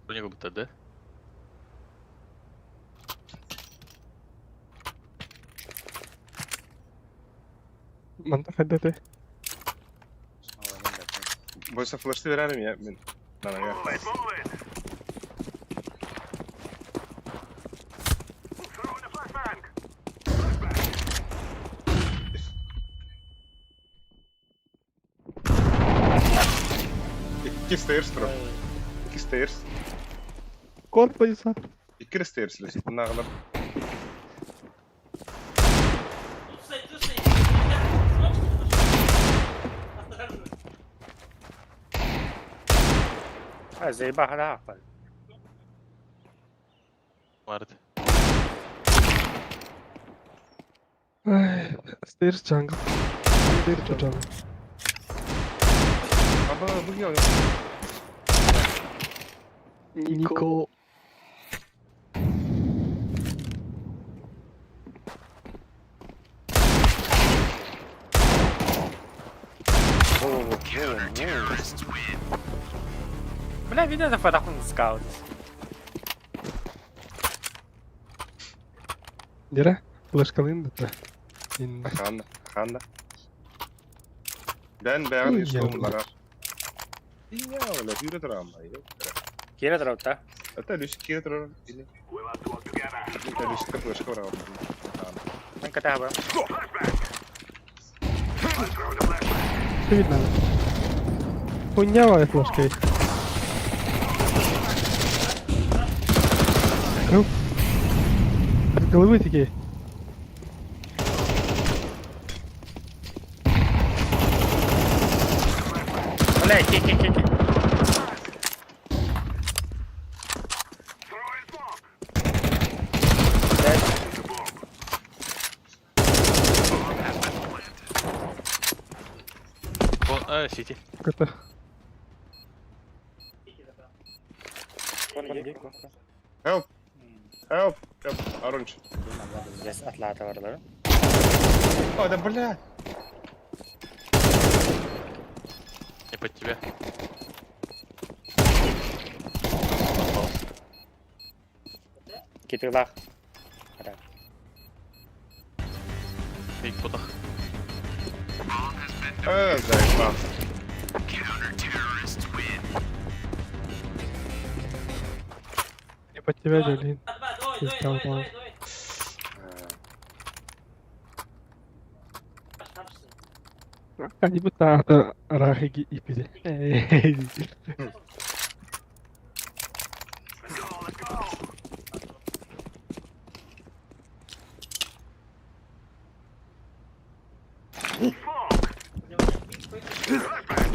Броня будто, да?
Манта хайдаты.
Бойса флешты верарым я мен. Нана я. İki stairs bro. İki stairs.
Кот бойса.
İki stairs list. Нағылар.
Слушай, слушай, Осторожно.
А, заебаха, да, ахпал.
Март.
Ай, stairs jungle. Stairs to jungle.
Аба, bu ya.
Нико.
Бля, видно, это фатахун скаут.
Дера, флешкалын да. Ин.
Ханда, ханда. Ben beğen
Uy,
istiyorum Ya öyle yürü drama.
Кира дроп, да?
Это Люси кире турар или. Это Люси флешка брал.
Мен ката бар.
Что видно? Хуйня флешкой. Крыл. От головы такие.
Бля, ки ки ки ки.
Вон, а, сити.
Это.
Help. Help. Help. Orange.
Здесь атлата барлар.
О, да бля.
Не под тебя.
Китылах.
Фейк потах.
Заебал.
Не под тебя, Джолин.
Давай,
Ты
давай,
стал
давай,
мало.
давай, давай.
Они бы та рахиги и пиди.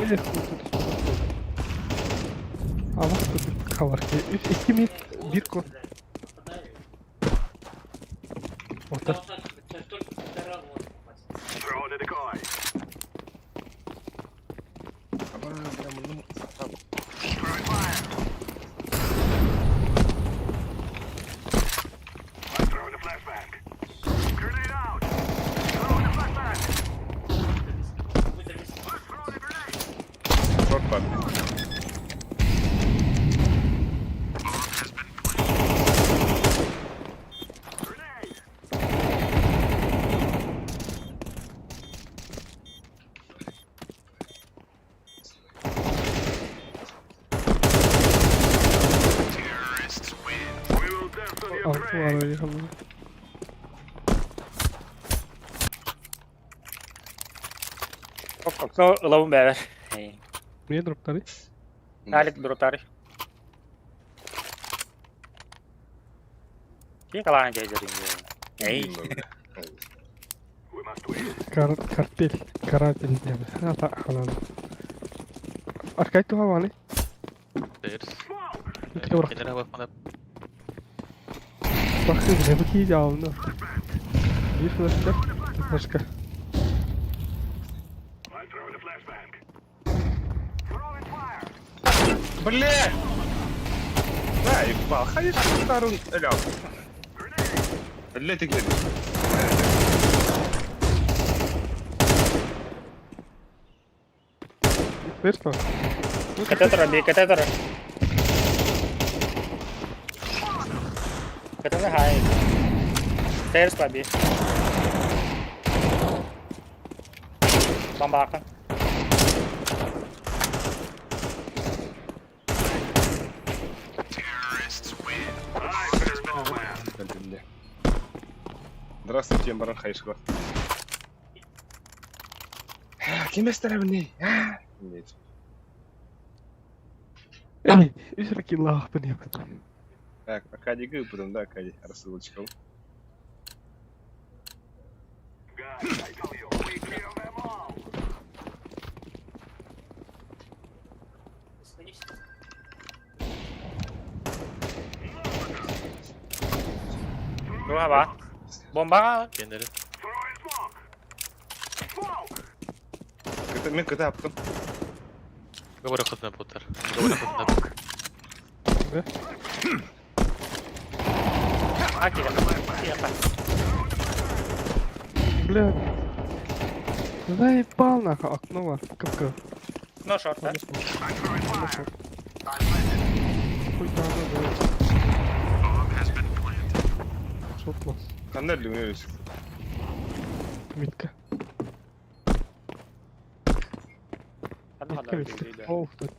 Эх, Үс икки мид бир кон. Отар.
Short var.
Altı var öyle kaldı.
Окно ылабын бэбэр.
Niye dropları?
Алик дурутары. Кие калаан жайдырын. Эй.
Kar kartel. Karatel diye. Ha ta halan. Arkay tuha var ne?
Stairs.
Yükle bırak.
Kenara bakmadan
Bakın ne bakayım cevabını. Bir flash yap. Başka.
Бля! Да, ебал, ходишь старую лял. Бля, ты где?
Ver bak.
Катетера би, катетера. Катетера хай. Stairs ба би. Бомбака.
Бля. Здравствуйте, баран хайшка. Ким эстеребни? Нет.
Үс ракилах бен yapın.
Так, Акади потом, да, Акади, рассылочка.
Духа ба. Бомба.
Kendileri.
Кыта, мен кыта аптым.
Говорю хотна путар. Говорю хотна.
А кире. Кире.
Бля. Заебал нахуй окно var. Капка.
Ну шорт, да?
Хуй там да. Шотла.
Қандай люмес?
Митка. Митка митка. Оу, тут.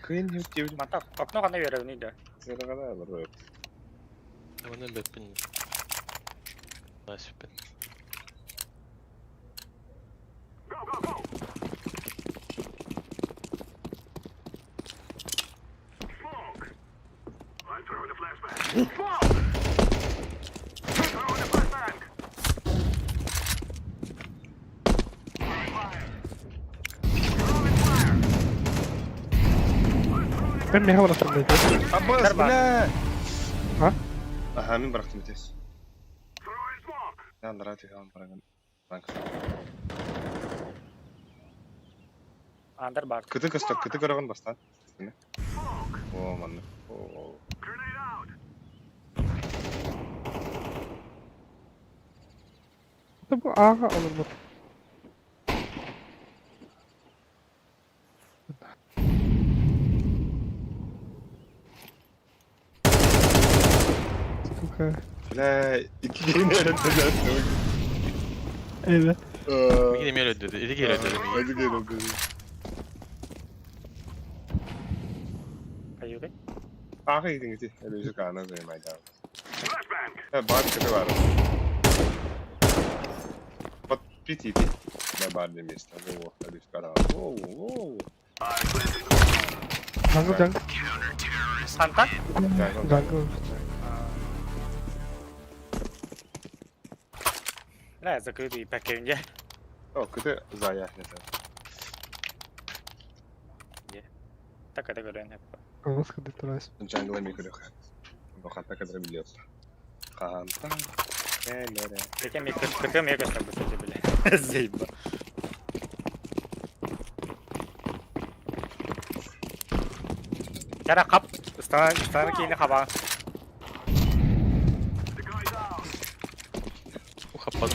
Кыйын хеп
Мата окно кана беребин иде.
Зерагада бар.
Bunu беппин. Nasipin.
Ben mi bıraktım dedi.
Аббас, бля!
А?
Аха, мен бырақтым тез. Ян рати хан бараган. Банк.
Андер бар.
Кыты кыстыр, кыты көрөгөн бастан. О, манны. О.
Bu ağa olur bu. Сука.
Бля, iki гейм öğrendim.
Evet.
Миги эмиэ өлөдү. Иди кел өлөдү.
Hadi gel oku.
Каюды.
Ага, иди иди. Эле жүк ана зай майда. Э, бар кыты бар. Бат. Ити ити. На барное место. Во, алюскара. Во, во.
Jungle jungle.
Хантан?
Jungle.
Бля, закрытый пакет.
О, кыты зая. Это.
Так это говорю.
Господи, трас.
Джангла микрох. Бахата кадра билет. Ханта. Элере.
Хотя мне хотя мне кажется, кстати, бля. Заеба. Кара хап, стана стана кейini хаба.
Ухаппат.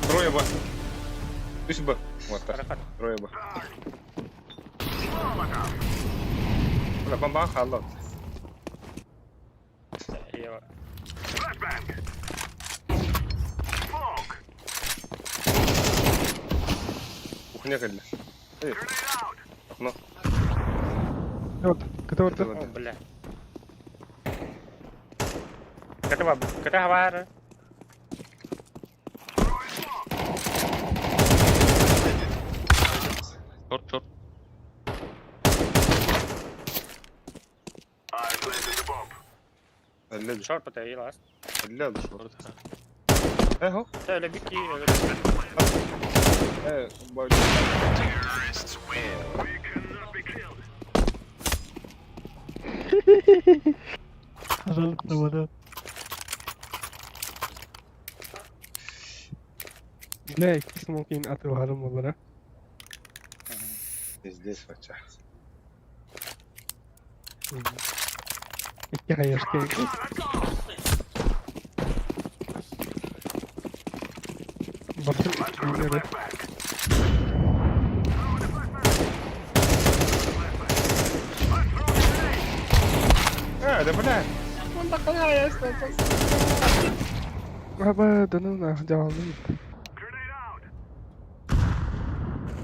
Трое ба. Үс ба. Вот так. Трое ба. Бля, бомба халат. Кухня кэллэ. Эй. Окно.
Вот, который
Это
О,
вот.
бля. Катава, катава.
Short, short.
Элле.
Шорт потай ласт.
Элле шорт.
Short.
Э, хо.
Та лебики.
Э, бой.
Пожалуйста, вода. Бля, икки смокин атыларым олара.
Здесь вача.
Икки хаешки. Бартын икки
Э, да бля.
Аба, да ну нах, дялны.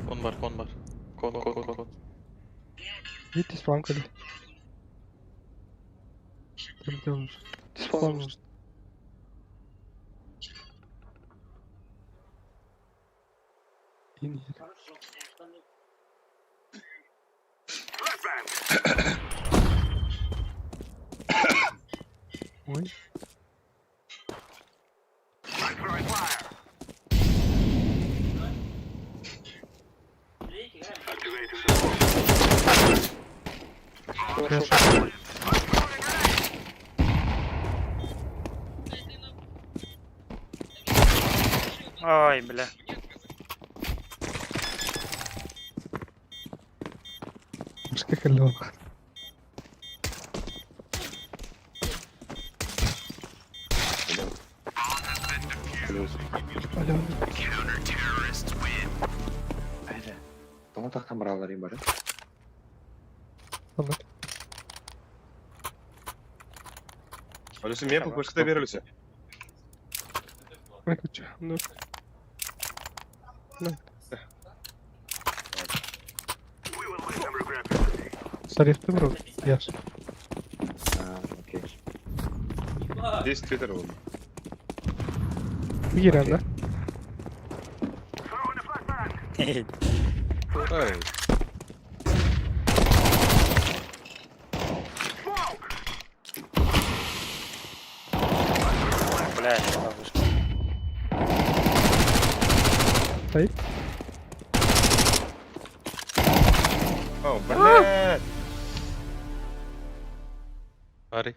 Кон бар, кон бар. Кон, кон, кон, кон.
Видите, спам кали. Там делаешь. Спам. In here. Ой.
Ой, бля.
Мышка калёна.
Плюс.
Алёна.
Тоҕо тахтан бараллар бары.
Ладно.
Алюся, мне попышка берелися.
Выключи. Ну. На. Тариф ты брал? Яш.
А, окей.
Здесь твиттер был.
Гиран, да?
Эй.
Бля, бабушка.
Стоит?
О, блядь.
Ари.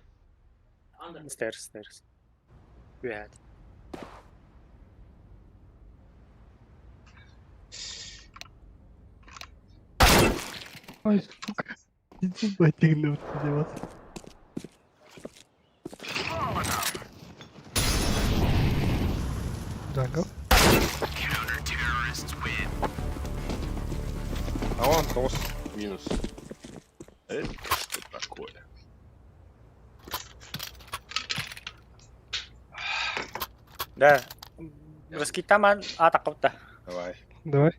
Stairs, stairs. Блядь.
Ой, сука. Иди батигну вот Jungle.
А он тос минус. Это что такое?
Да. Раскитаман атакалта.
Давай.
Давай.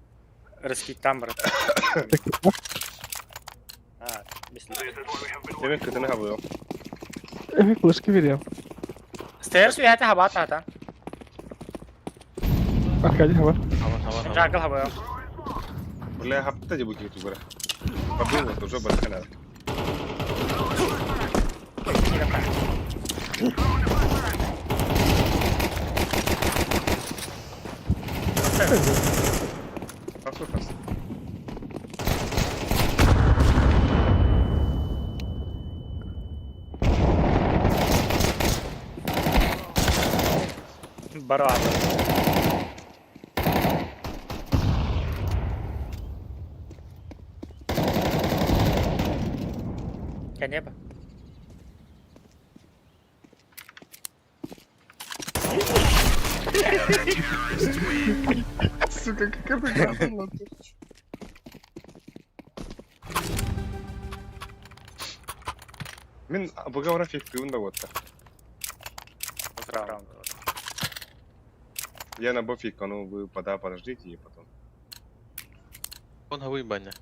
Раскидтаан барар. А,
Эми кытыны хабыам.
Эми флешки берем.
Stairs үйәті хаба тата.
Аркадий хабар.
Хабар, хабар, хабар.
Jungle хаба.
Бля, хапта дебу киһи тугара. Хабыы вот уже барыха надо. Тахса тахса.
Бара. Кәне
Сука, какая игра была. Мин бұға фиктивін да отта. Я на бофик, а ну вы пода подождите и потом.
Он хабый баня.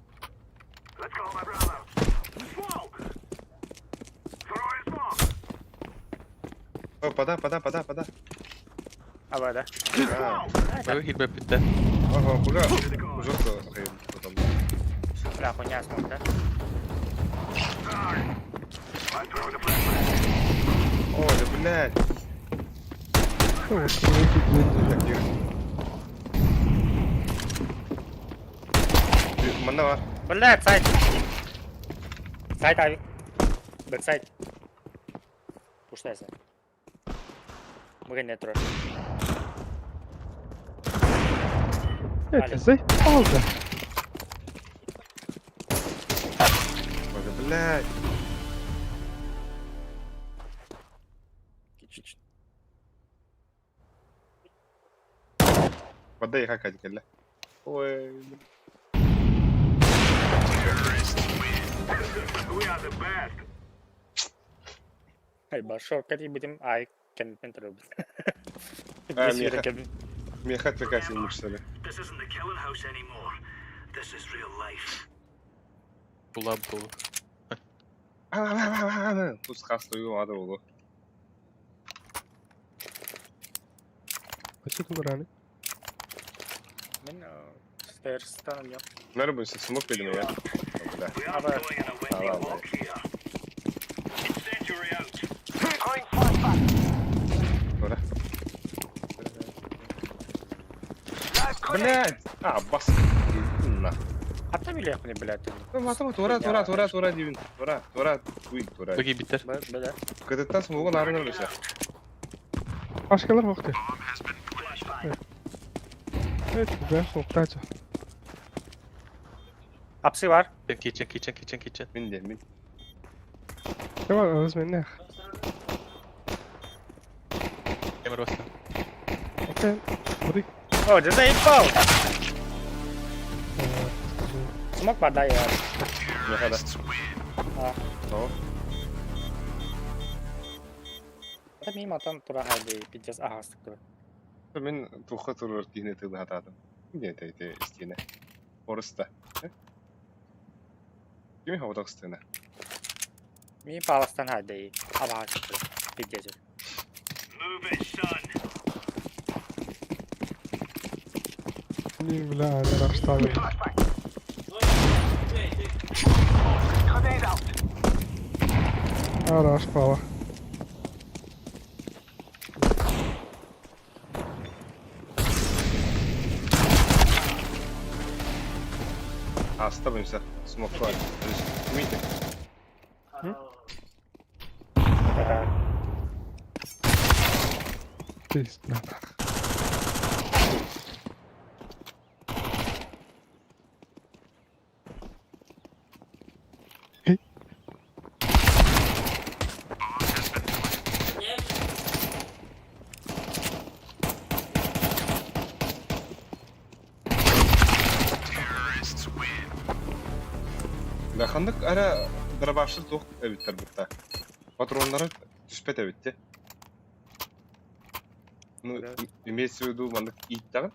О, пода, пода, пода, пода.
Аба да.
А,
Бага килбеп битте.
ага, буга. Жестко, потом.
Бля, хуйня смог, да?
О, да блядь. Манна бар.
Блядь, сайт. Сайт авик. Бэксайд. Пуштайся. Мыгын не тұр.
Это заебал-то.
Боже, блядь. Подай хакать, кэллэ. Ой.
Ай, башо, кәти битим, ай, кәнпен тұр.
А, меха. Меха твекаси мучсаны.
Була бу.
Тус хастую ада болу.
А что тут раны?
Мен стерстан yok.
Merhaba, smoke dedim ya. Бля.
Аба,
А, ладно. Тура. Блядь! А, бас. На.
Хатта биле хуйня, блядь.
Матама тура, тура, тура, тура дибин. Тура, тура, туй, тура.
Бага биттер.
Бля.
Кытыттан смогу нарын өлөсө.
Başkaları yoktu. Evet, ben soğukta
Апсы бар.
Kitchen, kitchen, kitchen, kitchen.
Мин де, мин.
Tamam, özmenler.
Темир баста.
Okey. Burayı...
О, да заебал! Смог подай, я.
Меха да.
А.
О,
Это мимо там тура хайды, пиздец, ага, стыктыр.
Мин туха турар кихне тылы хатадым. Не, те, те, стене. Орыста. Кими хавдак стене?
Ми паластан хайды, ага, стыктыр. Пиздец.
Не, бля, раштали. А, рашпала.
Аста бымса. Смок бар. Кимите?
Пизда.
Да хандык ара дробашыр тух эбиттер бутта. Патроннары түспет эбитте. Ну, имеется в виду мандык иттагын.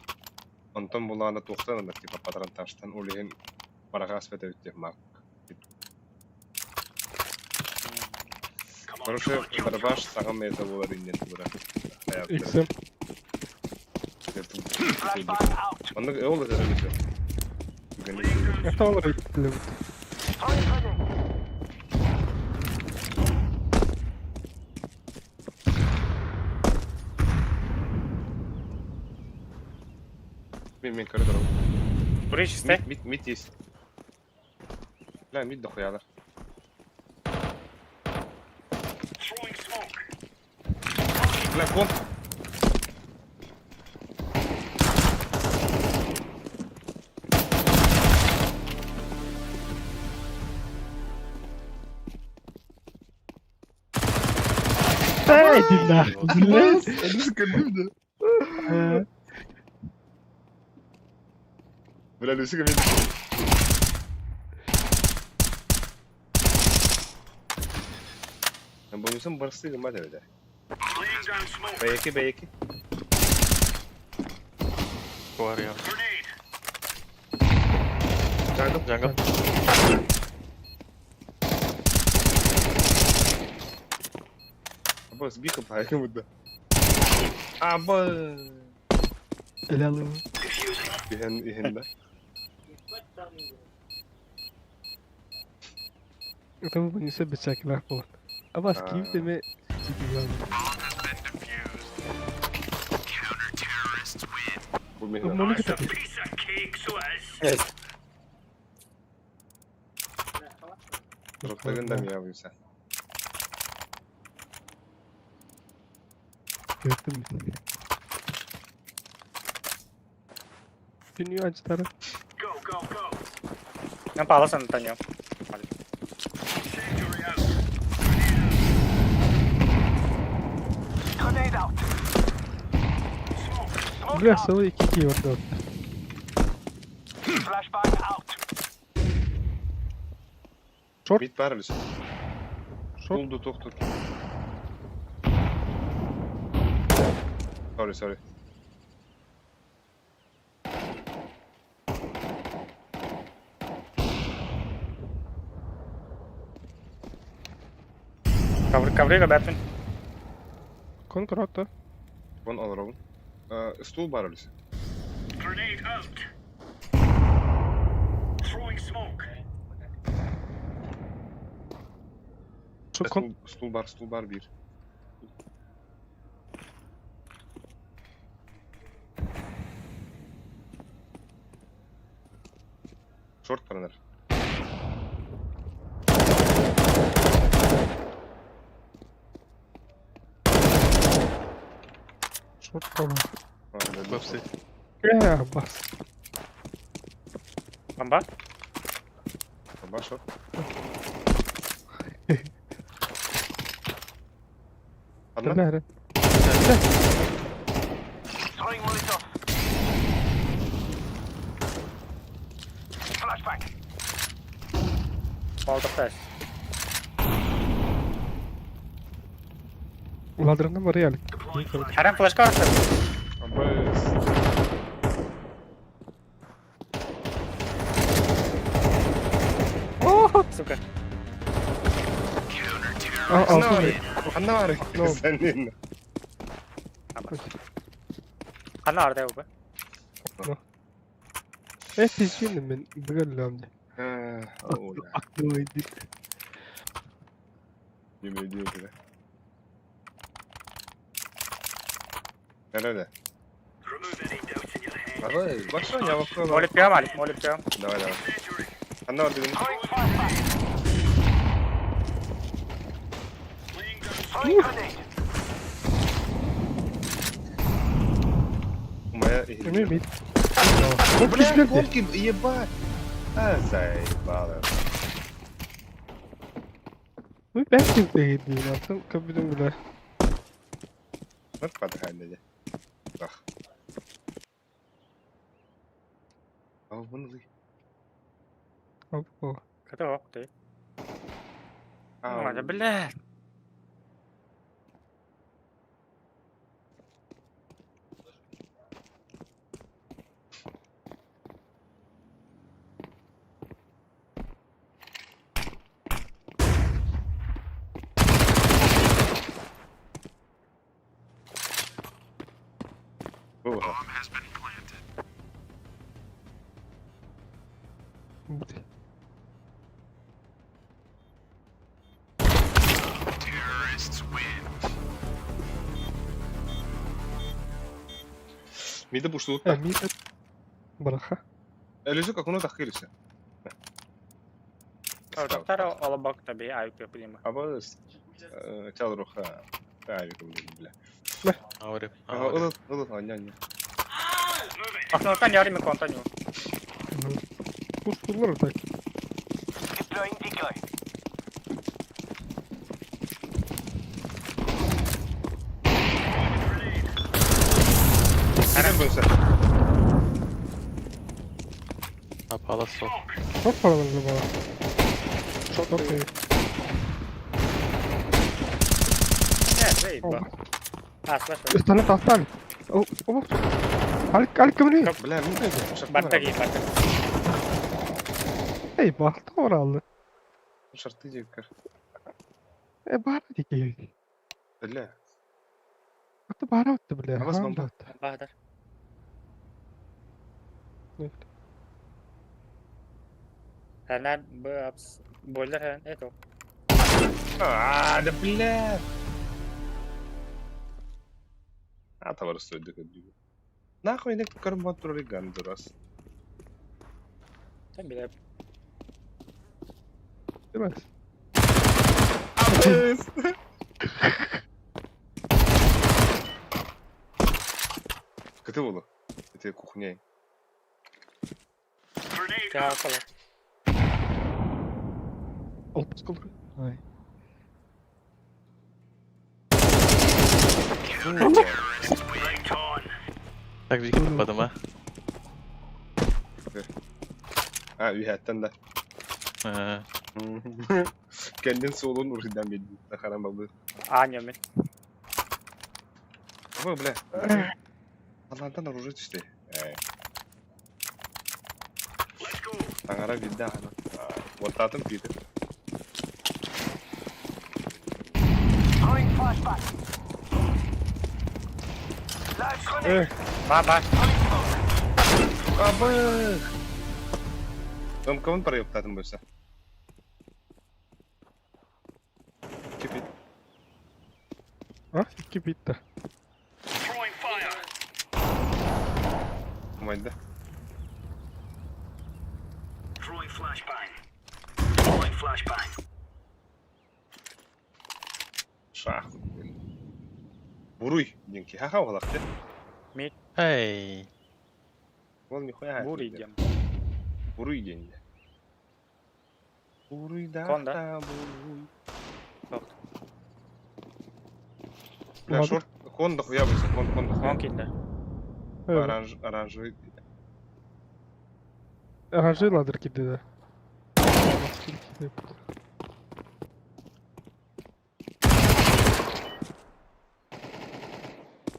Онтон булаана туохтан ылар типа патронташтан ол иһин бараха аспат эбит диэх маак. Короче, барабаш саҥа мета буолар иннин тура.
XM.
Оннук ол этэр эбит.
Это ол рейтинг.
Мин мин көрө турабын.
Бурый чистай.
Мид мид мид есть. Бля, мид дохуялар. Бля, кон.
Иди нахуй, блядь. Э,
Бля, Люсика мид. Бонусун барысы гыма да öyle. B2 B2.
Warrior.
Jungle.
Jungle.
Або сбиха по да. Або
Helal
иһэн иһин да.
Это вы не бесякилах болот. Абас ким деме
Бу мин.
Муну кытта.
Роктагын да мия буйса.
Gördüm. Dünya acıları.
Мен паласан таньем.
Бля, сылы iki iki orada. Short.
Мид бар Люсик.
Short.
Булду тохтор. Sorry, sorry.
Ковры, ковры, ребята.
Кон кротто.
Вон аларобун. Стул бар Люсик.
Şu kon
Стул, стул бар, стул бар бир. Шорт баранар.
шорт falan.
Website.
Ya bas.
Бомба.
Ба шорт. Одна?
Nerede?
Молотов тест.
Ладрана var ya.
Харам флешка арса.
Абыс.
Сука.
Aa altı.
Ханна бар. Сенин.
Хана арда убы.
Eh pişinim ben. Bıgırlıyorum de. Aklıma gitti.
Yemin ediyorum ki. Nerede? Давай, башла, я вокруг.
Молик пьем, Алик, молик пьем.
Давай, давай. Ханна бар дедим. Моя
Emin miyim?
Бля, конки, ебать. А, заебало.
Bu ben kimse gideyim attım. Kapıdım bile.
Вот подхалили. Ах. А вон вы.
Опа.
Ката ок ты.
А,
Да, блядь.
Мида пуштуутта.
Мида браха.
Элюзу как оно тахкырыся.
Доктор олобок таби айып пылима.
Абыз чалруха. Авик бля.
Аури.
Ага, ылы, ылы, аня, аня.
Окнотан ярimi контаню.
Пуштулар так.
Кирен бөлсө.
Апала сол.
Çok paralı bana.
Шот
Çok
ты.
iyi.
Не, заебал. А, слышал.
Üstüne tastan. O, o. Alik alik кімре?
Бля, мин
Бартаги, бартаги.
Ey baktı oraldı.
Шарты дикер.
E bari dike.
Бля.
Hatta bari attı bile.
Абас бомба.
Баһдар. Хәнәр б бойлер һән это.
А, да бля. А, товар стоит дык Нахуй не карматуры гандурас.
Sen bile
Değil mi?
Абыс! Кыты болу. Это кухня.
кала.
Olmaz olur. Ay.
Так бик таппадым а.
А, үйәттен да. Kendin solun urhidan bildi. Харам бабы.
Аня мен.
Ой, бля. Аллантан оружие түсті. Аңара видда ана. Оттатын пиді.
Ба ба.
Абы! Кым проептатын болса? Кипит.
Ah iki bitti.
Майда. Шах. Буруй, деньги. Ха-ха, олақ те.
Эй.
Ол нихуя.
Бур идем.
Буруй деньги. Буруй да.
Конда.
Буруй.
Тоқт.
Бля,
Ладно.
шорт. Кон дохуя болса, кон, кон дохуя.
Он килде.
Evet.
Оранж, оранжевый.
Aranjı ki dedi.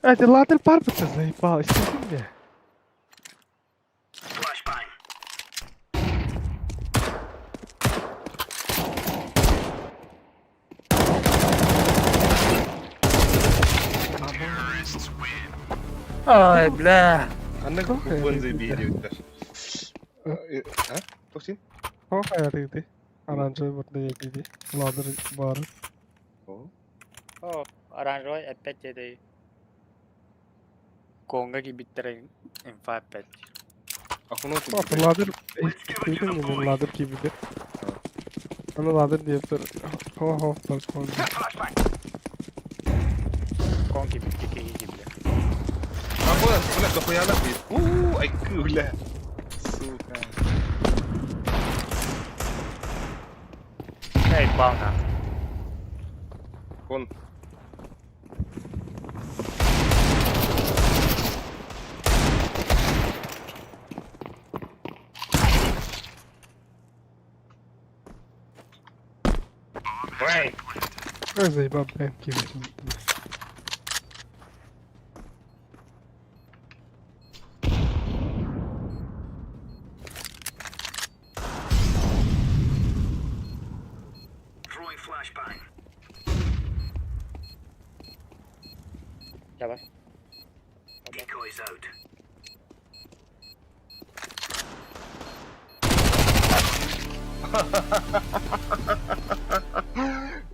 Evet, ladder parpıtı заебал, istedin mi?
Ай, бля.
Қандай
Çok
купон
iyi.
забили А? Тоқсин?
Çok hayaliydi. Aranjı burada yediydi. Ladder var.
О.
О, оранжевый опять dedi. Конга gibi инфа опять.
Ахуно
Bak ladder duydun mu bunu ladder gibidir. Onu ladder diye bir ho ho bak kon.
Кон gibi gibi gibi.
А, бля, бля, дохуя нахуй. У, ай, бля. Сука.
Эй, бауна.
Кон. Ой,
Ой, заебал, блин, gibi.
Давай.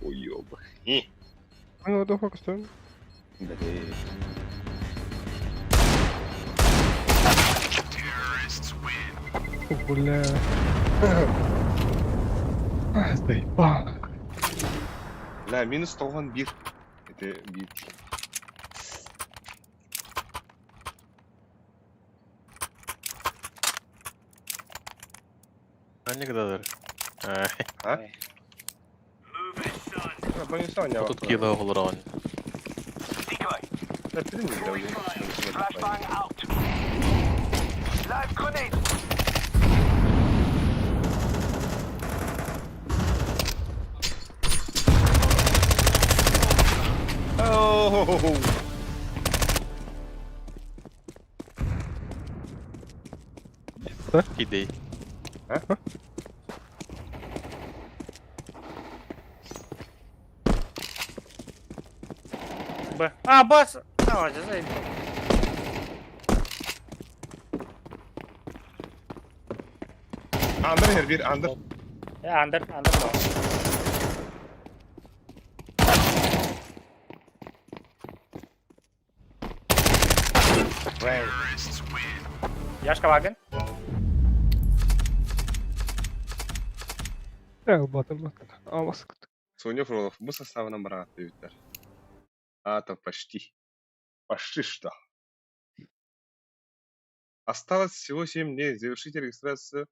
Уёб.
Ben orada fokusluyorum.
Блин.
Бля. Ай, Заебал.
Бля, минус 91. Это бит.
Анекдотер.
А?
Тут кило олорон.
Oh!
Кидей.
А?
Б. А, бас! А, здесь
Андер her bir андер.
Андер, андер. Яшка Ваген.
Батым Амас.
Соня Фролов, bu составынан бараатты бүттер. А, то почти. Почти что. Осталось всего 7 дней. Завершите регистрацию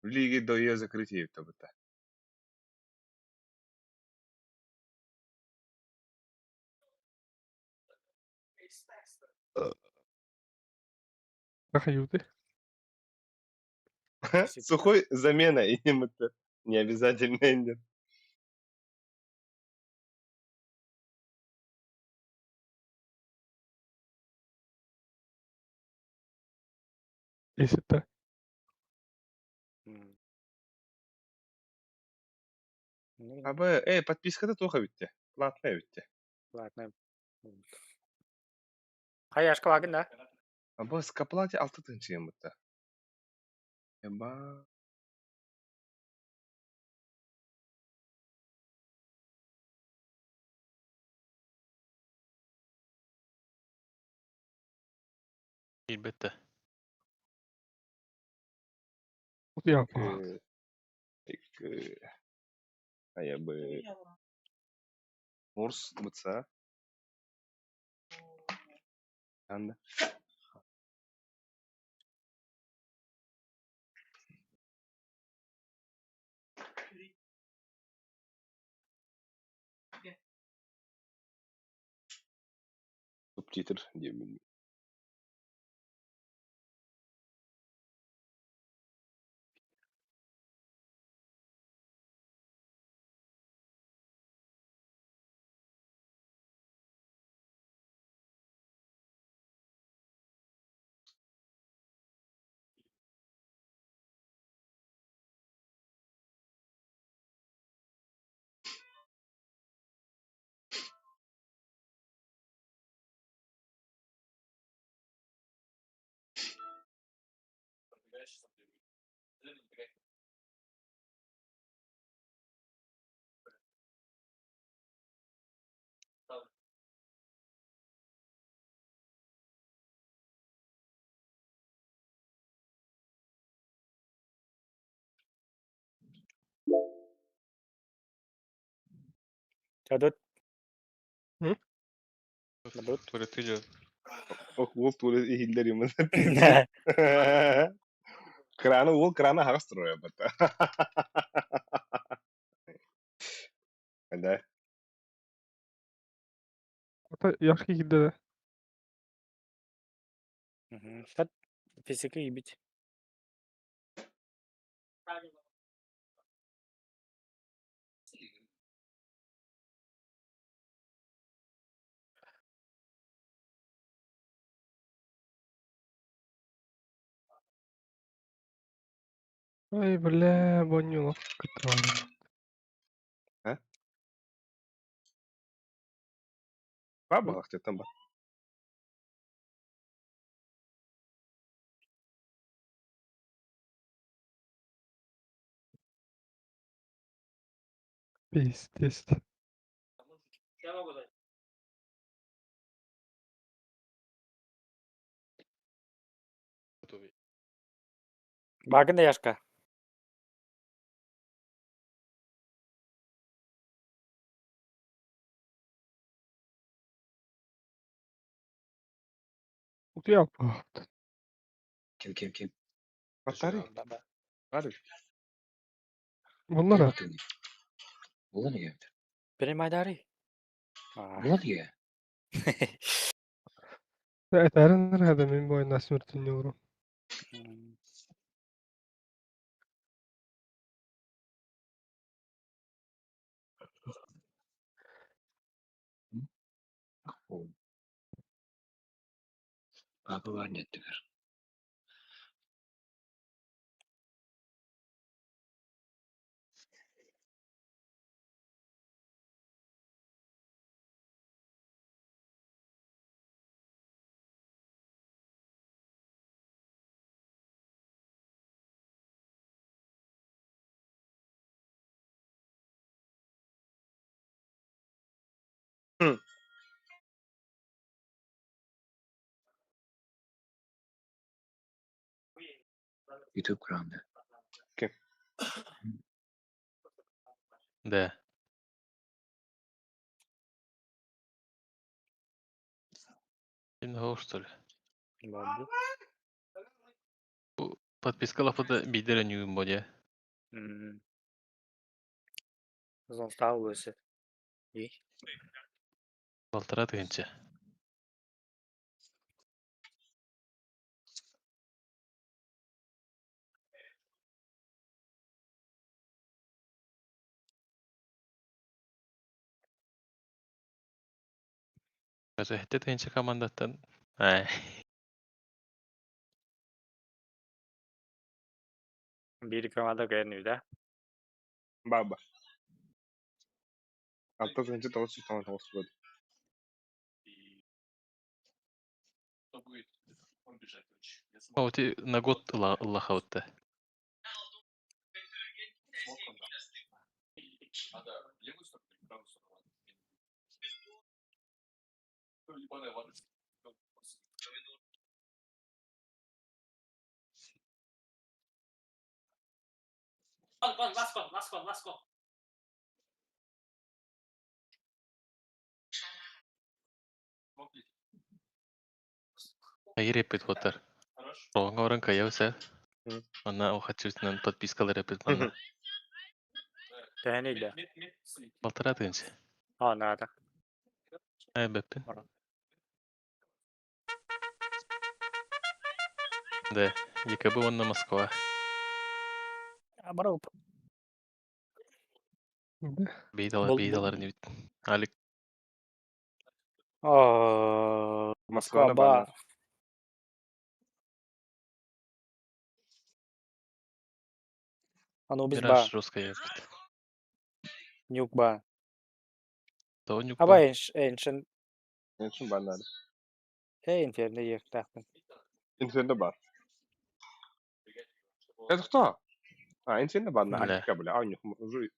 в лиге до ее закрытия. Тобто.
Ахаюты.
Сухой замена и это не обязательно нет.
Если так.
Абы, подписка-то тоха битте. Платная битте.
Ладно. Хаяшка Ваген, да?
Абы скоплате алты тынчы битте. Эба.
Elbette.
Я.
Аябы. Морс бытса. Анда. Субтитр диэмин.
Дадут.
М?
Дадут.
Туалет
Ок, ол туалет иһиллэр юм. Краны ол краны хаҕас турар бата. Да.
Это Яшки кидде.
Сат физика ебить.
Ой, бля, вонюлов. Который.
А? Баба там ба.
Пиздец.
Баагын да Яшка?
Утуйа алпаҕыт.
Ким ким ким?
Батарей. Барый.
Bunlar
Буолан иһэбит.
Принимай дары.
Буолан иһэ.
Этэрин эрэ мин бойна смертельный.
Папа бар диэттигэр. YouTube кыраанда.
Ким?
Да. Ким что ли?
Бабу.
Подписка лапыда бидер ньюм боде.
Зонстау өсі. И?
Балтара тыгынча. Хэтте тыгынча командаттан. Ай.
Биир команда кэлэн үдэ.
Баба. Алта тыһыынча 999 буолла.
А вот и на год ыллахабытта.
Con, con, last con, last con, last con.
Айыр эппит буотар. Роҕоҥҥо баран кыайа сэ. Манна охаччытынан подпискалар эппит манна.
Тэһэн илэ.
Балтара тыгынча.
А, надо.
Ай бэппин. Да, ЕКБ уонна Москва.
Барыл.
Бейдалар,
Бол-
бейдалар не бит. Алик
О,
Москвада
Москва ба.
баар.
Анубис ба.
Мираж русская эппит.
Нюк ба.
То нюк
Аба
ба.
Эншен.
Эншин баар наада.
Э, инферно ектахтын.
Инферно баар. Это кто? А, инферно баар на
Бля.
Акка, бля. А, у них уже...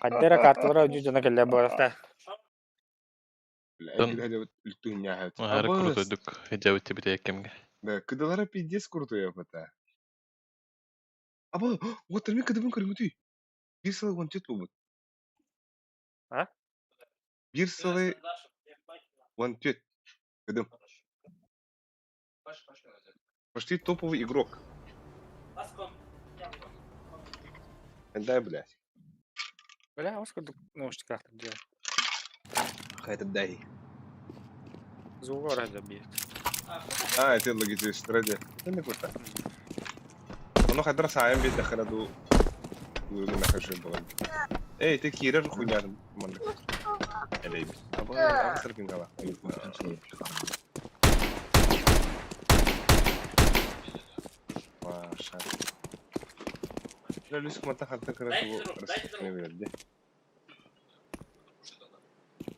Каддера карталара үдү жана келле барахта.
Бля,
Тон-
это лютуня.
Ары крутойдук жабыт бит эккемге.
Да, кыдалара пиздец крутой это. Аба, вот ми кыдыбын көрүңүтүй. Бир сылы он төрт болбут.
А?
Бир сылы 14. Кыдым. Почти топовый игрок.
Last con.
Дай, блядь.
Бля, оскар наушник картер делал.
Хайда дай.
Звук разве бьет.
А, это логически ради. Это не круто. Оно хайдар саайан бит дахараду. Уйгун нахаши было. Эй, ты кирер хуйня мандык. Элей. Аба, сарпингала. Маша. Лүс мата хатта
Дайте
кырату
друг, дайте друг.
не берди.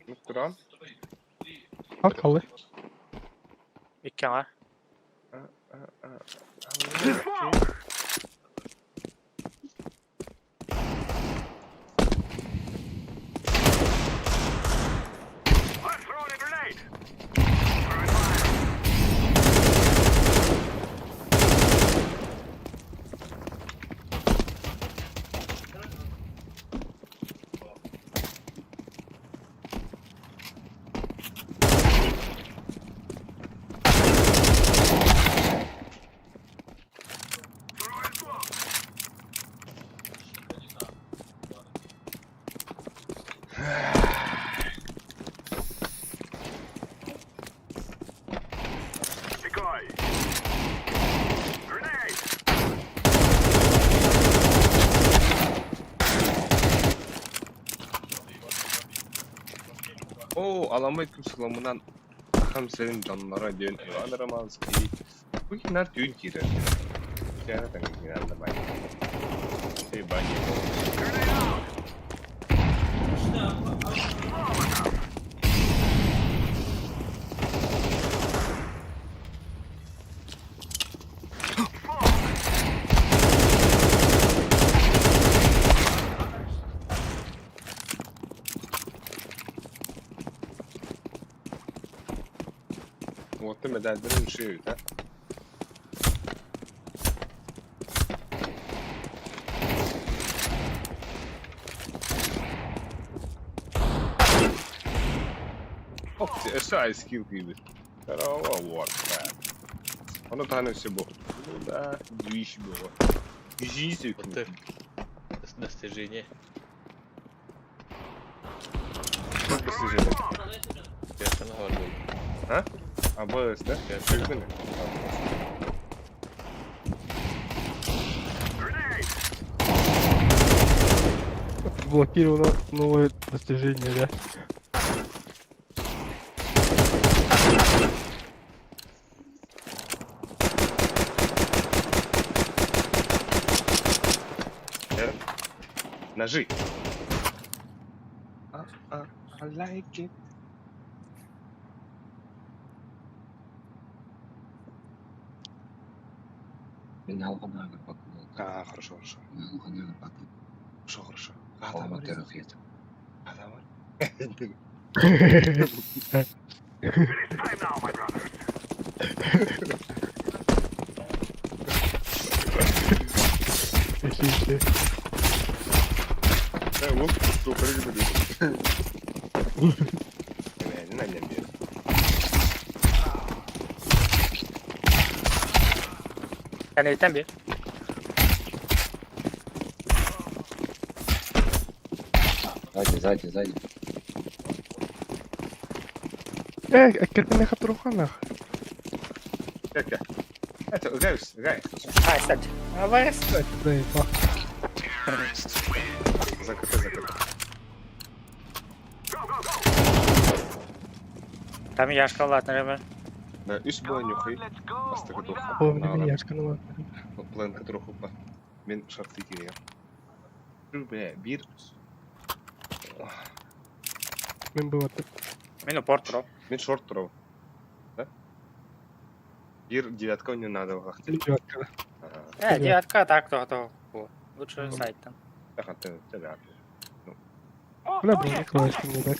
Ну, туран.
Al kallı.
Икки аңа.
Аламай күн сыламынан Сахам сирин дьонноро диэн Иван Романский бу кинаар түүн киирэр. Киэһэ тэҥэ киирэн да бай. Эй, бай. Уоттан мэдээллэрин үчүгэй эбит, а? Ох, өссө ice cube киирбит. Здорово, Warcraft. Ону таһынан өссө бу. Ну да, движ бөҕө. Жизнь
Вот ты. Достижение.
Достижение.
Пятана бар был.
А? А, БС, да? Жүргүн.
Блокировано новое достижение, да?
Ножи. А, а, I like it.
Мин алҕанаага бакылык.
А, хорошо, хорошо.
Мин алҕанаага бакылык.
Хорошо, хорошо.
Холомо төрөхиэт.
Адамар.
Эсиите.
Э, вот, что, прыгнули. Э, на нем бер.
Кэнниттэн биир.
Сзади, сзади, сзади.
Э, эккиртэн хатыруханах.
Кэ-кэ. Это, гайс, гай.
А, кстати. А, ВС.
Да, и па.
Закрыто, закрыто.
Там Яшка, ладно, наверное.
Да, үс була нюхай. Бастакы туох.
О, мне яшка ну ладно.
План троху па. Мен шарты кириэ. Бля, бир.
Мен было так.
Мин упор туруп.
Мен шорт турабын. Да? Бир девятка у него надо вахте.
Девятка.
Э, девятка так то то. Лучше сайт там.
Бля, было классно, мне так.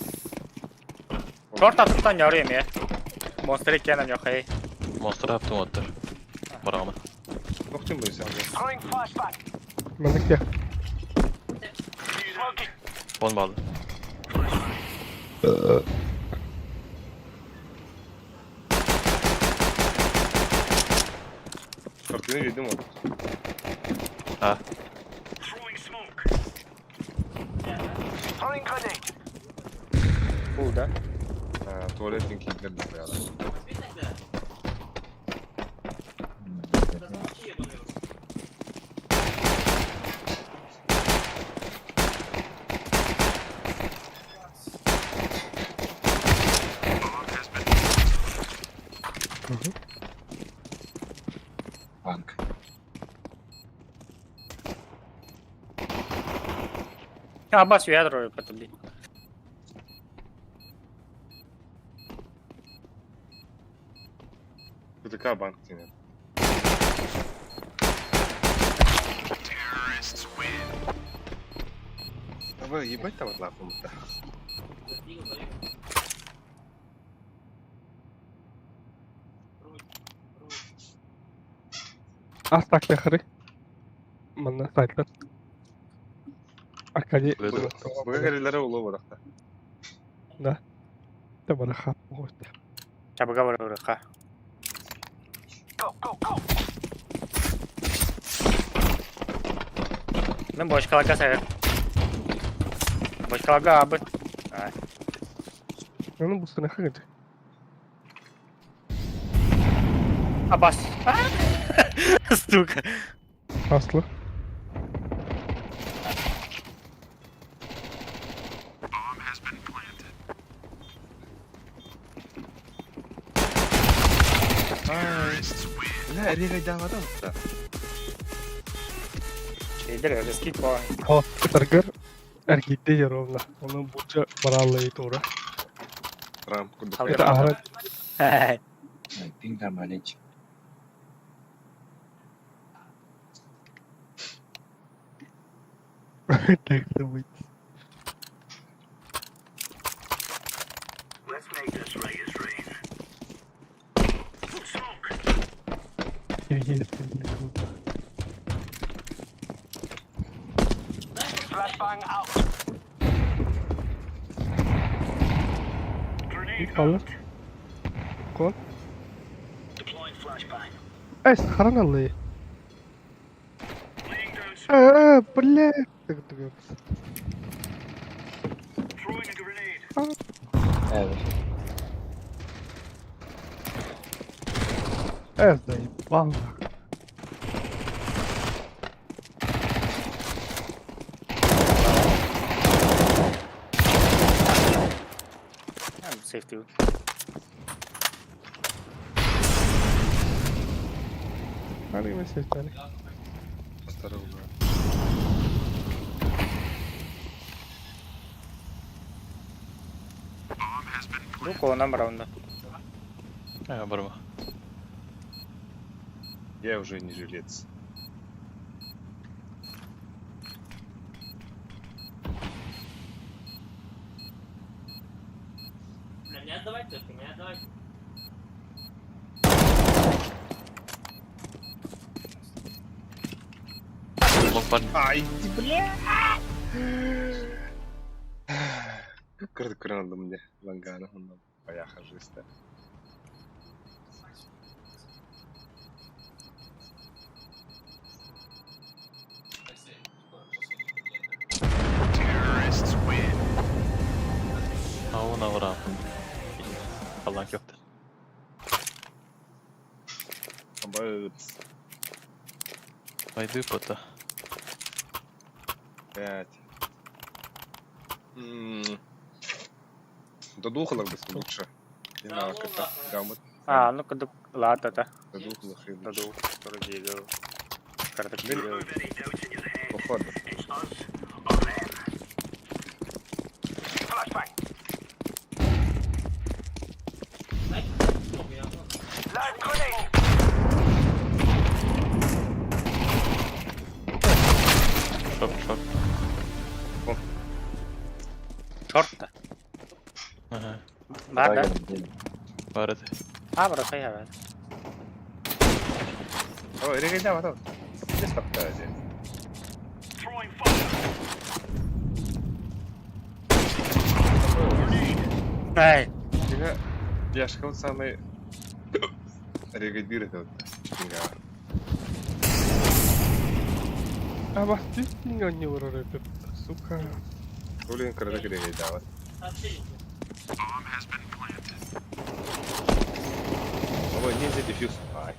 Шорт атыттан ярыйм е. Монстр иккиэн ньохэй.
Монстр автоматтар. Барама.
Нохтун бойся.
Маннык тех.
Он балды.
Шортыны видим вот.
А.
Бул да.
Туалеттин кийимдерин коялар.
Банк.
Абас ядро потом.
КТК банк тенер. Давай, ебать там лапу-то.
Ас так тахары. Манна сайттан. Аркадий.
Быга кэрилэрэ улуу бодахта.
Да. Это бараха. Вот.
Чабыга барырыха. Мен бочкаларга сайыр. Бочкаларга абы.
Ну, бу сына хагыт.
Абас. Сука.
Аслы.
Ай. Бля, регайдаабата да.
Чейдер рискит по.
Таргар эргийдэ ровно. Оны буча бараллай тура.
Трамп курдук.
Это аһара
Пинг нормальный.
Так быть. Kalır. Кон. Эй, сохран аллы. А, бля. Э, заебал.
Safety.
Ханнык мессажтары.
Бу колонна раунда.
А, барма.
Я уже не жилец.
Бля, не отдавай только, не отдавай.
Long парни.
Ай, бля! Кырды кырандым мне. Лангана. Пояха жиста.
Ауна ура. Аллан köfte.
Абы.
Пойду пота.
Пять. Додухалар бы лучше. Не знаю, как это. Гамот.
А, ну кадук ладно та.
Додухалар и лучше.
Даду. Вроде Карта
Походу.
Шоп, шоп.
Шорт.
Ага.
Бар да?
Бар это.
А, бросай я.
Ой, регайдаабата. Здесь пока здесь.
Эй,
Тебя, я ж вот самый регайдир это вот.
А вас действительно не уроры, сука.
Блин, когда регайдаабат. Ой, ниндзя дефьюз. Ай.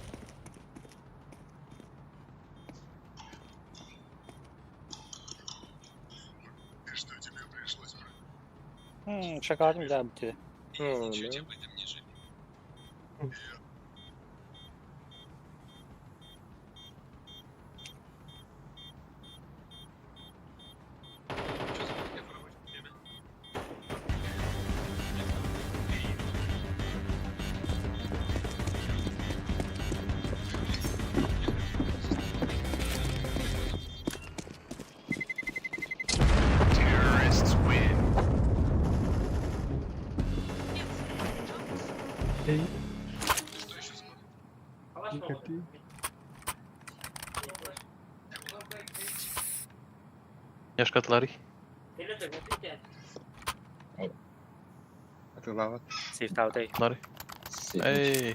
Шоколад да, будет.
Эй. Никакие.
Яшкатлары.
А ты лава?
Сейфтаутай.
Лары. Эй.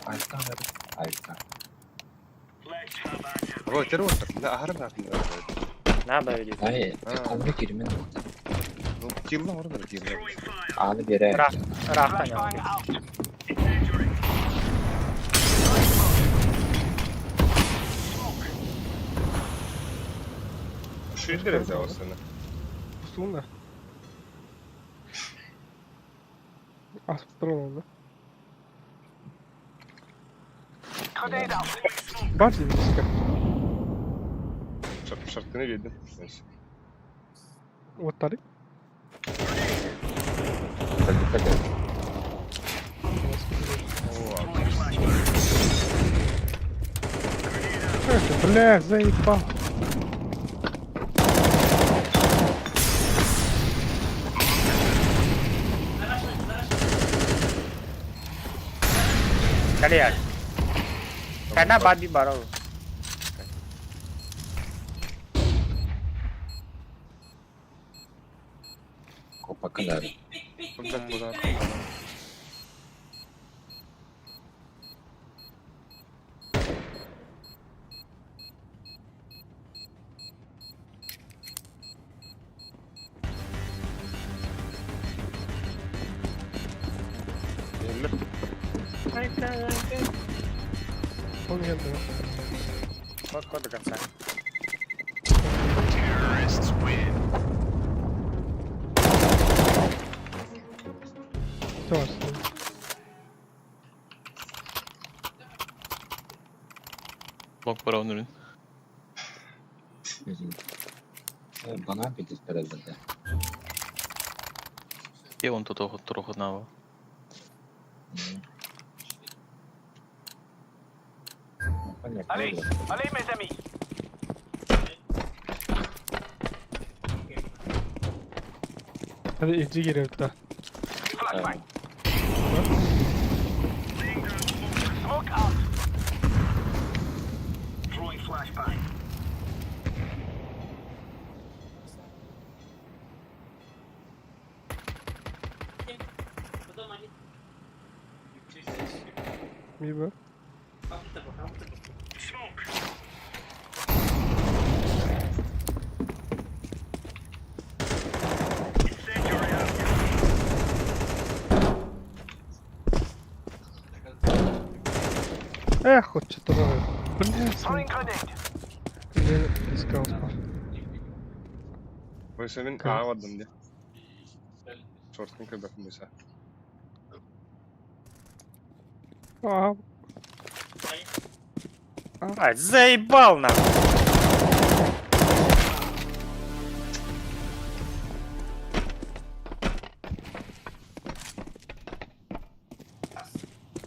Альта, Альта.
Ой, террор. Да, ахарна.
На, бавили.
Ай, комбик кирмен.
Ну, килла ордер килла.
Аны бере.
Рах, рах таня.
Шильдер взял сына.
Суна. Астрона, да? Бар дии биска.
Шартыны биэрдим.
Уоттары. Бля, заебал.
Кэлиэр. Кэнэ баби барыл.
Копакалар.
Он geldi.
Вот код до конца.
Тоҕус.
Лок бара өнүрүн.
Банан билдиртэрэллэр.
Е он тото турохотнаава.
Allez,
Hadi ilci giriyor da.
Потом они...
Мимо.
Как будто бы, как будто бы.
Эх, вот что-то Блин, Блин, искал спал.
Бойса мин ааҕа бардым дии. Шортун көрбөппүн бойса.
А,
Ай, заебал нахуй.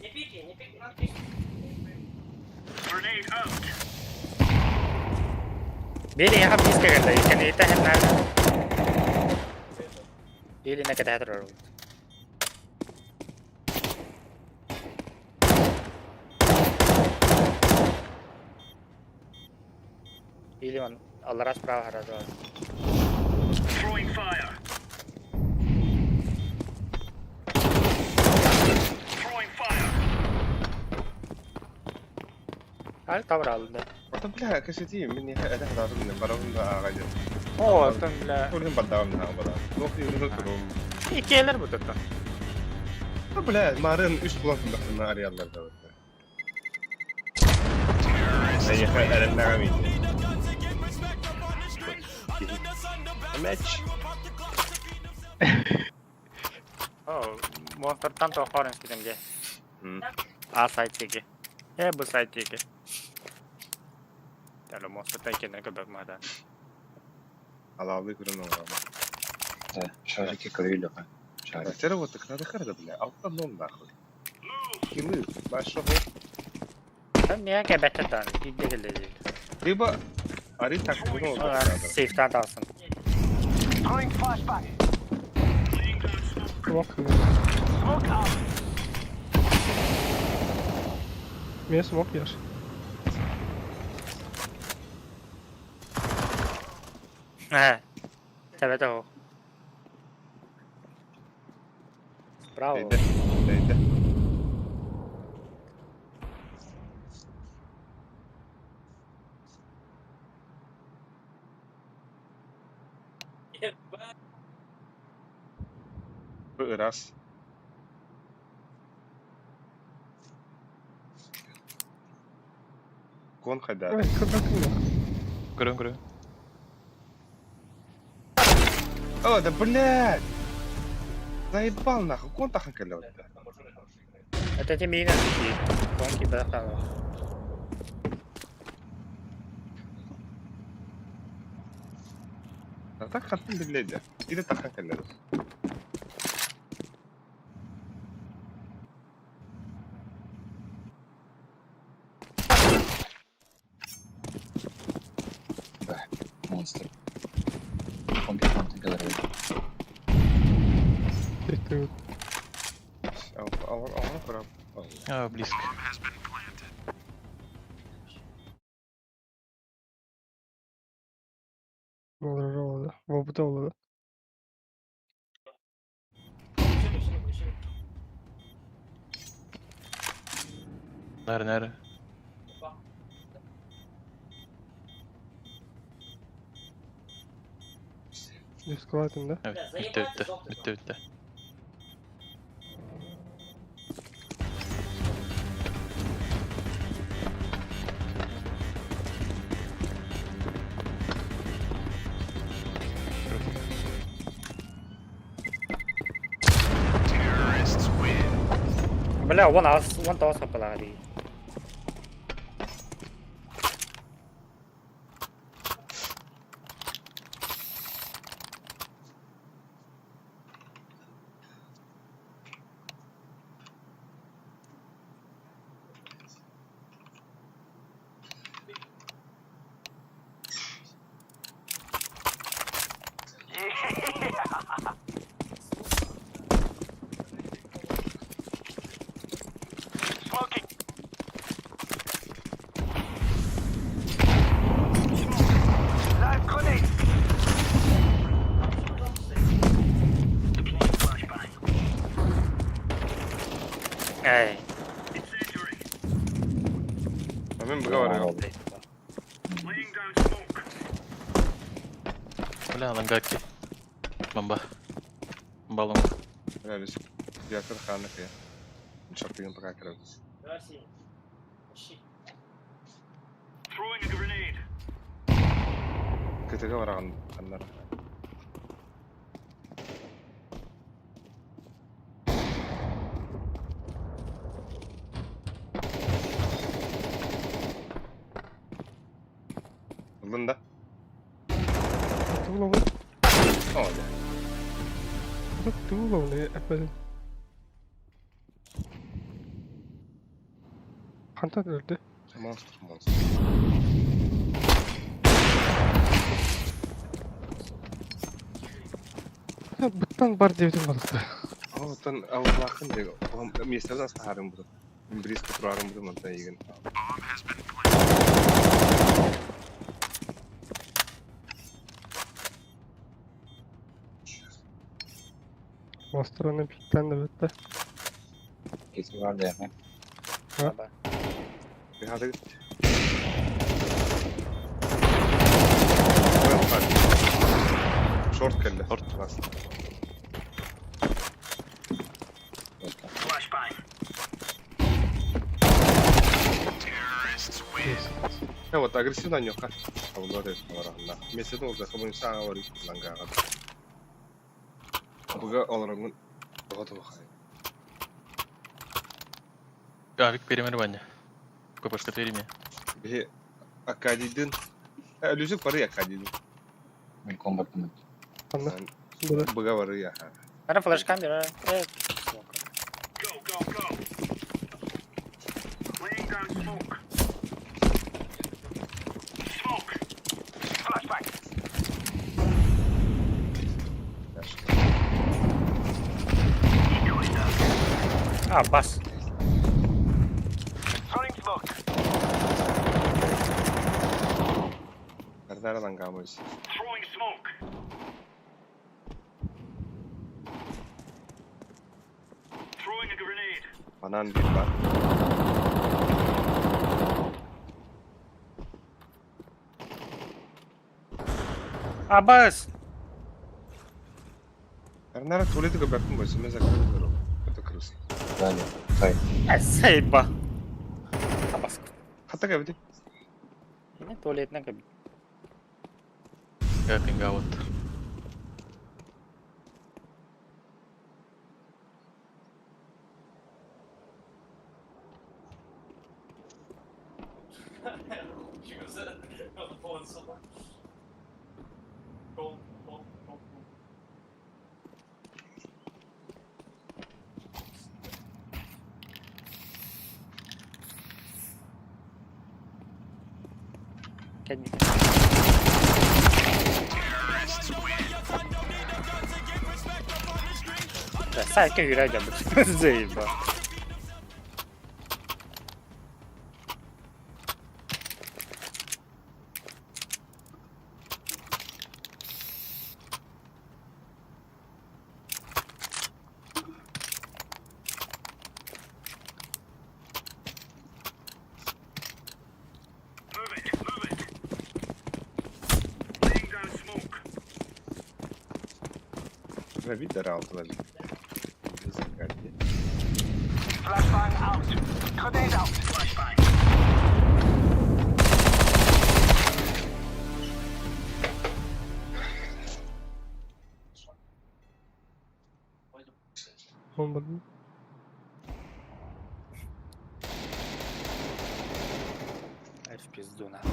Не пики, не пики, надо пики.
Били яха биска кэллэ, иккини итэһэннэр. Или накатаһа турар. Или он аллара справа хорошо. Аль тавр алды.
Оттон бля, кэсэтии мин этэ хатаатым барабын да ааҕа диэн.
О, оттон бля.
Ол иһин бардаҕым наһаа бара. Туох диэн турум.
Иккиэлэр бу туттан.
Бля, марын үс булан турдахтарына арыйаллар да. Эйиэхэ эрэннэҕим ити. Матч.
О, монстр туох хорен спитем де. А сайтиги. Э, бу сайтиги. Тәлі монстр тайкенен көбөк мада.
Алаалыы көрөн олоробун.
Шарики көрүлүҕэ. Шарик.
Сера вот так надо харда, бля. Алта ноль нахуй. Килы, большого.
Там меня кэбэттэ тан, бидде келди.
Либо ари так bunu
Сейфтан талсын.
Смок. Мне смок ешь.
Э. Тэбэтэ хо. Браво.
Эйдэ, эйдэ. Раз. Кон хайда.
Ой, как
Көрөн көрөн.
О, да блядь! Заебал нахуй, кон тахан кэллэ.
Это эти миин өлбүт Тоҕон киирбэтэх даҕаны.
А так хантан биллэйдэ. Или тахан кэллэр.
Монстр. Компьютер говорит.
Ты
Алар алар көрөм.
А, близко.
Olur oldu. Bu da oldu.
Нары, нары.
Üst да?
Evet, bitti bitti. Bitti bitti.
Бля, он ас, он тоҕус хаппалаах дии. Эй.
Мен быга барыам.
Бля, лангаки. Бомба. Баллон.
Бля, Якыр ханнык я. Шартыгын пока кіребіз. КТГ бараган ханнар. Ылдың да?
Туğla mı?
О, да.
Туğla mı? Efendim. Хантан өлдү.
Монстр, монстр.
Буттан бар диэбитим балыкта.
О, тон аллахын дег. Местерден сахарым буду. Близко турарым буду мантан еген.
Monster'ın pikten de bitti.
Kesin vardı ya.
Аба.
Hadi git. Шорт келди.
Шорт.
Бас. Вот агрессивно нёха. Абылар барагында. Меседен уза хабын сага бар лангага. Буга аларыңын готово хай.
Авик перемирвание. ППшка переми.
Бе Акадидин. Люзик бары Акадидин.
Мен комбаттым.
Анна. Була.
Буга бары я.
Ара флешкамера. Э, сука. А, бас.
Кардара лангамыз. Банан бир бар.
А, бас!
Карнара туалеты көбәктің бойсы, мен закрыл. Это крыс.
Далее. Сай.
Э, сейба. А, бас.
Хатта кәбіді.
Не туалетный кабин.
Гаппинг аут.
Кэнники. Сайка yürü geldi. Заеба.
Биир алтылар.
Olmadı.
В пизду нахуй.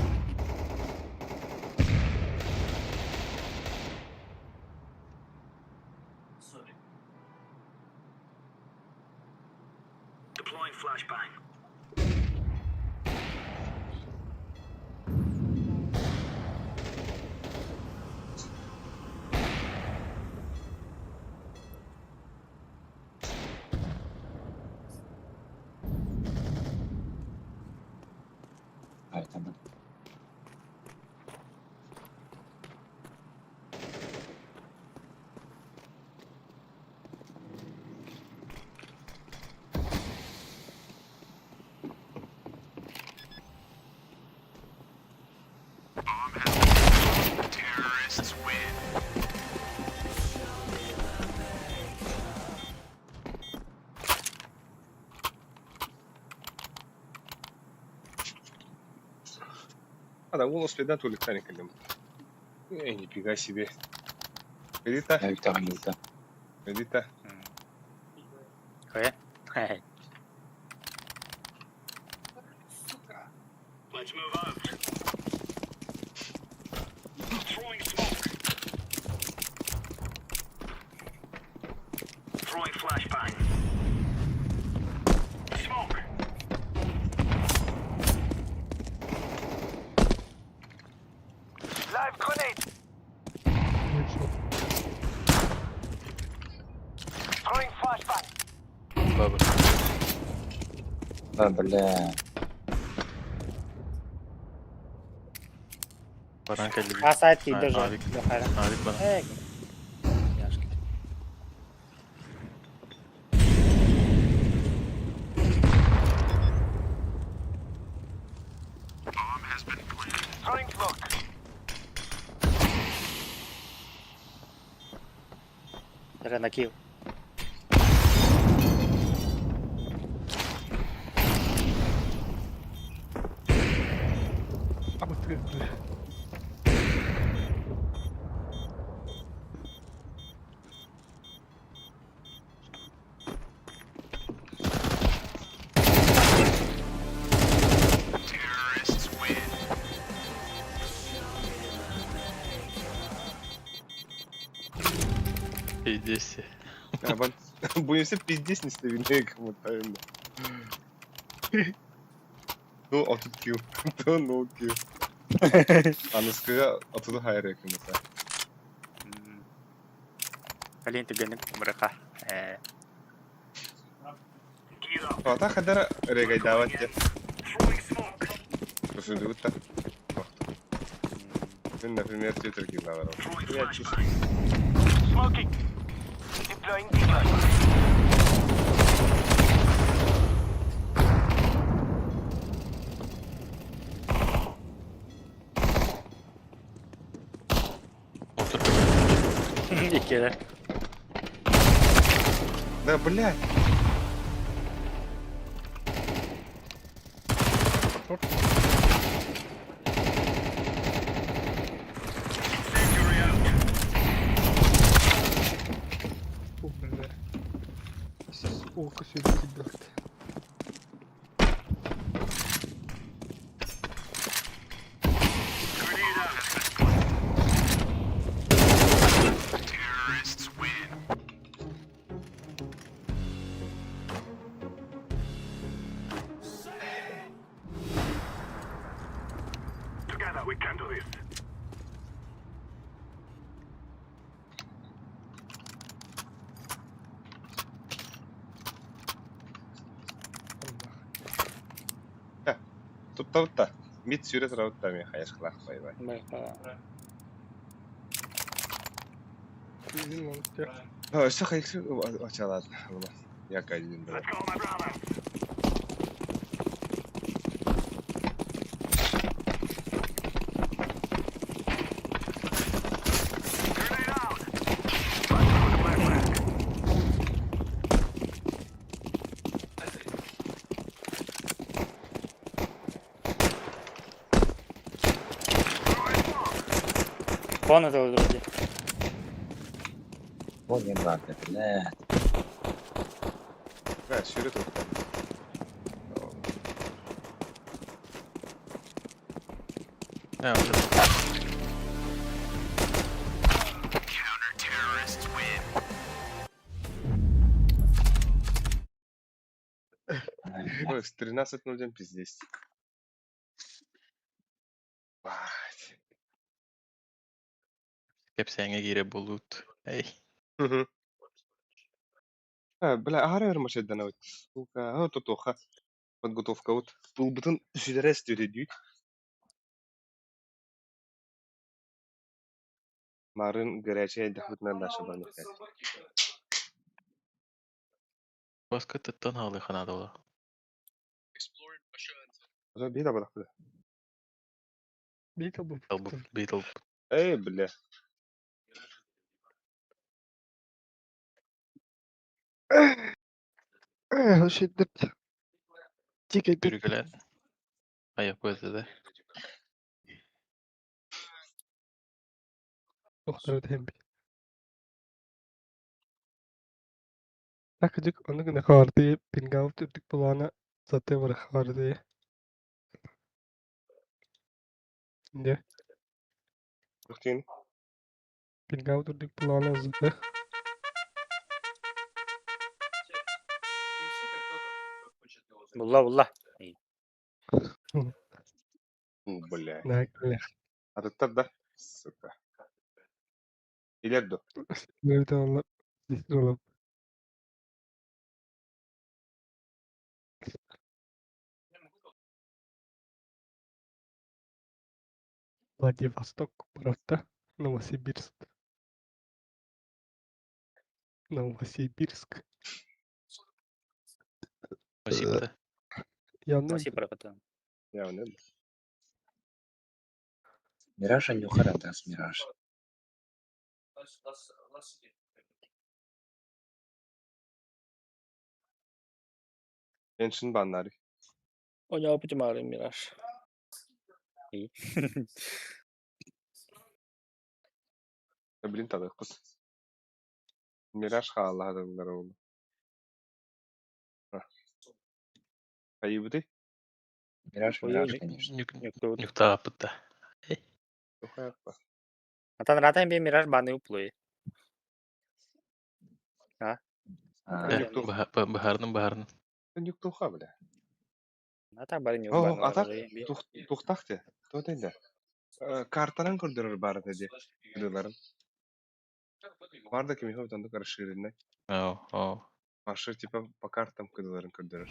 Айтана.
А, да, уол успедан туалеттан кэллим. Эй, нифига себе. Видите?
Виктор Лита.
Видите?
Э? Хе-хе.
Баба.
Да, бля.
Баран кэлли.
А сайт
А,
киирдэ
авик.
уже.
Авик баран.
Э. Яшки. Даже на килл.
Быстрее, бля.
Пиздец.
Будем все пиздец не ставили кому-то. Ну, а тут килл. То no kill. Аныскыга отуду хайры кымыта.
Калин түгенник мырыха. Э,
Ата хадара регайдават те. Посудута. Мен, например, Твиттер килл Я чисто.
Отур.
Икки.
Да, блядь.
О, бля. Око сюда кидает.
Туттабыт да. Мид сүүрэ турабыт да эмиэ хайысхалаах бай-бай.
Bizim monster.
Өссө хайысы ачалаат. Яка один брат.
Кон это друзья.
Вот не брат, бля.
Бля, сүүрэ турбут.
Я уже.
Ой, с 13.01 пиздец. Бать.
Кэпсээҥҥэ киирэ булуут. Эй.
Мгм. А, бля, аһара өр машинанабыт. Сука, о, тутуоха. Подготовкабыт. Тылбытын сүтэрэ сүтүрүйдүүт. Марын горячая дэхбытынан даша барыахтаах.
Баска тыттан хаалыахха наада буолла.
Биир абырахпыт.
Бит албын.
Талбыт, бит албыт.
Эй, бля.
Шиддеп. Тикет.
Бүргелен. Аяк көзді да.
Доктор Темби. Такыдык оны гына харды пингаут үрдүк булана заты бар харды. Не?
Туохтиин?
Пингаут үрдүк булана заты.
Булла булла.
Бля.
Нак.
Атыттар да? Сука. Илер ду.
Nerede onlar? Oğlum. Владивосток, правда? Новосибирск. Новосибирск.
Спасибо.
Я не
Оси бараката.
Я не
Мираж Анюхара, да, с Мираж.
Эншин баннары.
Оня опытымары Мираж.
Блин, тадык кус. Мираж хааллаһадылар ол. Айыбыты?
Мираж,
Ой,
Мираж,
ой,
конечно.
Нюктаапыт да.
Тухайпа.
Атан ратан би Мираж баны уплуй.
А,
Баһарным баһарным.
Нюктуха, бля.
Ата бары не
О,
баны.
ата тухтах те. Тотенде. Картанан көрдөрөр бары деди. Билерин. Бар да кими хобтандык расширенный.
О, о.
Машы типа по картам кыдыларын көрдөрөр.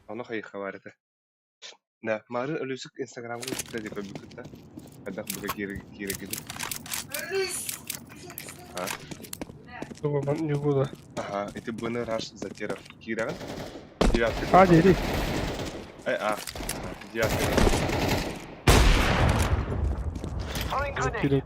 Ону хайыха бар этэ. Да, мары өлүсүк инстаграмга үстэ деп көрбүкүт да. Хайдах буга кире кире киде. А?
Думаю, не буду.
Ага, это БН Раш Затеров. Киран? Девятка.
А, дери.
Ай, а. Девятка.
Кирилл.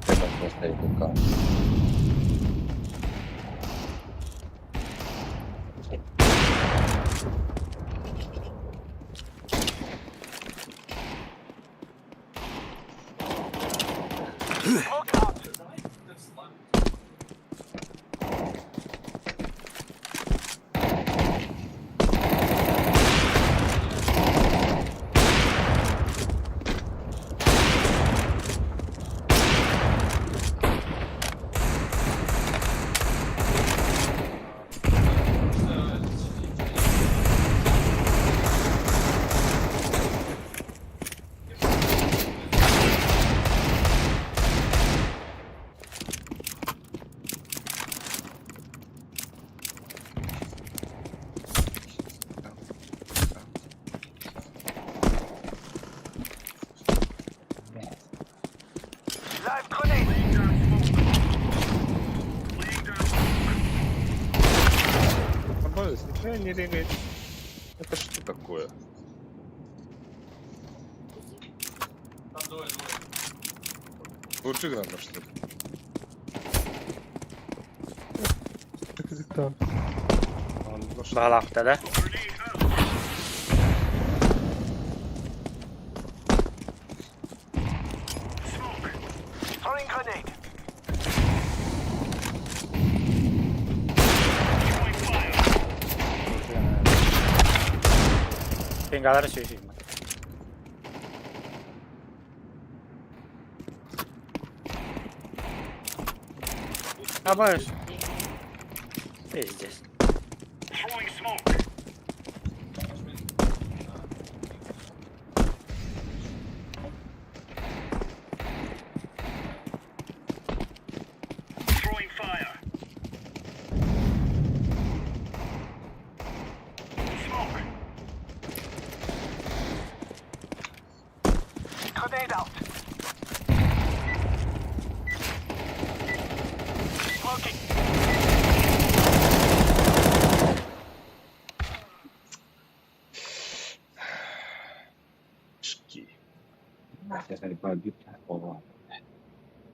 Треба поставить аккаунт.
Не регает. Это что такое? Лучше гранат, что ли?
Там.
Баҕалаахта да. Пингалары сүйсүймін. Абаш. Пиздец.
Шки.
Сейчас они побьют. О,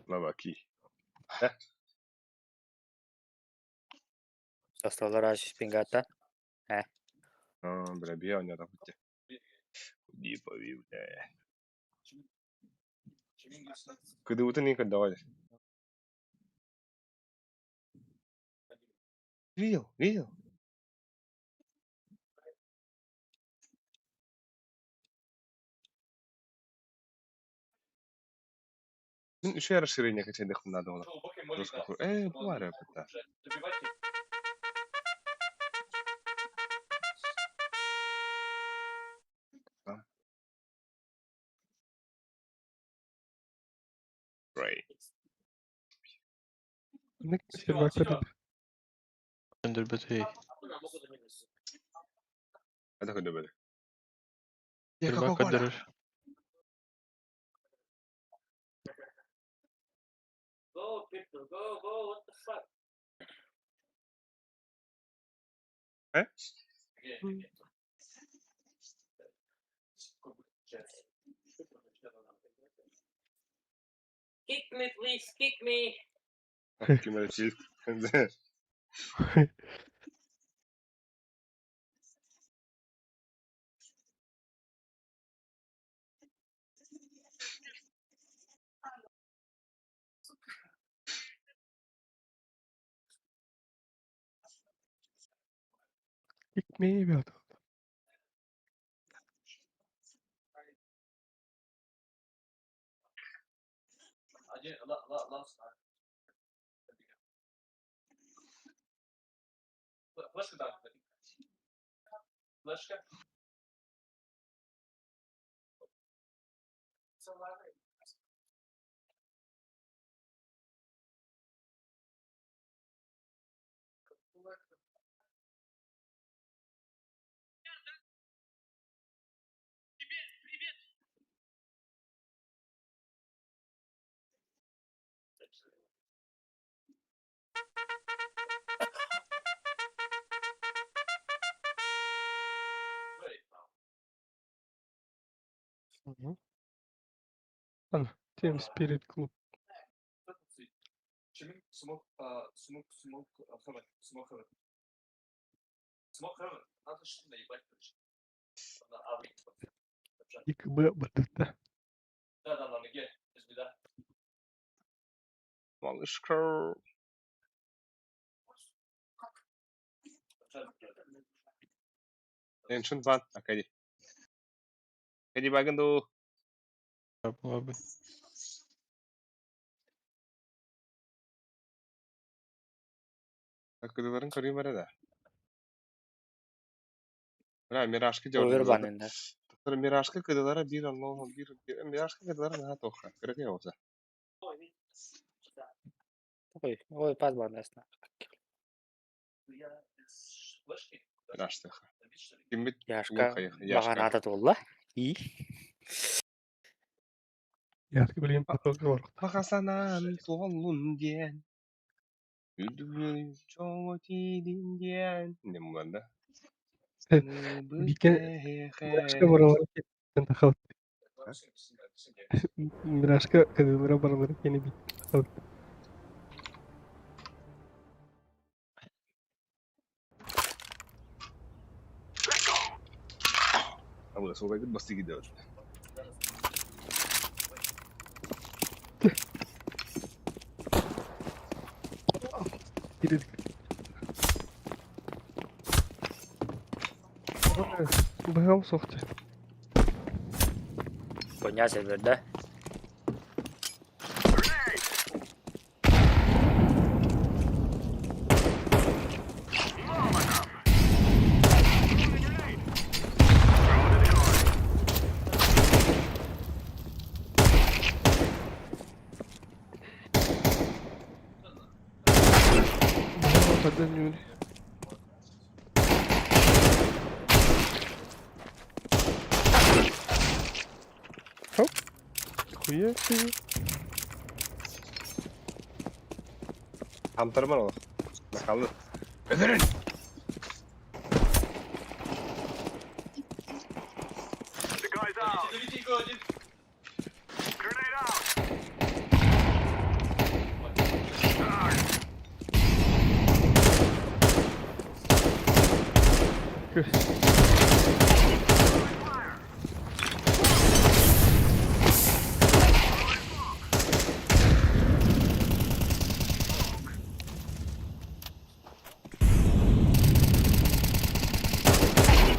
Лаваки.
Состолор ащ пингата.
А, бля, бия, не работе. Худи пови, бля. Кыды утын давай. Видел, видел? Ну, еще расширение хотя бы надо было. Бывает, да. Right.
Сервак
Өндөрбөтүй.
Это хоть добавили.
Сервак өндөрөр.
Go, people, go, go, what the fuck?
Э?
Kick me, please, kick me.
Ким это
Gitmeyi bir adam. Ана, Team Spirit Club. ИКБ БДТ.
Малышка. Эншин ван, Акади. Акади баганду.
Абы.
Акадыларын көрейін бар еді. Бля, Мирашка
Овер
делали.
банында.
Мирашка кыдылара бир аллоһ бир Мирашка кыдылара наһаа тоха. Кыракый болса.
Ой, ой, пас банасына.
Мираштыха. Кимбит
Яшка
Яшка.
бағанада толла. И
Яркы билген поток бар.
Баҕа туоллун диэн, үрдүгүн чоҥо тиидин диэн. Диэн буолан да.
Бигэ Мирашка баралара кэнниттэн Мирашка кыдыылара баралара кэнэ бииттэн
Абы суолайгыт бастыгы деп.
Быһам суох дии.
Коня серверде.
Быһам тардан ньүүнү. Хоп. Хуя себе.
Хамтарман олох. Нахалы. Өлөрүн!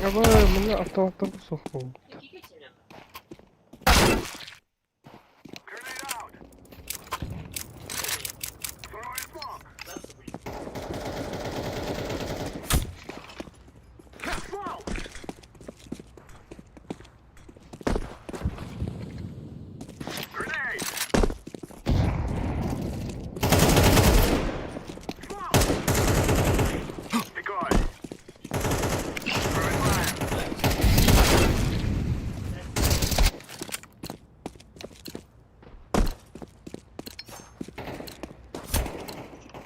Аба, мына автоматтан суох буолбут.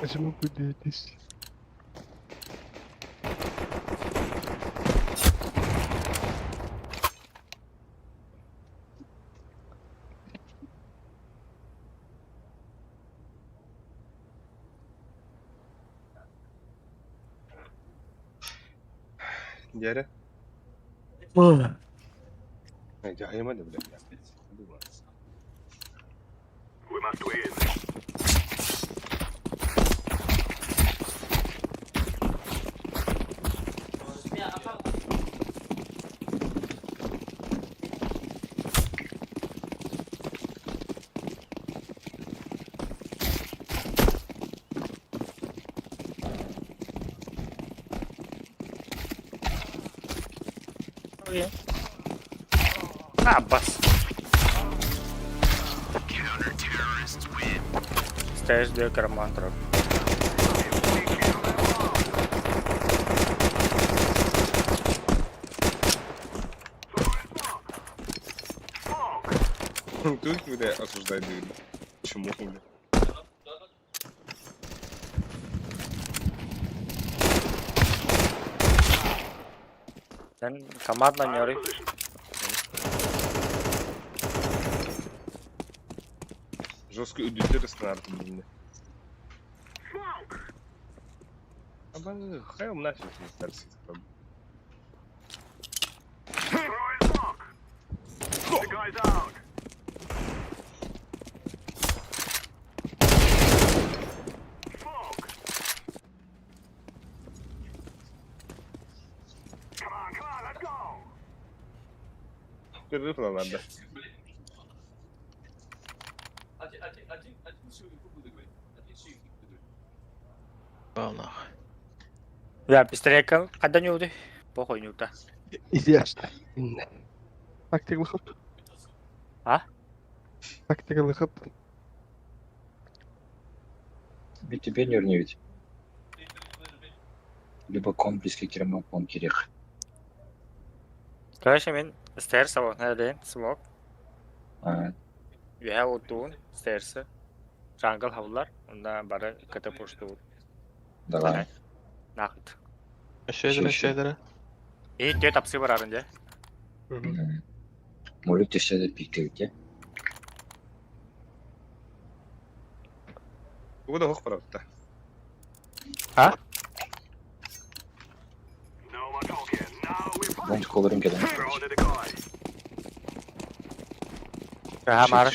Почему кудетесь?
Дьэрэ. Дьаһайыма да билэр.
А, бас. Стоишь две карман
Тут, бля, осуждать дверь. Чему, бля?
Командно неры.
Жестко үдүтер станарт билинне. Аба, хай он нафиг не старсит. Перерыв надо.
Нахуй.
Да, пистолетка. Когда не уды? Похуй не ута.
Изящно. Тактика выход.
А?
Тактика выход.
Ведь тебе не ведь. Либо комплекс керамопон керек.
Короче, мен стерс вот на смог.
А,
Үһэ уттуун, стерсы. Джангл хавлар, онда бары КТ пуштуун.
давай.
Нахыт.
Шедре,
Еще, еще.
шедре.
И тө тапсы барарын де.
Молик төшсе де пиктебит
Тугу да хох барабытта.
А?
Бонт колорын кэлэн.
Ага, мар.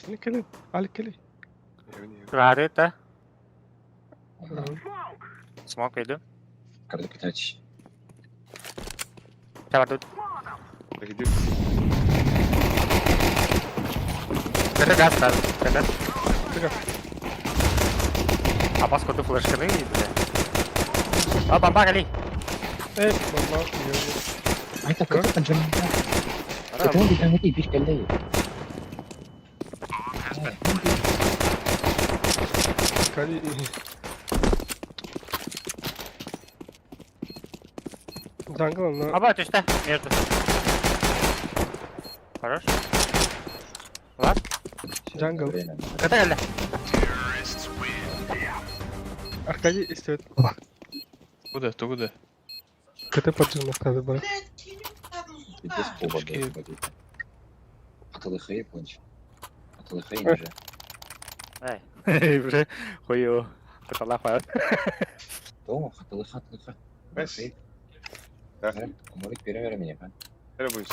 Не кэлин, Алик кэлин.
Рады та. Смок иду.
Карда китач.
Давай тут.
Иди.
Это газ, да. Это. А паскоду флешканы, бля. А, бомба, кали.
Эй, бомба.
Айта кыта канжамда. Кыта битаңы бир келди.
Кали. Джангл, но...
Аба, түстә, между. Хорош. Лад.
Джангл.
Кыта кэллэ.
Аркадий истет.
Куда, ту куда?
КТ поджимал, бар.
Пиздец оба Атылыхай понч. Атылыхай уже.
Эй, уже хую. Кытала хуя.
Тома, хатылыха, атылыха.
Бэс. Да.
Молик перевере меня, а?
Эрэ буйс.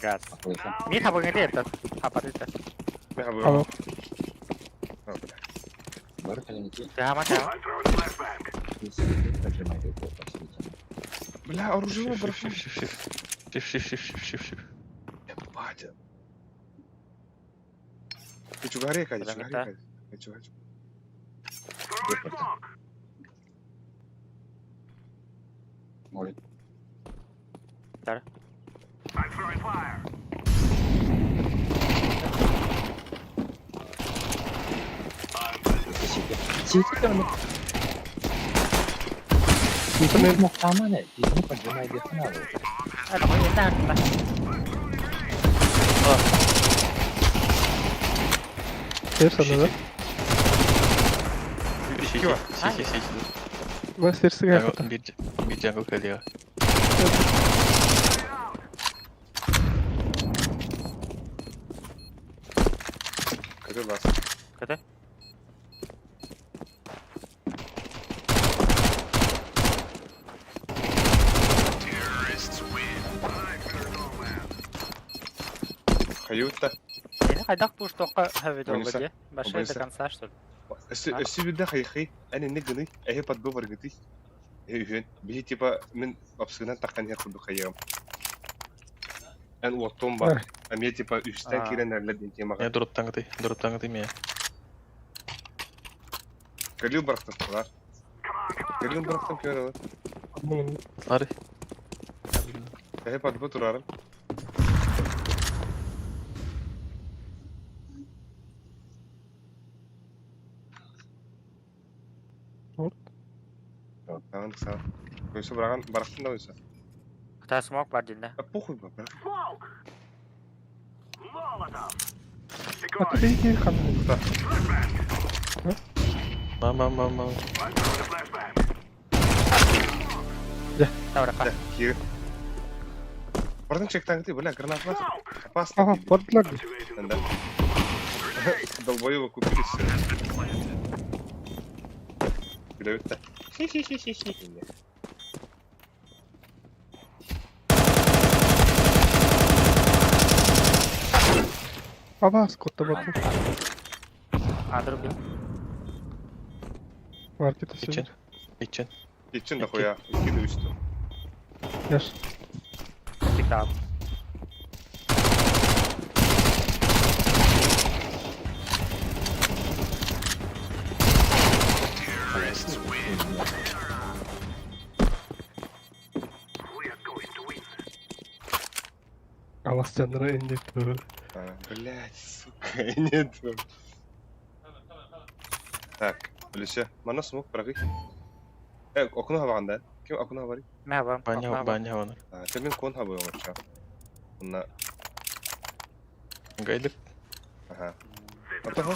Газ.
Атылыха.
Ми хабыгы этот. Хапады это.
Мен хабы.
Алло.
А, бля.
Бар калинки.
Тама тама.
Бля, оружие
Шиф,
барахло.
шиф, шиф, шиф. Шиф, шиф, шиф, шиф, шиф, шиф.
Ебать. Ты чугари, Кадя,
Подожди,
чугари,
да.
Кадя. Ты чугари.
Молик.
Да.
Сити мохтамане, дизни поджимай диханалы.
Это хуй так.
Стерса, да?
Сити, сити, сити.
Ма стерса гайхата.
Бир бир джангл кэлиэ.
Кадя лас.
Кыта.
Хаюта.
Или хайдах пуш тоққа хавидо
Бойся.
где? Большой до
Бойся.
конца, что ли?
Өссө бирде хайхи, әне не гыны, әһе подбы баргыты. Өйүн, биһи типа мин апсыгынан таххан хер курдук хайыгым. Эн уоттум бар. А мен типа үстен
А.
кирен әрле ден темага.
Я дроптаңды, дроптаңды мия.
Калил барахтастылар. Калил барахтан көрелер.
Лары.
Әһе подбы турарым.
Вот.
Ан са. Көсө бараган барахтан да ойса.
Кыта смок бар динде.
А похуй ба, барах.
А ты беги, ханны.
Ма, ма, ма, ма.
Тавра
Да, кир. Бардын чектаңды, бля, гранат бар. Опасно.
Ага, бардлар.
Да. Долбоеба купили все. Билебит да. Хи-хи-хи-хи-хи.
Аба, скотта барды.
Андыр бил.
Маркет
Kitchen. Kitchen.
Kitchen да хуя. Икки да үстү.
Яш.
Тиктап.
Аластянра инде төр.
А, Блять, сука, нет. Так, Алиса, мана смог прагы. Э, окно хабаганда. Ким окно хабари?
Мә бар.
Баня, баня ванар.
А, мен кон хабы оңча. Онна,
Гайлык.
ага. Ата хо.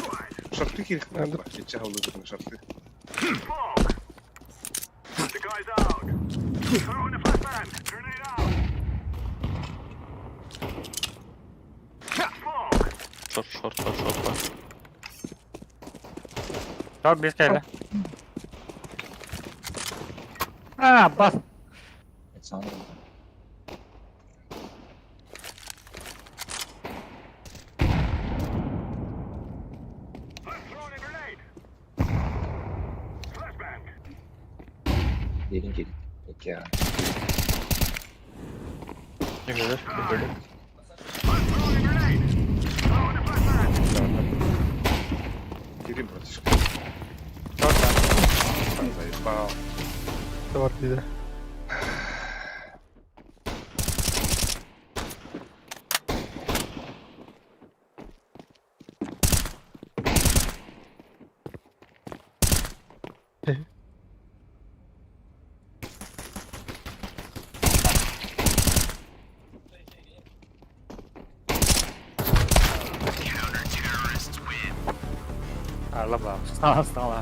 Шарты кирих.
Надо.
Иче хавлы шарты.
Шорт, шорт, шорт, шорт бар.
Çok bir şeyle. Aa bas.
Александр. Gelin gelin. Peki ya.
Ne kadar? Böyle.
Кири, братишка.
Çok da.
Заебал.
Бар дейді.
Allah bak. Sağ sağ ol.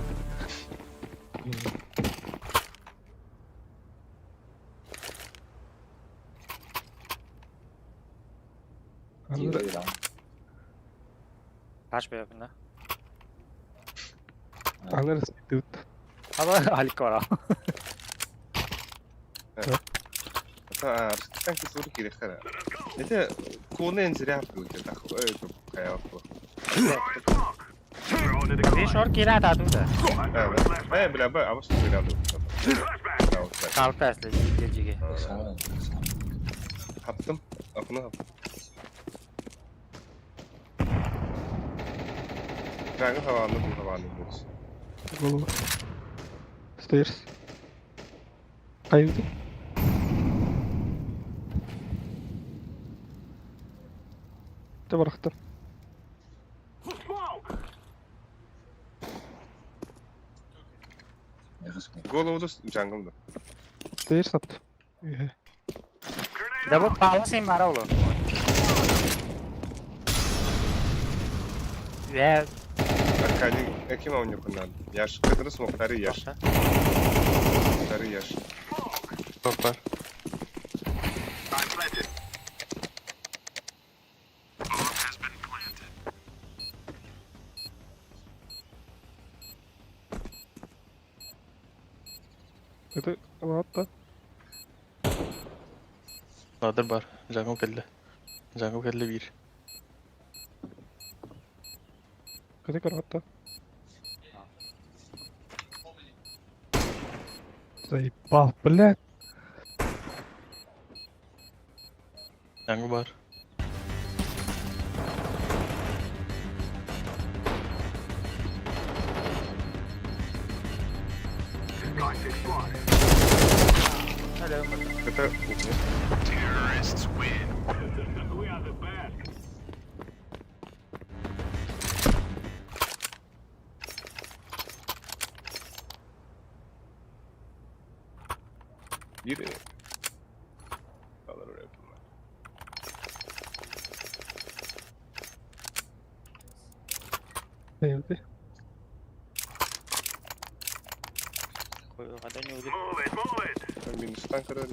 Аны
Киви lan.
Kaç be yapın da.
аны растут.
Ama Halik var abi.
Это кисур кирихтара. Это куны зря будет, так, хайалку.
Bir short kira da dur da.
Э, бля, б, а вот что рядом.
Kalktı esli gecigi.
Alexander.
Хаптым. Апны хаптым. Жаңы хаваны бұл хаваны бұл.
Голову. Stairs. Каюты. Табарахтан.
Голову жаңылды.
Stairs атты. Иә.
Da bu pahalı sen bana oğlum. Ve
Аркадий, каким он не Яш, который смог, второй яш. Второй яш.
Шорт бар.
Это ладно.
Nadir бар. Jungle келді. Jungle келді bir.
Кете каратта. Заебал, блядь.
Jungle бар.
Это кухня. Bir Alır oraya bunlar.
Каюты.
Ben minustan karar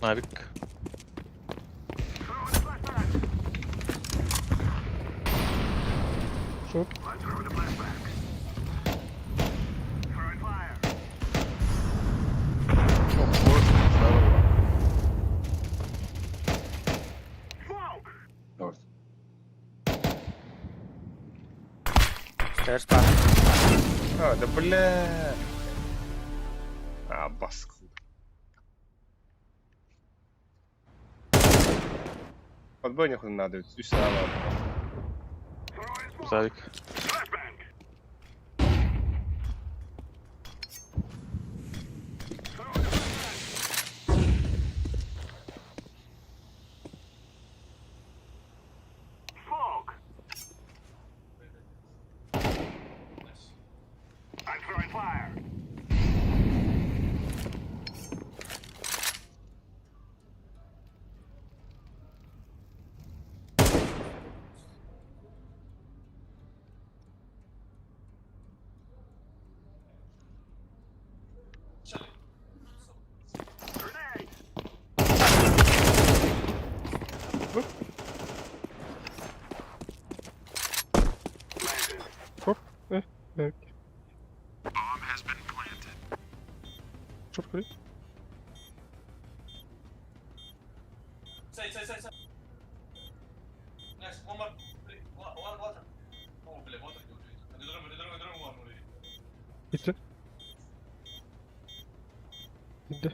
Навик.
Шорт.
Dört.
Stairs var.
А, да бля. А, баск. Подбой нахуй надо, үстіне алады.
Завик.
Short көрүй. Bitti. Bitti.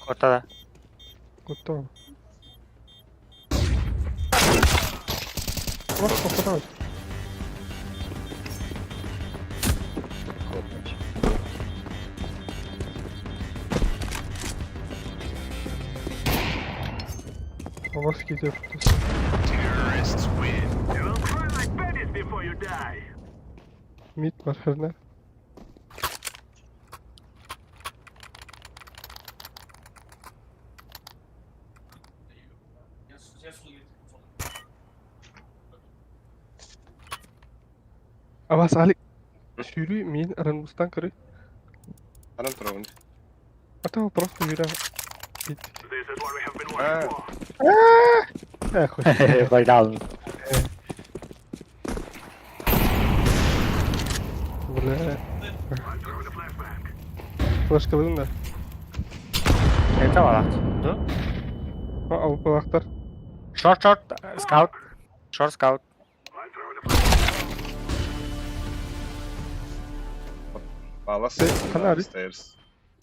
Ortada.
Готово. Просто попадают. Вас кидер. Мид бар херня. Абас Али. Сүүрүү мин аранбустан көрүй.
Анан турабын.
А то просто юра. Бит.
А,
Эх,
Байдалын.
Бля. Флешкалыгын да.
Это балак. Ду?
А, алпалактар.
Short short scout. Short scout.
Палас.
Канари.
Stairs.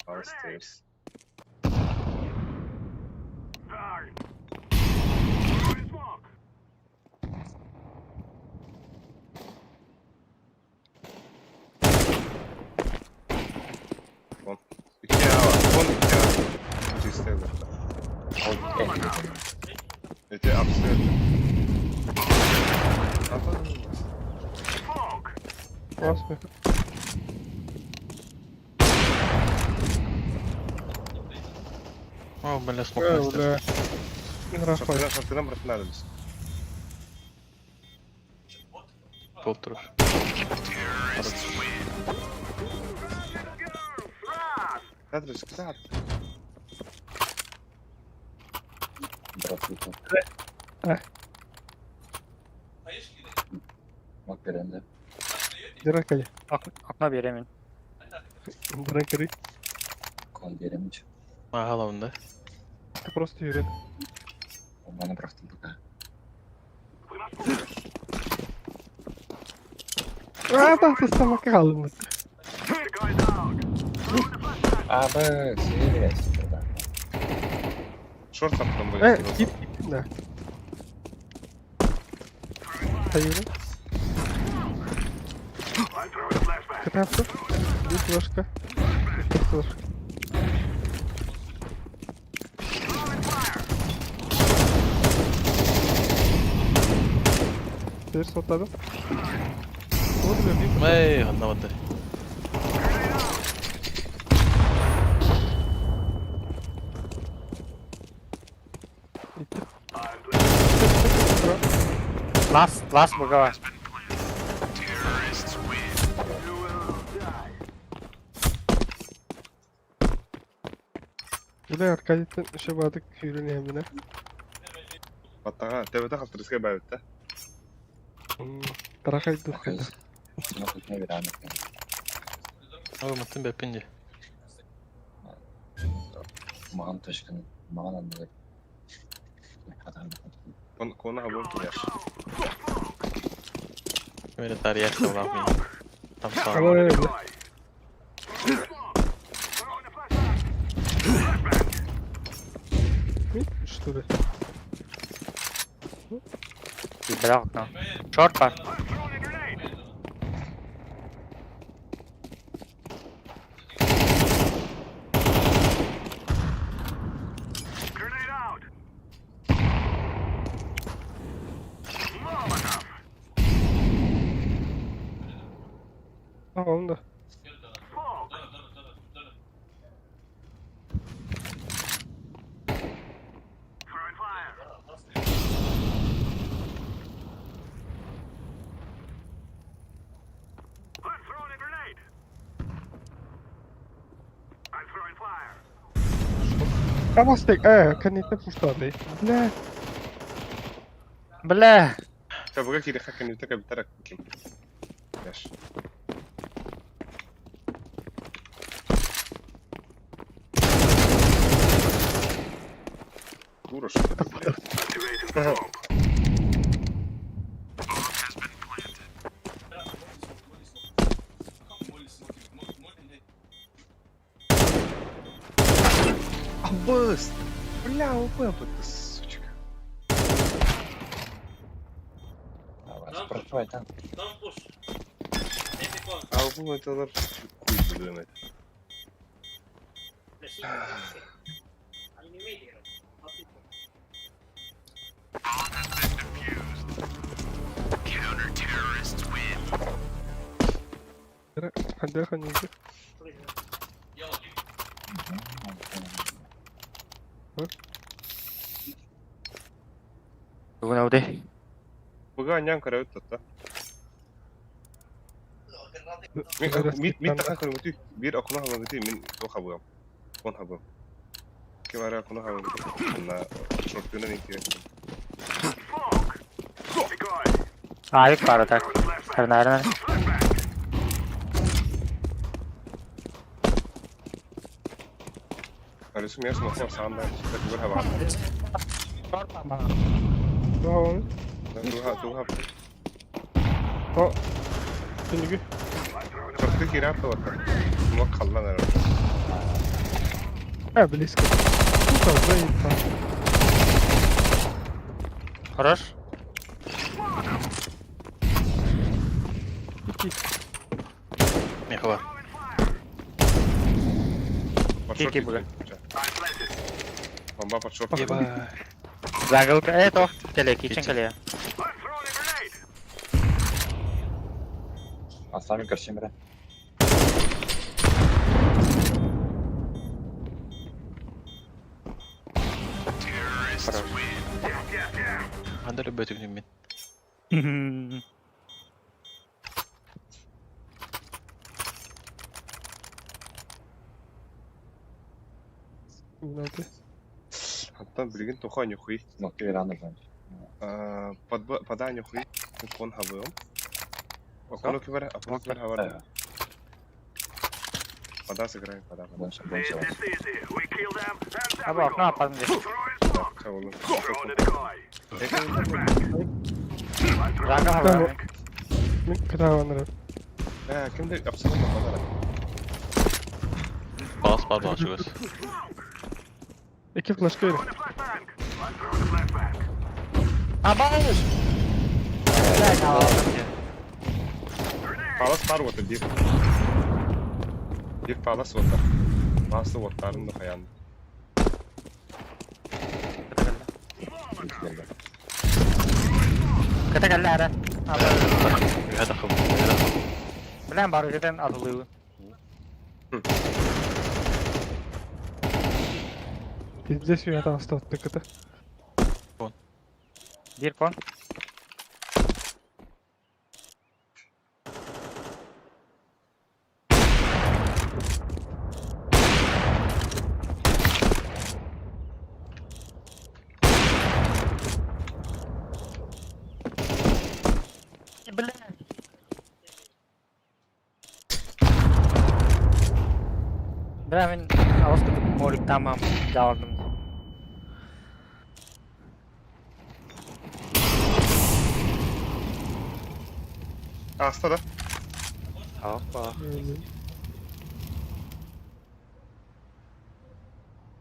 Палас stairs. Вон. Икки А бар. Вон икки А. Чистый бар. Эти абсолютно.
Бас меха.
О, бля, смок
Э,
мастер.
бля. Мин рахмат.
Шортынан, шортынан братан надо.
Полтруш.
Кадрис, кстати.
Здравствуйте.
А.
Мак беренде.
Дирак али.
Окно беремин.
Дирак көрүй.
Кон беремич.
А, головында.
Ты просто юрет.
Маны бырахтым пока.
А, да, ты сама калым.
А, Б, С, да.
Шорт там потом
Э,
будет.
кип, да. Таюра. Катавка. Бит флешка. Бит флешка. Теперь сотладым. Вот бля, бит.
Эй, одна вода.
Итти.
Last last бугава.
Бля, Аркадийден еще бадык үйренемін міне.
Баттаға, тәбеті қалтырысқа бәбітті.
Тарахай духайда.
Смок не беремич.
О, матын бәппен де.
Маған точканы, маған андай.
Кона абон кияш.
Мені тарияқ тавлақ мен. Там саған.
Алло, бля. Мид, что ли?
Бля окно. Short бар.
А, он да. Абастек, конечный пустады. Бля,
Бля.
Табыга кире хакын үтә кабитара ким. Яш. Дура, что ли, блядь? Абыс! Бля, ОП, ты, сучка.
Давай, спрашивай там.
Don't push. Maybe con.
А ОП это хуй блин.
Хайдах они
Бүгүн ауды.
Быга нян карают та. Мит мит тахан көрүҥүтүй. Биир окуна халыҥытый мин туох хабыам. Он хабыам. Ким ара окуна халыҥытый. На шортуна мин киирэн.
Айык бары так. Карнарына.
Алису мен смохо саанда. Тугар хаба.
Туха
Туха туха.
О. Түнүгү.
Шорту киирэн туота. Смок халлан эрэр.
А, близко. Сука, заебал.
Хорош.
Мехова.
Кики буга.
Бомба под шорт.
Еба.
Загылка. Э, то. Келе, кичен келе.
А сами корсимре.
Анда любой түгүнүм мен.
Минуты.
Антон билигин туха нюхуй.
Смоки веранда значит.
Пода нюхуй. Кон хабыам. Окону кибер, окону кибер хабар. Пода сыграем, пода, пода.
Больше, больше.
Аба, окно ападым деп.
Чабылы.
Загыл хабар.
Мен кытаганыр.
Ә, кимде апсалын бадар.
Палас бар баа чугас.
Эки флешка бер.
Аба!
Палас бар вот бир. Бир палас вот. Паласы оттарын да хаян.
Кыта келе ара. Аба.
Үһэ тахым. Үһэ тахым.
Билен бар жерден атылыы.
Пиздец, я там остался кыта.
Бир кон. Бля. Бля, мен алыс кетіп молик тамам жабылдым.
Аста да.
Опа.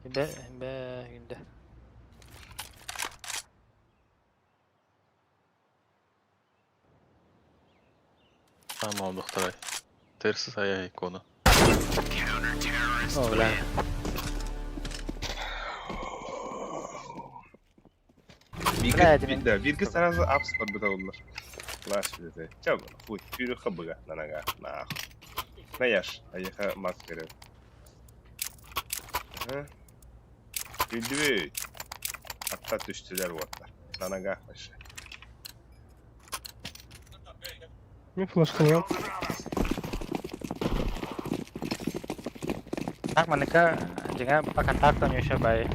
Бе, бе, günde.
Tamam доктор. Терсіз ая икона.
О, бля.
Бирге, да, бирге сразу апс подбыталлар. Лаш бите. Чаб, хуй, пүрі хабыга, нанага, нах. Наяш, аяха мас берет. Ага. Күлдүбүт. Атта түштүлөр оттар. Нанага вообще.
Мен флешкалыам.
Так, маныка, жеңе по контакту не еще бай.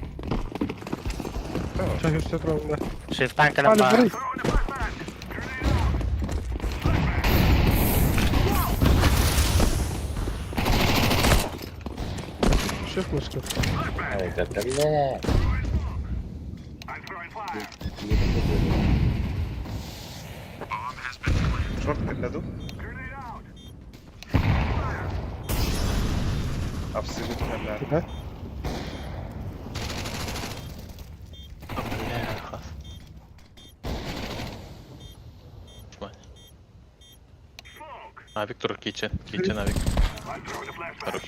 Чахыр туралында.
Шифтан келем
Али,
ба.
бери. Еще флешка.
Эй, да бля.
Шорт кэллэ дуу? Абсолют кэллэ.
Да?
Бля, хас. Авик тур kitchen. Kitchen авик. Хорош.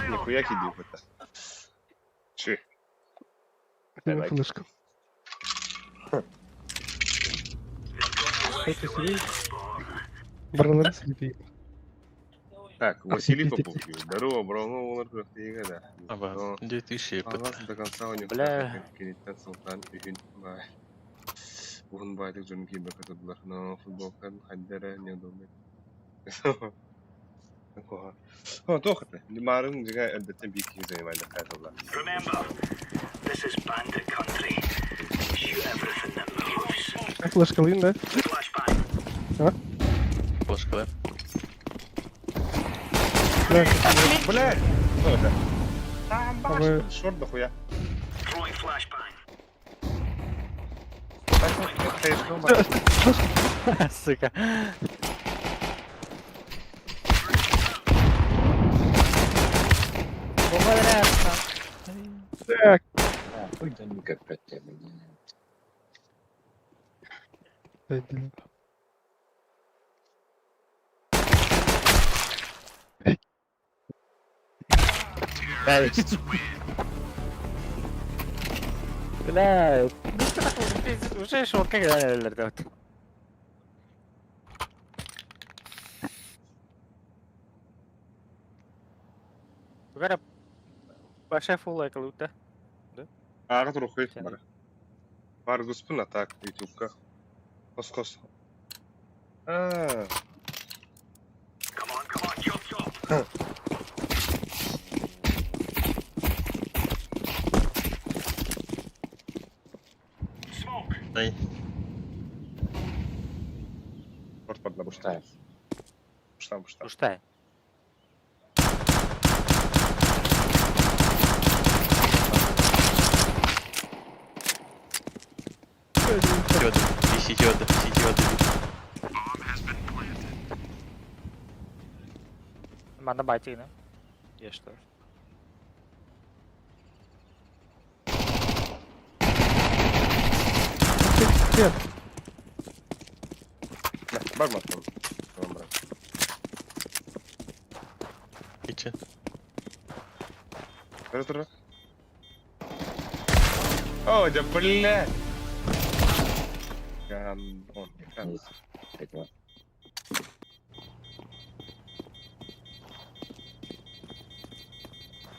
Нихуя кидил это. Чи. I like.
Флешка. Это сидит. Баралары сидит.
Так, Василий Попов. Здорово, бро, олар күрәктеге да.
Аба, 2000
Аллах до конца у них
Бля.
Кенеттен Султан үһүн бай. Уһун байтык дьон киирбэккэ кытыллар. Но футболкан хайдара неудобный. О, туох это? Марын дьиҥэ эрдэттэн биир киһи занимали хайдаллар.
Флешка лин, да?
Флешка, да?
Да.
Блядь! Что это? Там
А вы-
башка, шорт дохуя. Так,
Сука.
Так.
Хуй да никак ты, блин.
Блядь.
Бля, ну что такое, пиздец, уже шорка кэлэллэр да. Тугара большая фулла калута.
Ааҕа турухуй бары. Бар гуспун а так ютубка. Хос-хос. Аа.
Ай.
Шорт падла
Пустая.
Пуштан, пуштан.
Пустая.
Йода, висит йода, висит йода.
Манна байтигна. Я что?
Нет.
Бар матон. Бар.
Kitchen.
Тура, тура. О, да блядь! Гандон.
Есть.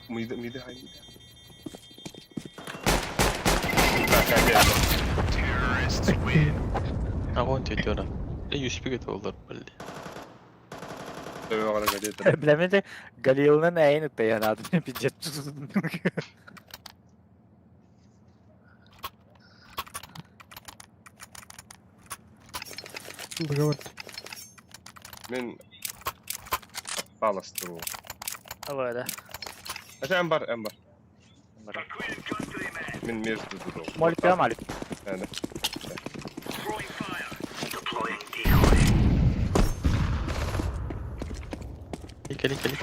Мида, мида, хай, мида. Так, опять.
А вон тетера. Я юспик это олар, блин.
Бля, мен Галилнын әйін ұтты янады, пиздец.
Договор.
Мен Паластыру.
Алло, да.
Это амбар, амбар. Мен между туру.
Молик, малик.
Да, да.
Кели, кели.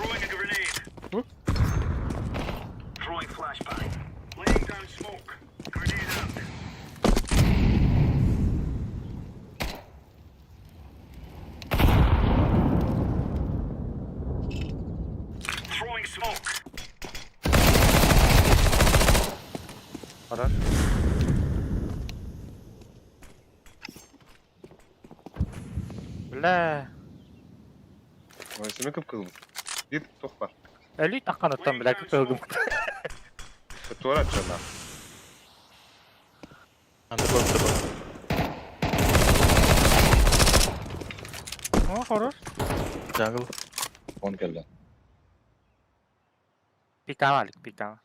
Хорош. Бля.
Ой, сен көп кылбыт. Бир тох бар.
Әлі таққан оттан, бля, көп өлгім.
Тура чана.
Андербол, андербол.
О, хорош.
Джангл.
Он келді.
Пикама, Алик, пикама.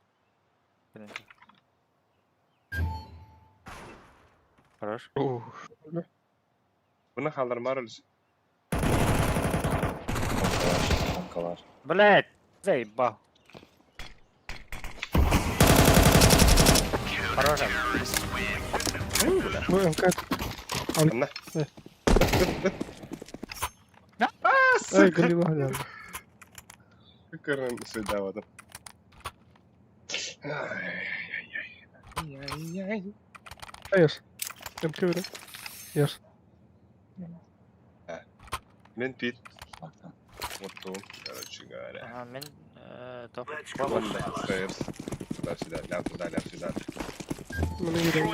Хорош.
Ух.
Бұны халдармар өлсі.
калаш.
Блядь, заебал. Хорош.
Бу МК.
Анна.
Ай, голива.
Көрөн сыдавадым. Ай-яй-яй.
Еш. МК бере. Еш.
Мен пит. Вот короче говоря.
Ага, мен то.
Туда, сюда, ляп, туда, ляп, сюда.
Маны берем.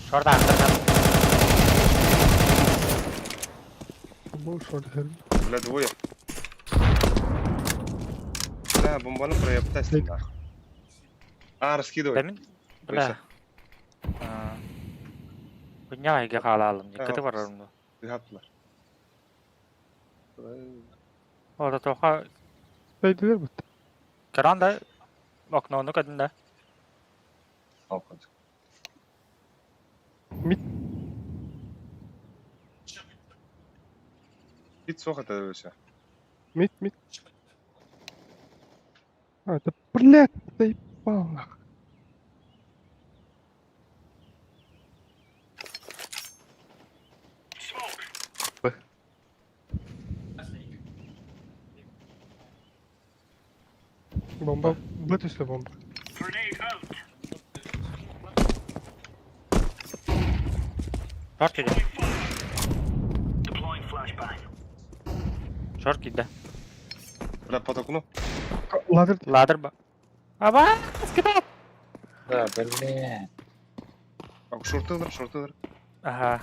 Шорда аттырдан.
Бу шорт хер.
Бля, двое. Да, бомбану проептась нахуй. А, раскидывай.
Да мен бля. Хуйня эге хаалалым. Кыты барарым.
Ыһаттылар.
Ода тоха
Бәйдилер бит.
Көрөн да окнону көрдүм да.
Алкот.
Мид.
Пит сох это все.
Мид, мид. А, это, блядь, заебал нахуй. Бомба. Вытащили бомбу.
Шорт киирдэ. Шорт киирдэ.
Бля, под окно.
Ladder.
Ladder ба. Аба, скидай.
Да, блин.
А, шортыдыр, шортыдыр.
Ага.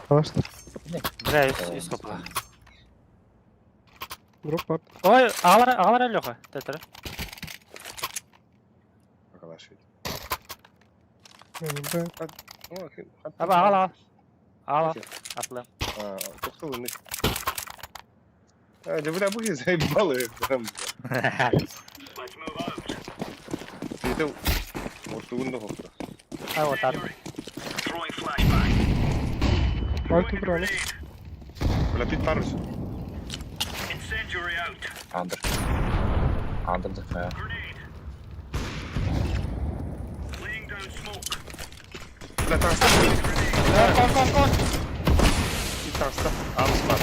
Алашты.
Бля, из копла.
Дроп бар.
Ой, алар, алар Леха. Тетер.
Покалашить.
Да.
Аба, ал, ал. Ал, атлы.
Тоқтал, не. А, да бля, вы заебалы. Это вот тугунда хопта.
А вот так.
Альту брали.
Бля, пит парус.
Андер. Андер ДХ.
Бля, таста.
Кон, кон, кон.
Пит таста. Амс бар.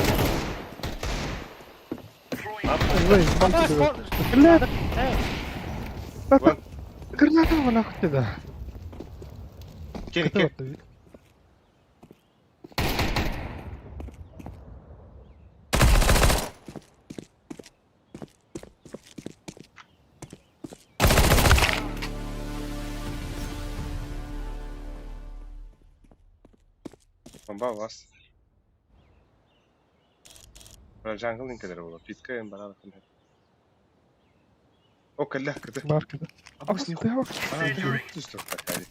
Ой, бомба. Блядь.
Вон.
Граната его нахуй туда.
Кел, кел. Бомба вас. Бля, джангл инкедер было. Питка им барала. О, кэллэ, кыты.
Бар кыты.
Абас не
Ты
А, ты что такая?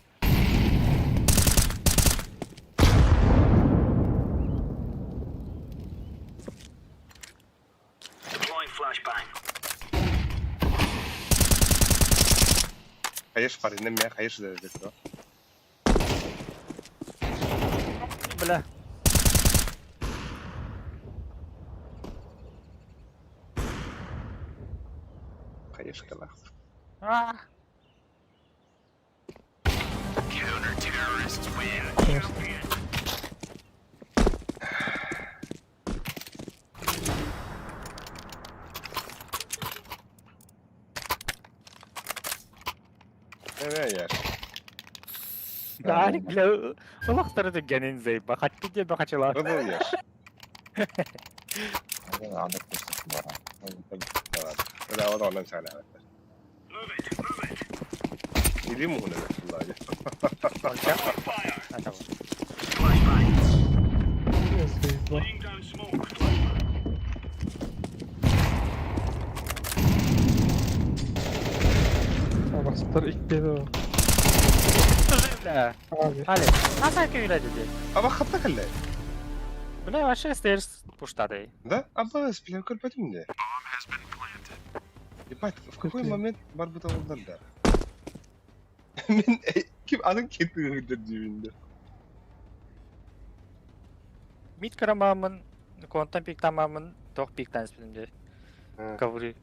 Хайш парень, меня хайш да да.
Бля.
Хайш кала.
А.
Не, я.
Алик, бля, улахтары генин заеба. Хатты тебе хачыла.
Ну, ешь.
Андер просто бара.
Да, вот он сам. Иди му не ладно.
Заебал. Абастар иккеде.
Бля.
Abi.
Али. Аса күйрә диде.
Аба хатта кэллэ.
Бля, вообще stairs пуштады.
Да? Аббас, бля, көрбөтүм де. Ебать, в какой момент барбыта олдар да? Мен ким анын кетти дүйүндө.
Мид карамамын, контан пиктамамын, тох пиктан спинде. Ковры.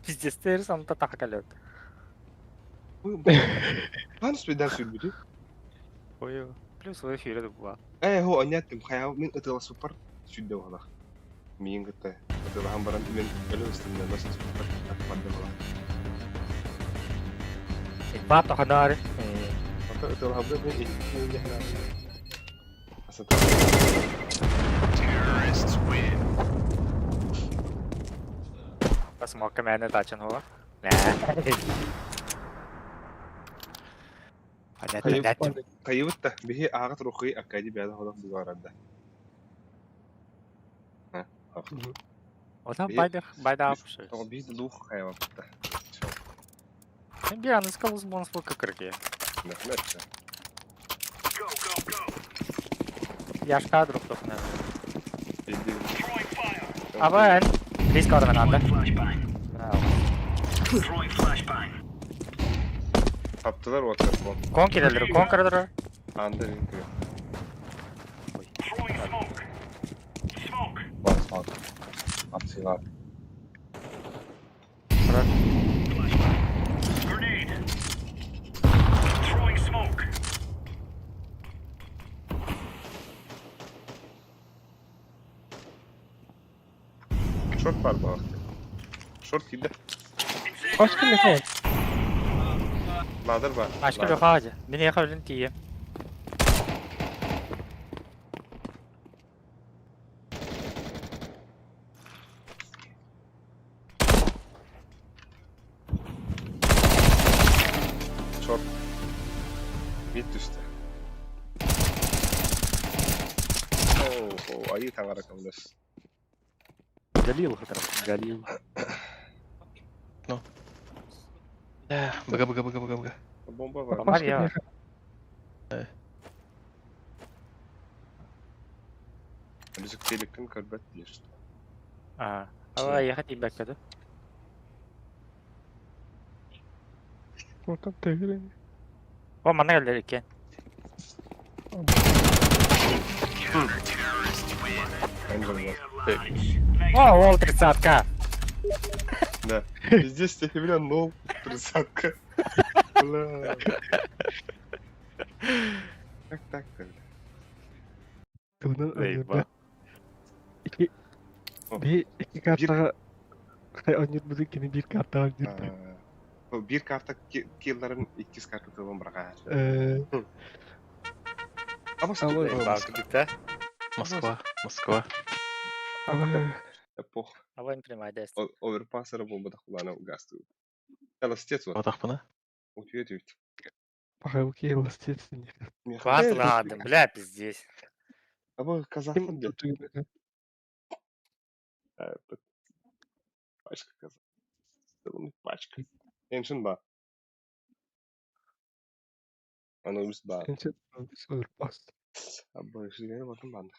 Пиздец, stairs он-то так калет.
Пан спидан сүрбүтү.
Ой, плюс в эфире была.
Э, хо, аняттым, хаяв мен ытыла супар сүрдө балах. Миин кытта ытылахан баран мен өлө үстүндө нас супар барды балах.
Бат тоханар.
Ата ытылахабы мен икки яхна. Асата.
Смока мене тачан хо. Понятно.
Кайыбытта биһи ааҕат рухи Аркадий бэйэтэ ходох бугарада.
Ота байдах байда апшы.
Тоҕо биһи дух хайабапта.
Би аныска бонус был кыкырге.
Нахметче.
Яшка друг тохна. Абан, риск орган анда.
Таптылар вот
Кон кирелер, кон кирелер.
Анда бин
Бар, смок. Апсилар.
Шорт бар балак. Шорт киде.
Başka ne var?
Ладыр бар.
Başka bir hacı. Мин яха үлін тием.
Шорт. Мид түстө. О, айы таңара камдас.
Галил, Галил.
Бля, бга бга бга бга бга.
Бомба бар.
Бар я.
Бизик телекин көрбөт дешти.
А, ала яха тибек кеди.
Oradan tegir.
О, мана келдер екен. О, ол тридцатка.
Да. Здесь тебе нол тридцатка. Бля. Так так так.
Тылынан
Эй, ба.
İki bir iki kartağa oynuyor bu kini bir karta oynuyor.
Бир карта килларын иккис карта тылын брака. Абас
Москва, Москва.
Ama
Эпох.
Ава им примай дест.
Оверпассера бомба кулана гасту. Эластец вот.
Отахпына.
Утүйет үт.
Пока эластец не.
Класс, ладно, бля, пиздец.
Аба Казахстан де. Пачка казах. Пачка. Эншин ба. Анубис ба.
Эншин оверпасс.
Аба шигене батын бандых.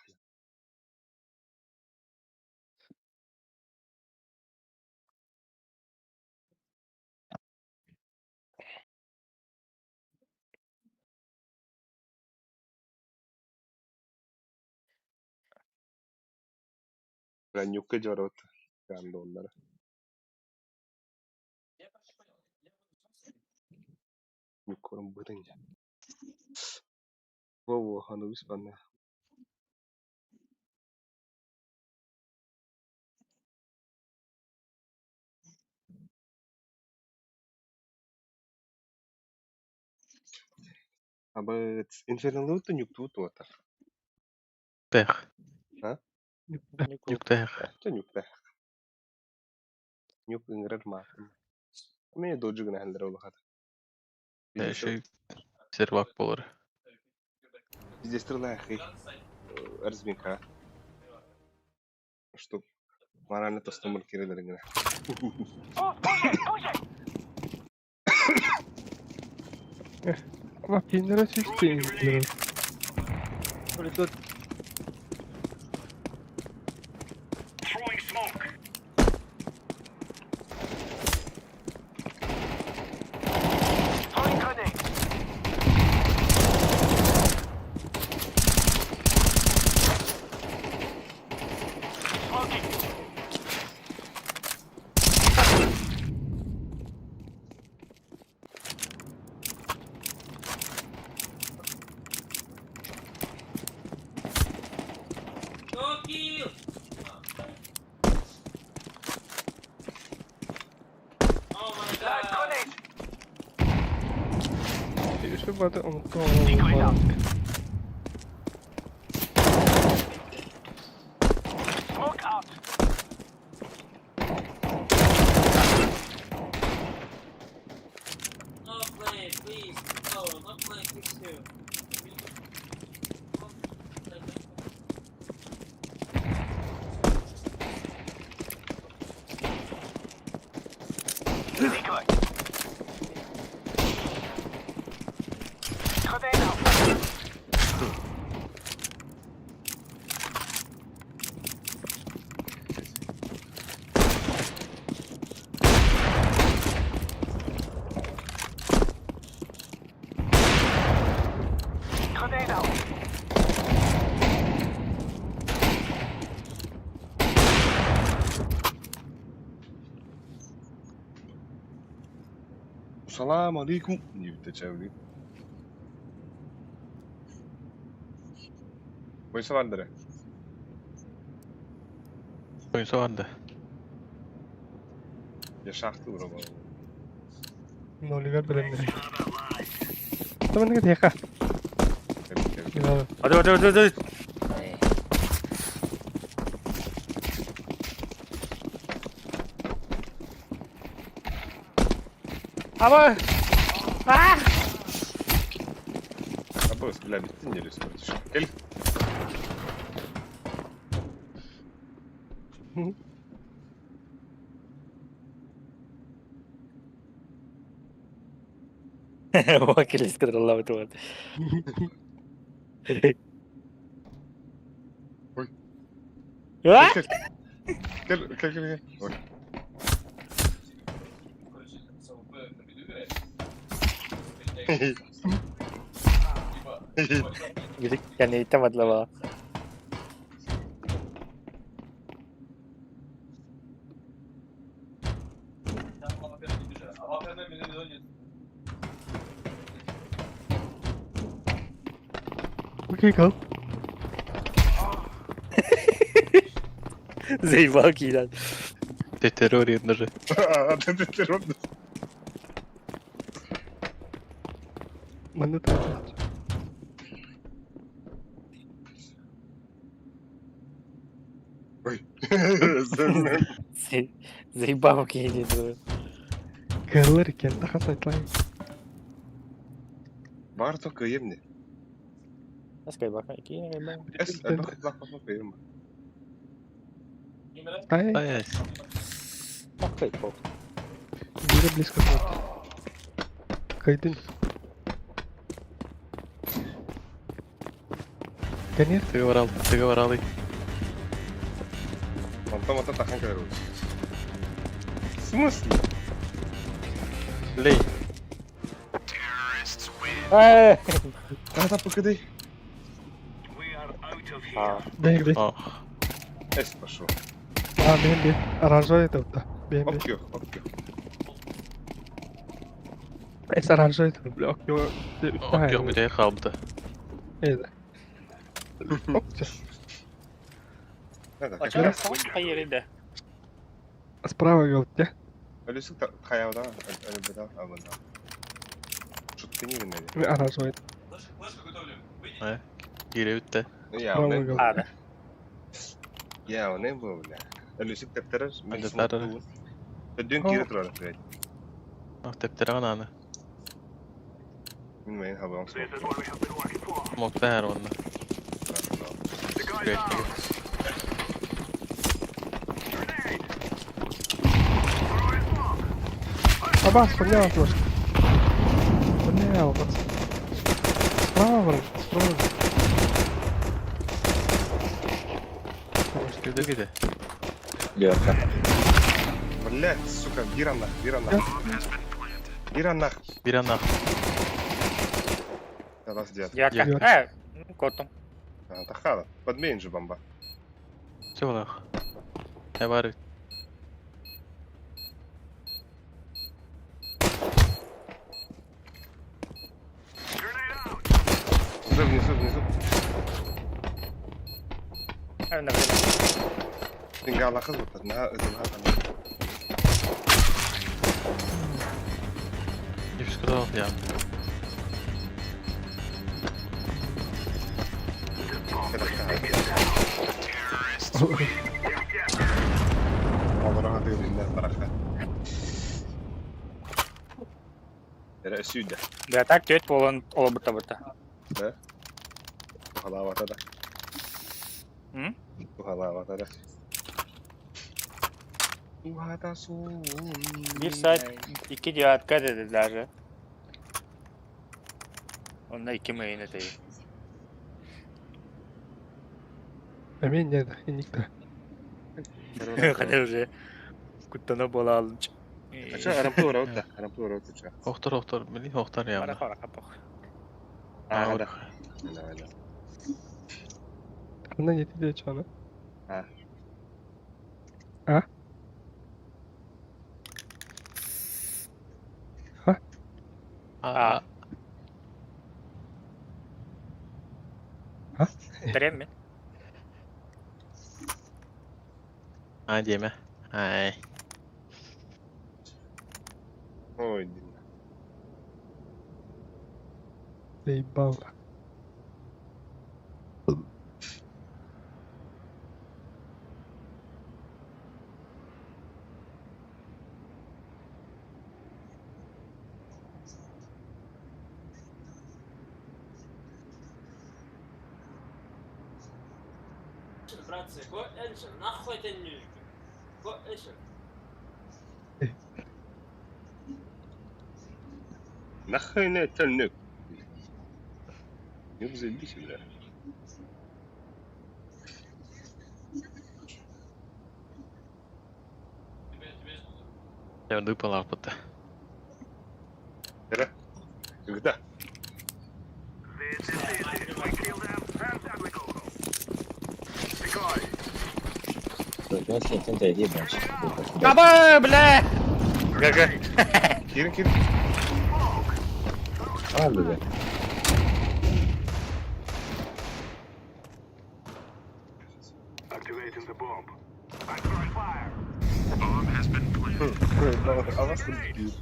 Бля, нюкка жарот. Гандоннар. Нюккорун бытын. Во-во, Анубис банна. Аба инферналута нюкту туатар.
Тех.
А?
Нюк тех.
Это нюк тех. Нюк инград ма. Мен доджи гына хәлдер улахат.
Еще сервак болар.
Здесь стреляй, разминка. Чтоб морально тостомыр кирелер гына.
Ama pinlere süs. Үсү бады онтон оҥорон
No play, please. No, no play, 6-2.
Салам алейкум диэбитэ чэбилик. Бойса бардара.
Бойса барда.
Я шахты урабал.
Нолигар бэлэмнэр. Таман тиэхэ.
Hadi hadi hadi hadi. Ama Ah!
Абы, бля, биттин диэри смотришь. Кэл.
Вакилис кыдырыллабыт вот.
Ой.
А!
Кэл, кэл, кэл, кэл. Ой.
Yani itemediler
Окей, go.
Заебал кидан.
Ты террорит даже.
А, ты террор.
Манна тахсааччы.
Ой.
Заебал кидан.
Кыһыллар иккиэн тахас айтлай.
Бар то кыйым не.
Аскай бака ики
Эс, элбэх лах кыйым.
Ай,
Ай,
Охтой пох.
биирэ близко турар. Кыйдын. Кэниэр
ты говорал, ты говорал.
Онтон онтон тахан кэлэр. В смысле?
Лей.
Ай!
Ата пыкыдый.
бэйг бэй.
О,
Эс пошел.
А, бэйм бэй. Оранжевый это вот. Бэйм бэй.
Окей, окей.
Эс оранжевый это, бля, окей.
окей, где халбда.
Это. Окей.
Это,
А чё, поели,
Справа галте.
Өлүсүк хаябда, өлүбүдэ, абында. Шутка не видно.
Оранжевый.
Кире үтте.
Я,
Справа
не,
галте.
А, да.
я, не был, бля. Өлүсүк тептерер, мен
Тептерер.
Өдөн кире турар, блядь.
Ах, тептерен аны.
Мин мен хабам смок.
Мокта här онна.
Абас, поднял флешку. Поднял, пацан. Справа, брат, справа.
Где где?
Лерка.
Блядь, сука, биранах, биранах. Биранах.
Биранах.
Раз дед.
Девятка.
Девятка.
Э, котом.
А, тахара. Подмень же бомба.
Все лах. Я варю.
Уже внизу, внизу.
Э, на время.
Дингала хыз вот, на, на, на.
Не сказал, я.
Олорон атыылыыллар бараха. Эрэ өссүйдэ.
Да так түөрт буолан олорбута.
Да? Туһалаабата да.
М?
Туһалаабата да. Туһата суун.
Биир сайт икки девятка dedi даже. Онно икки мыйын этей.
Эмиэ нет, иникта.
Хотя уже куттана буола алым.
Ача арампы ораута, арампы ораута ча.
Охтор охтор, билин охтор
Бара
явно.
хара капох.
А, да. Да, да.
Она не ты чана.
А.
А?
А,
Терем
а диэме. Ай.
Ой, дин.
Заебал.
Братцы, го Эншин, нахуй это не Го Эншин.
Нахрен это нюк. Не заебись, бля.
Я дыпала апыта.
Эрэ. Когда?
Аба, бля! ГГ.
Кирин, кирин.
А, бля.
А вас тут бьют.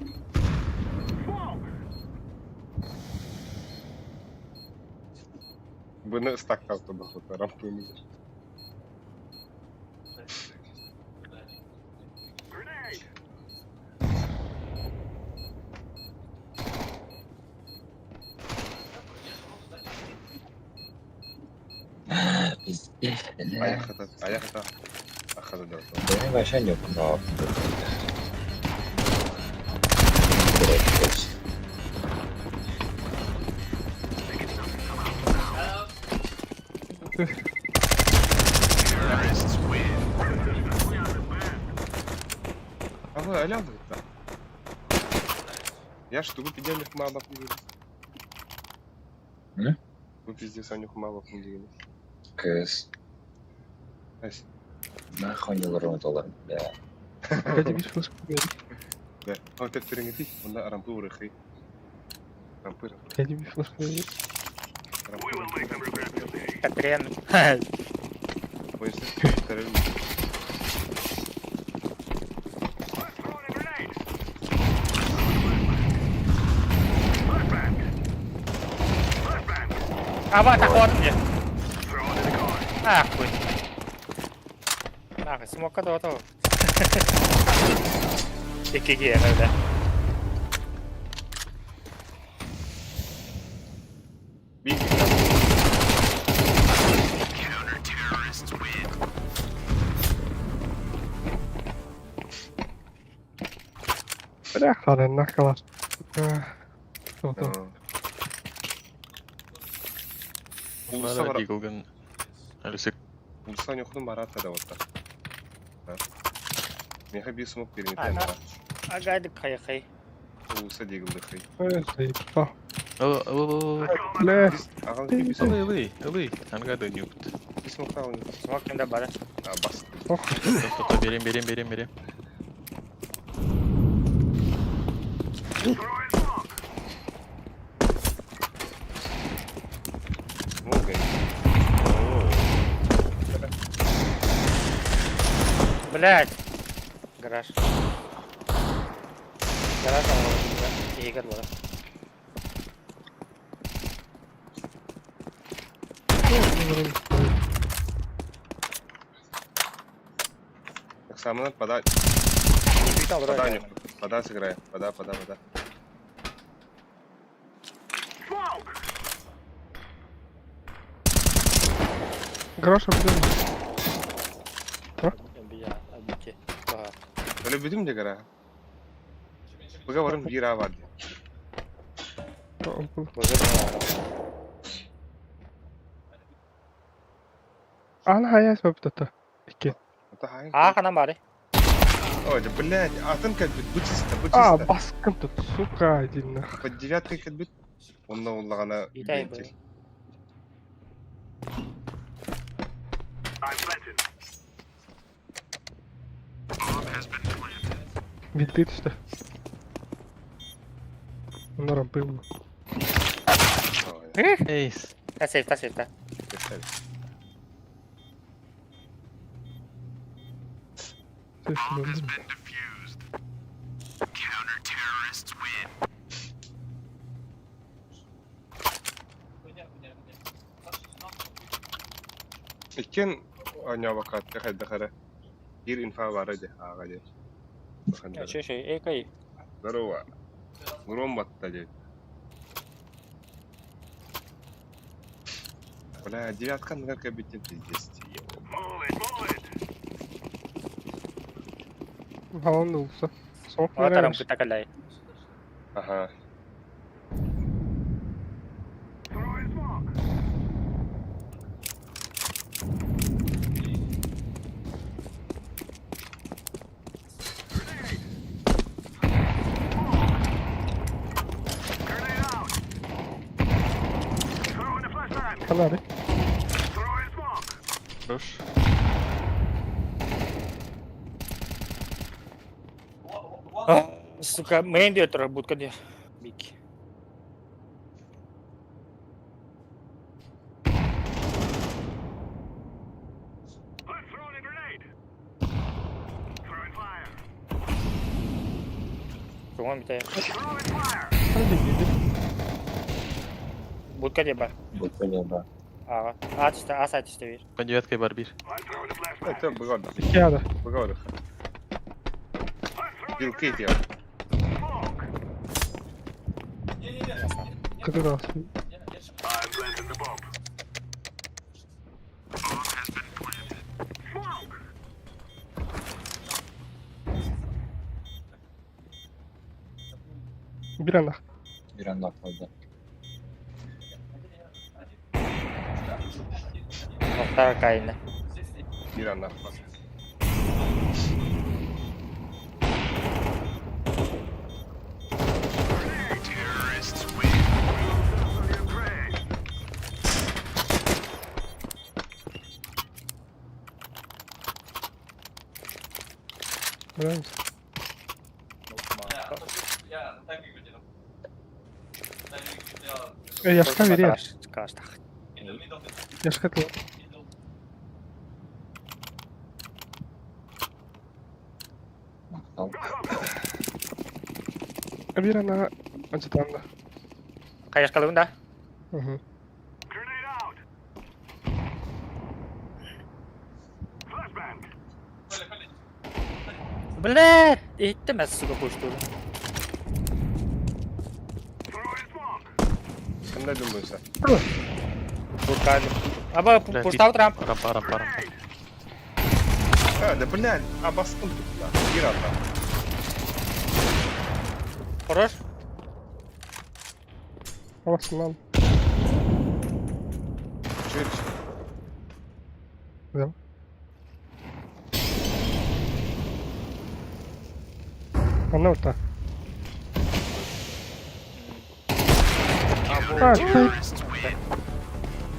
Быны стак kaldı bu рампы.
Пиздец, бля.
Аяқ ата, аяқ ата. Ахада да.
Да вообще не но.
А вы аля да. Я ж тугу пидемих мама пиздец.
М?
Бу пиздец анюх мама пиздец.
Кыс.
Ась.
Нахуй не лорон бля.
Катя, видишь, флешку говорит.
Да. Ол тептериңити, онда рампы урыхы. Рампы, рампы,
Катя, видишь, флешку говорит.
рампы.
Катрен.
Бойся, терем.
Аба, так мне. Ахуй. Нахуй, смока до того. Икки да.
Би.
Бля, нахала. То-то.
Улса бар.
Диглган. Алисик.
Улса нюхтун барата да вот. Меха би смок перемете
А,
бара.
Агайды кай-кай.
Улса дигилды хый.
Заебал.
Ылы,
Бля.
Агал би смок.
ылы, ылы, ылы. Ангады нюкт.
Би смок тагын.
Смок кимде бара.
А бас.
Ох,
Топ, берем, берем, берем, берем.
Смок.
Блять. Гараж. Гараж алып. Игорь бар.
Самонат подай. Подай, подай сыграем. Подай, подай, подай.
Грош обдумай.
Өлө бүтүм де гара. Быга барым бир а бар.
Ана хаяс баптата. Икки.
А, ханан бары.
Ой, да, блядь, атын кэлбит, бу чисто, бу
А,
чисто.
баскын тут, сука, один нах.
Под девяткой кэлбит. Онно уллаҕына
Итай
вентиль.
Винты что? Он рампы.
Ой,
Эйс.
Та сейф, та сейф, та.
представь. Иккен оонньообокко хайдах эрэ биир инфа баара дии ааҕа диэн.
Чө, чө, эй, кай.
Здорово. Гром батта диэн. Бля, девятка анныгар кэлбиттэн пиздец.
Балан улса. Соқ
Ата рампы такалай.
Ага.
Канары.
Хорош.
Сука, мейн диэтер будка диэ. Бик. По-моему, это будка диэ бар.
Будка диэ бар.
Ага. А түстэ, а сай түстэ бир.
По девяткой бар бир.
Это быга
Икки
быга Вилки я.
Кыдыр Бир анах.
Бир анах да.
Охтара кайна.
Бир анах бар.
Нравится. Яшка бери.
Каштах.
Яшка ты. Бир ана ачытанда.
Каяшкалыгын да?
Угу.
Блядь, иттем сука пушту.
Кандай думайся?
Будка. Аба пуштау трамп.
Рампа, рампа, рампа.
А, да блядь, а баскын тут да. Бир ата.
Хорош.
Аласың
Чүр.
Да. Анна орта. А, ты.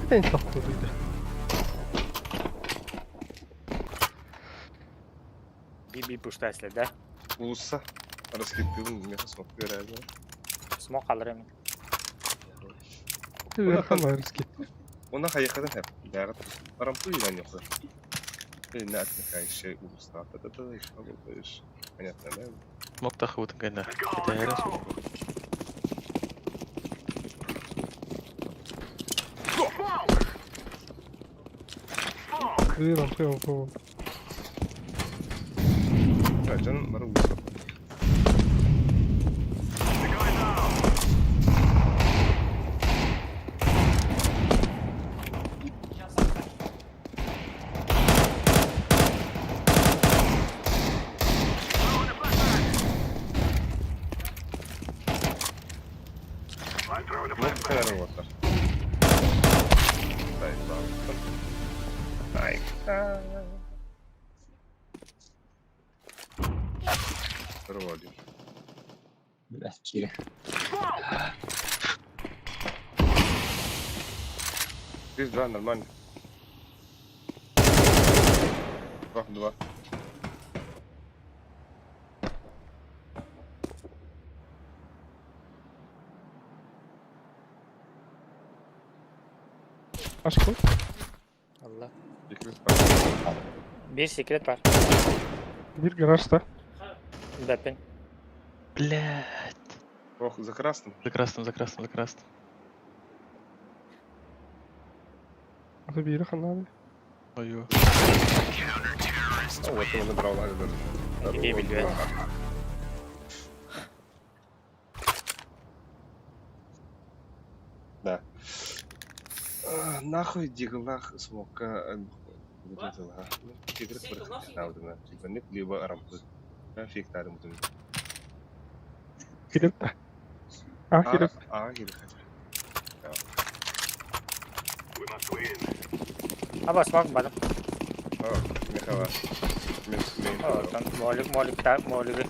Это не тохтуу.
Би-би пуштайсылар, да?
Улуса. Раскиттым, меха смок береді.
Смок алыр эми.
Ты верхан барыски.
Она хайхадан хеп. Дагы рампы илен yok. Ты на отмекаешь улуста. Да да да, еще работаешь. Понятно, да?
Смок тахы кайна. Это смок.
Ты рампы рампы.
Дьон бары уустук. Кэлэр уоттар. Ай. Проводим.
Бля, киирэ.
3-2, нормально. 2-2.
Ашку.
Allah.
Секрет бар.
Bir secret var.
Bir garajda.
Бэппин.
Блядь.
Ох, за красным.
За красным, за красным, за красным.
Аты бири ханнады.
Ой,
А вот его набрал, надо даже.
Иди, билбэт.
Да. А, нахуй диглах смока вот это ла. Тигр бір либо рампы. Фиг тарым тут.
Киреп. А, киреп.
А, киреп хотя.
Аба смог бадым.
О, Михала.
Оттон молик молик та молиги.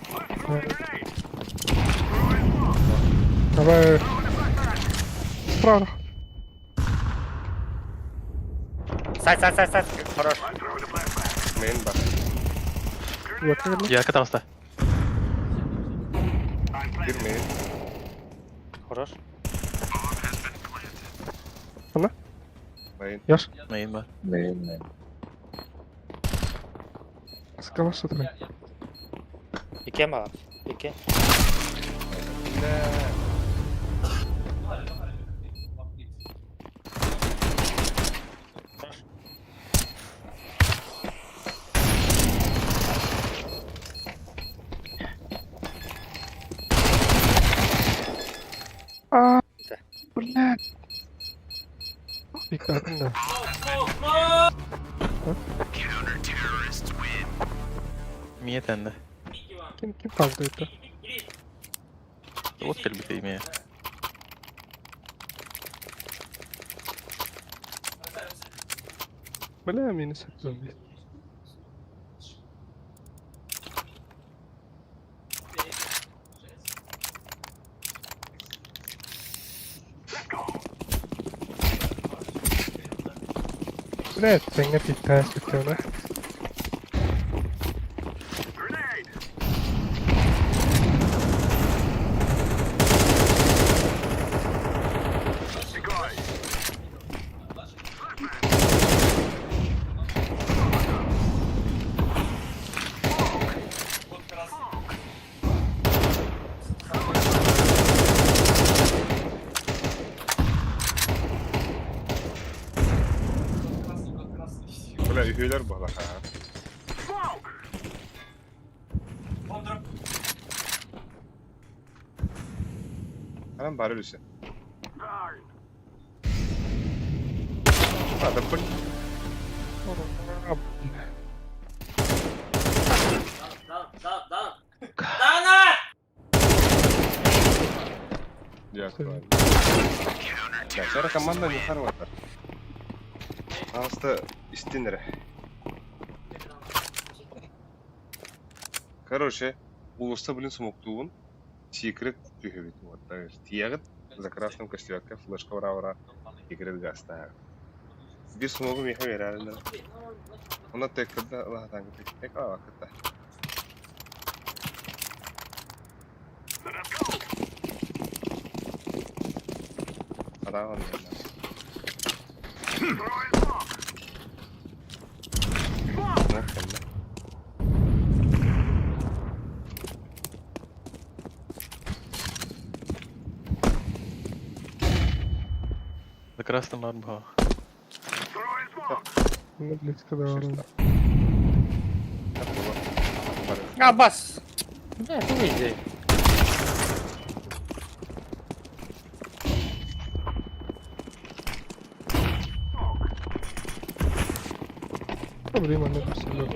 Давай. Справа.
Сайт сайт сайт сайт. Хорош.
Мейн бар.
Вот,
Я катался.
Бир мейн.
Хорош.
Мейн.
Яш.
Мейн бар.
Блин, блин.
Скала что-то.
Икки бар. Икки.
А, блядь. Пиктадым да.
Миетенде.
Ким ким kaldı это?
Вот кэлбит имея.
Бля, минус зомби. Блядь, тэҥҥэ пиктаа сүттөөнө.
Бля, үһүөлэр буолла. Анан бары үлүсэ. А, да блин. Я актуально. Да, вчера команда не хорошая. Просто истиннere. Короче, улуста блин смоктуун. Секрет түһэбит. Вот, тиягыт за красным костюмка флешка ура-ура. Секрет гаста. Бир смогу меха верально. Она тек когда ладан тек тек а ката. Араан.
За красным арбо.
Ну, близко да.
Бары.
А, бас! Бля, ты выйди.
Добрый манна көрсөлөр.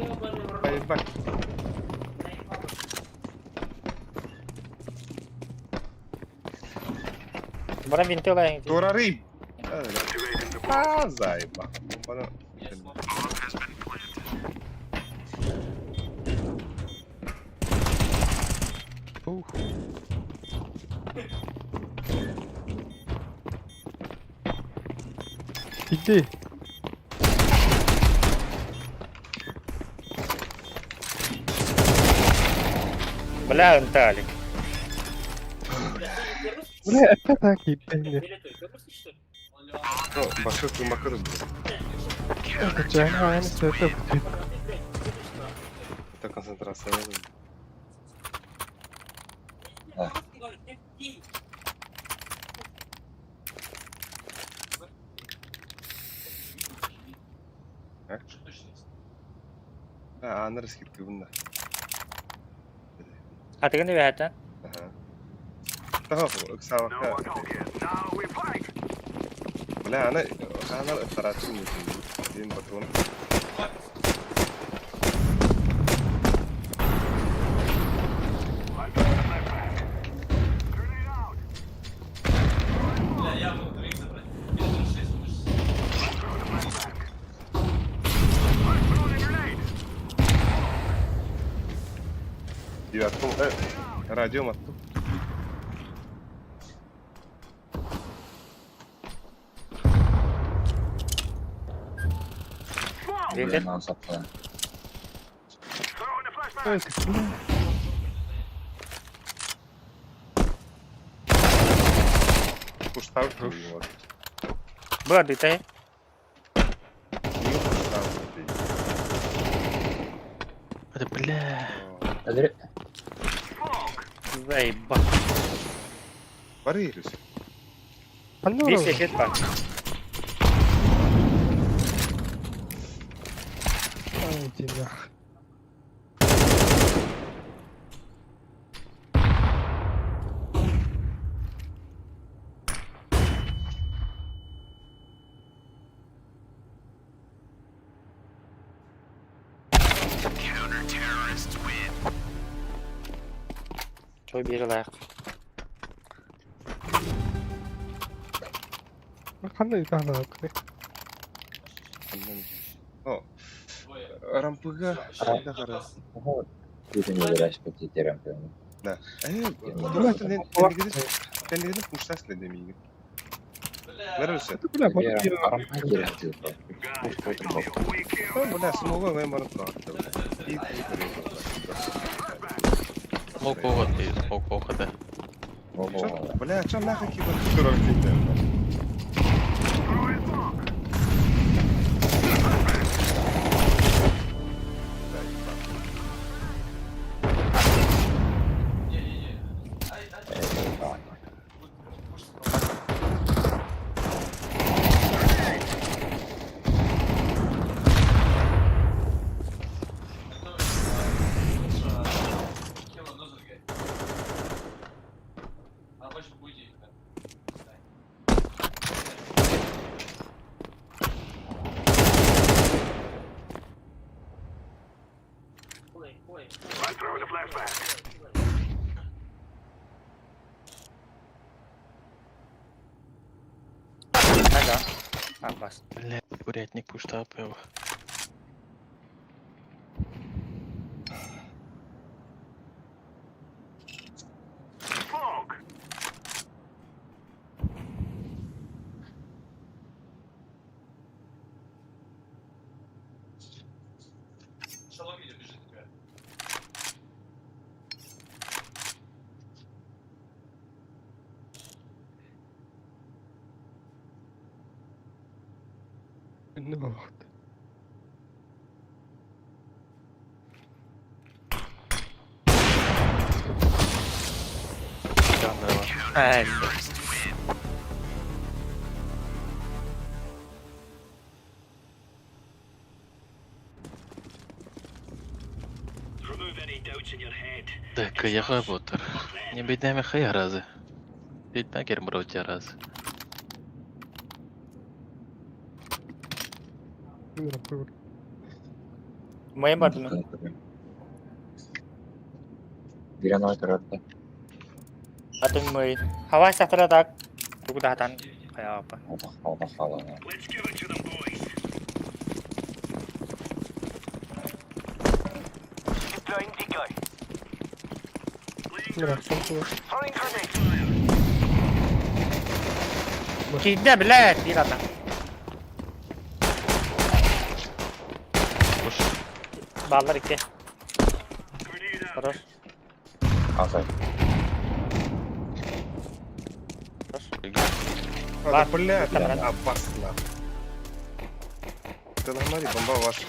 Поебать.
Бара винты лайын.
Турары! А, заеба. Бомбана.
Ух.
Иди.
Бля, ынталик.
Бля, это так иди.
Ну, башка кымакыр.
Жана аны сөтө бүтүп.
Это концентрация. А, анар скидка бunda.
Атыгын бәһәтен.
Ага. Tamam, ыксабакка. Бля, аны ханар ыттараачын диэн патрон. Девятку, радио матту.
Винты.
Нам сапла.
Куштау.
Бу адытай.
Это бля.
Әдір
Заеба.
Бары ирис.
Анна
Бес эфет бар.
Ай, дина.
Чой бери лайық.
Кандай тана кне.
О, рампыга. Да, хара.
Бүтін өлер ашып кетерем.
Да. Э, тендегеде пуштас ле демиги. Нервсе.
Бля, бара.
Бля, смога мен барып тұрады.
Смок оға ты, смок оға да.
Бля, чё нахуй кибер турар дейді?
Ага. А, бас.
Бля, курятник пуштап его.
Не болот.
Ай,
Кыйаға ботыр. Не бейдәме хай разы. Бейтмә керім бұрау разы.
Моем бардым.
Биран көрөттө.
Атын мой. Хава сахтара так. Тугуда хатан. Хаяпа.
Алда хала.
Кидде, блядь, бир ата.
Қош.
Баллар икки. Хорош.
Азай.
А,
Бар.
бля,
Бар.
опасно. Ты нормально, бомба ваша.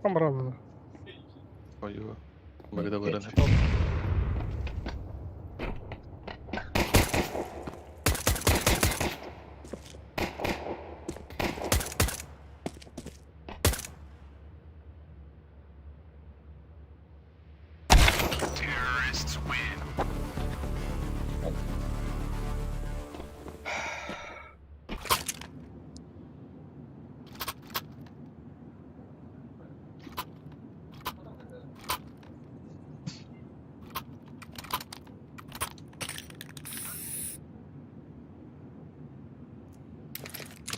Амралла.
Ой, Богда баран.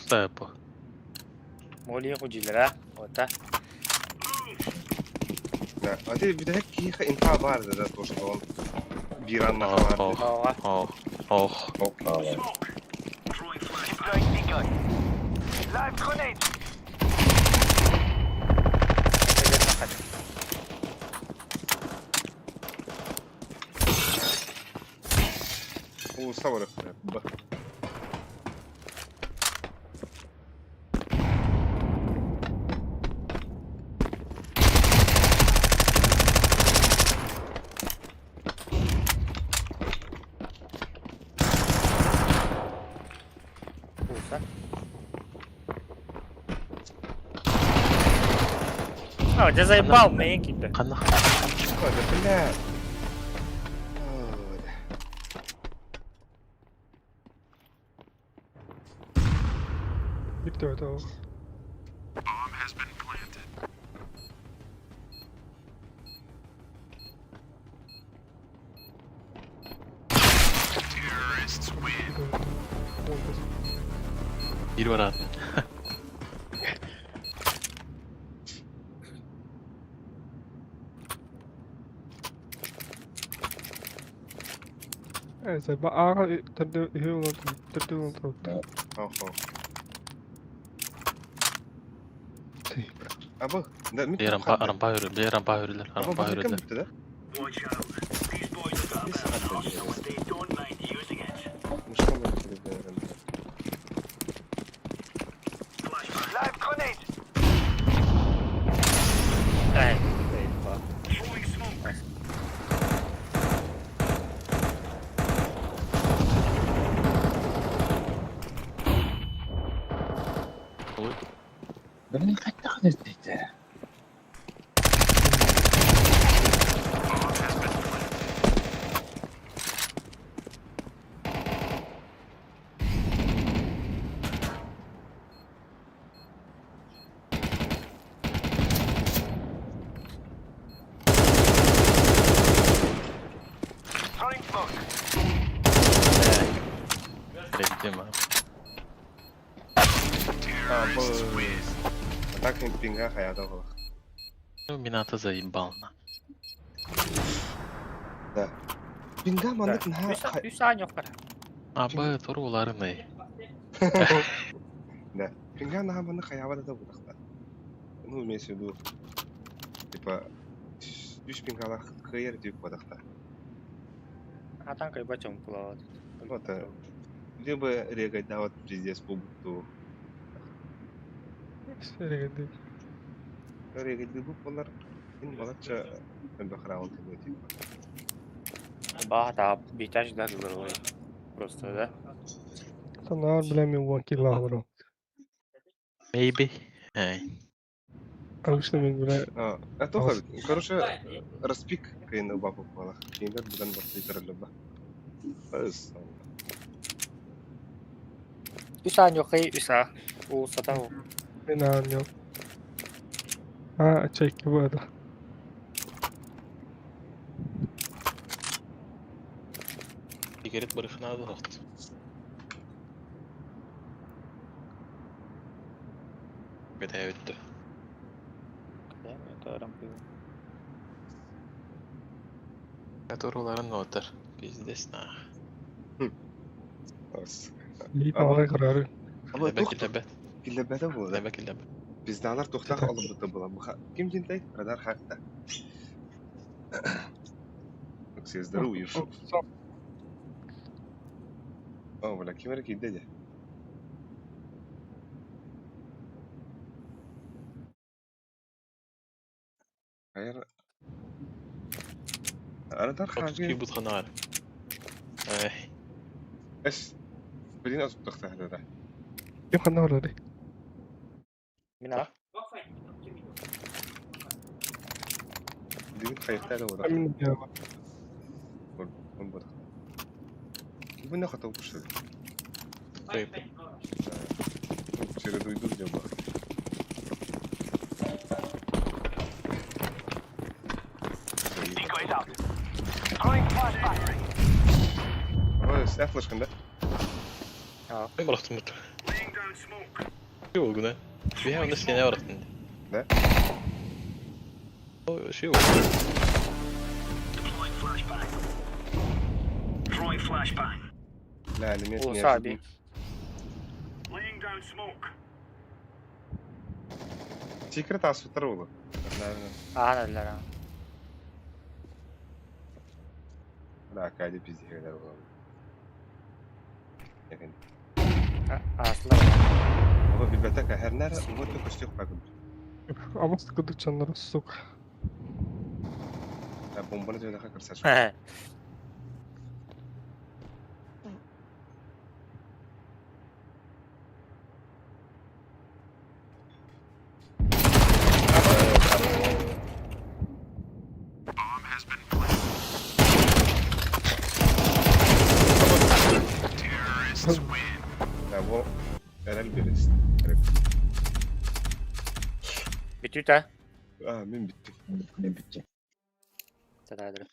Пустая по.
Моли худилера. Вот,
Да. А ты видишь, киха инфа бар, да, то, что он биран на
Ох,
хавар.
ох,
Ова.
ох, ох.
Опа.
У, савар. Б.
Пуса. А, тебя заебал, мен кидде.
Қана
Ой, да, бля. Ой, да.
Bitti öte o.
бір баратын.
Evet, ağa tadı iyi oldu. Tadı oldu.
Ох, ох. Абы, да, ми
Бей рампа, рампа үрі, бей рампа үрілер,
Абы,
рампа
бахы кем
үрілер.
бітті, да? Бес сағат бітті. Мышка мен бітті, наверное.
Ай, заебал.
Ой,
Блин, қайда дейді?
реттем, а.
Абы. А так пинга хаята ғой.
Ну, Мината заебал на.
Да. Пинга мандык на
Үс саан yok бар.
Абы, туру уларыны.
Да. Пинга на маны хаява да будақта. Ну, имеется в виду, типа, үш пингала кыйыр деп будақта.
Атан кайба чом пулава.
Вот, Либо регайдаабат пиздец буолбут
Регайдыы.
Регайдыыбыт буоллар, мин балачча элбэх раунд ылыа этим.
Ба, да, битаж да головой. Просто, да?
Санаар бля мен 10 килл олорон.
Maybe. Эй.
Обычно мен бля
А, а то короче, распик кайын бапы буолар. Кинилэр быдан барты ба. Ыс.
Үс аан yok, эй, үс аа. Уу, сата уу.
Мен аан yok. А, чайки бада.
Сигарет барыхына да. Бетәбитте. Которуларын нотар. Пиздец на.
Ыс.
Лип алай карары.
Ама
Киләбә
тух
киләбә.
киләбәдә була.
Киләбә киләбә.
Пизданалар тухтах алып була. Ким динтай? Радар хакта. Все здоровы. О, бля, ким эрэ киирдэ дии. Хайыр. Радар
Отыз
хакы.
бутханар. Эй.
Эс. Блин, аз тухтах да.
Ким ханна олорор?
Мин аа.
Дигин хайырта да була.
Мен я.
Он була. Бу хата укушу.
Кайып.
Через уйду где был. Ой, снял флешкан, да?
Мен барахтым бут. Ши ол гүнэ. Би хаа нэс яна барахтым.
Да?
О, ши ол.
Ля, элемент
Уу, саа би.
неожиданный. Секрет асутар было. Наверное.
Аан өллөр аа.
Да, Кади пиздец, да, было. Якын.
Аслар.
Ого, библиотека хернер, вот только что пагуб.
Абас кыдычаннар, сука.
Да, бомбаны жайлаха кырсаш. Да, во, эрэл берес.
Бүтүтэ.
А, мен биттим.
Мен бүттүм.
Сатаадыр.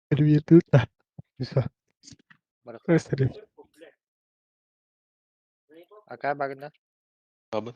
Привет, да. Все.
Барах.
Өстері.
Ака багында.
Бабы.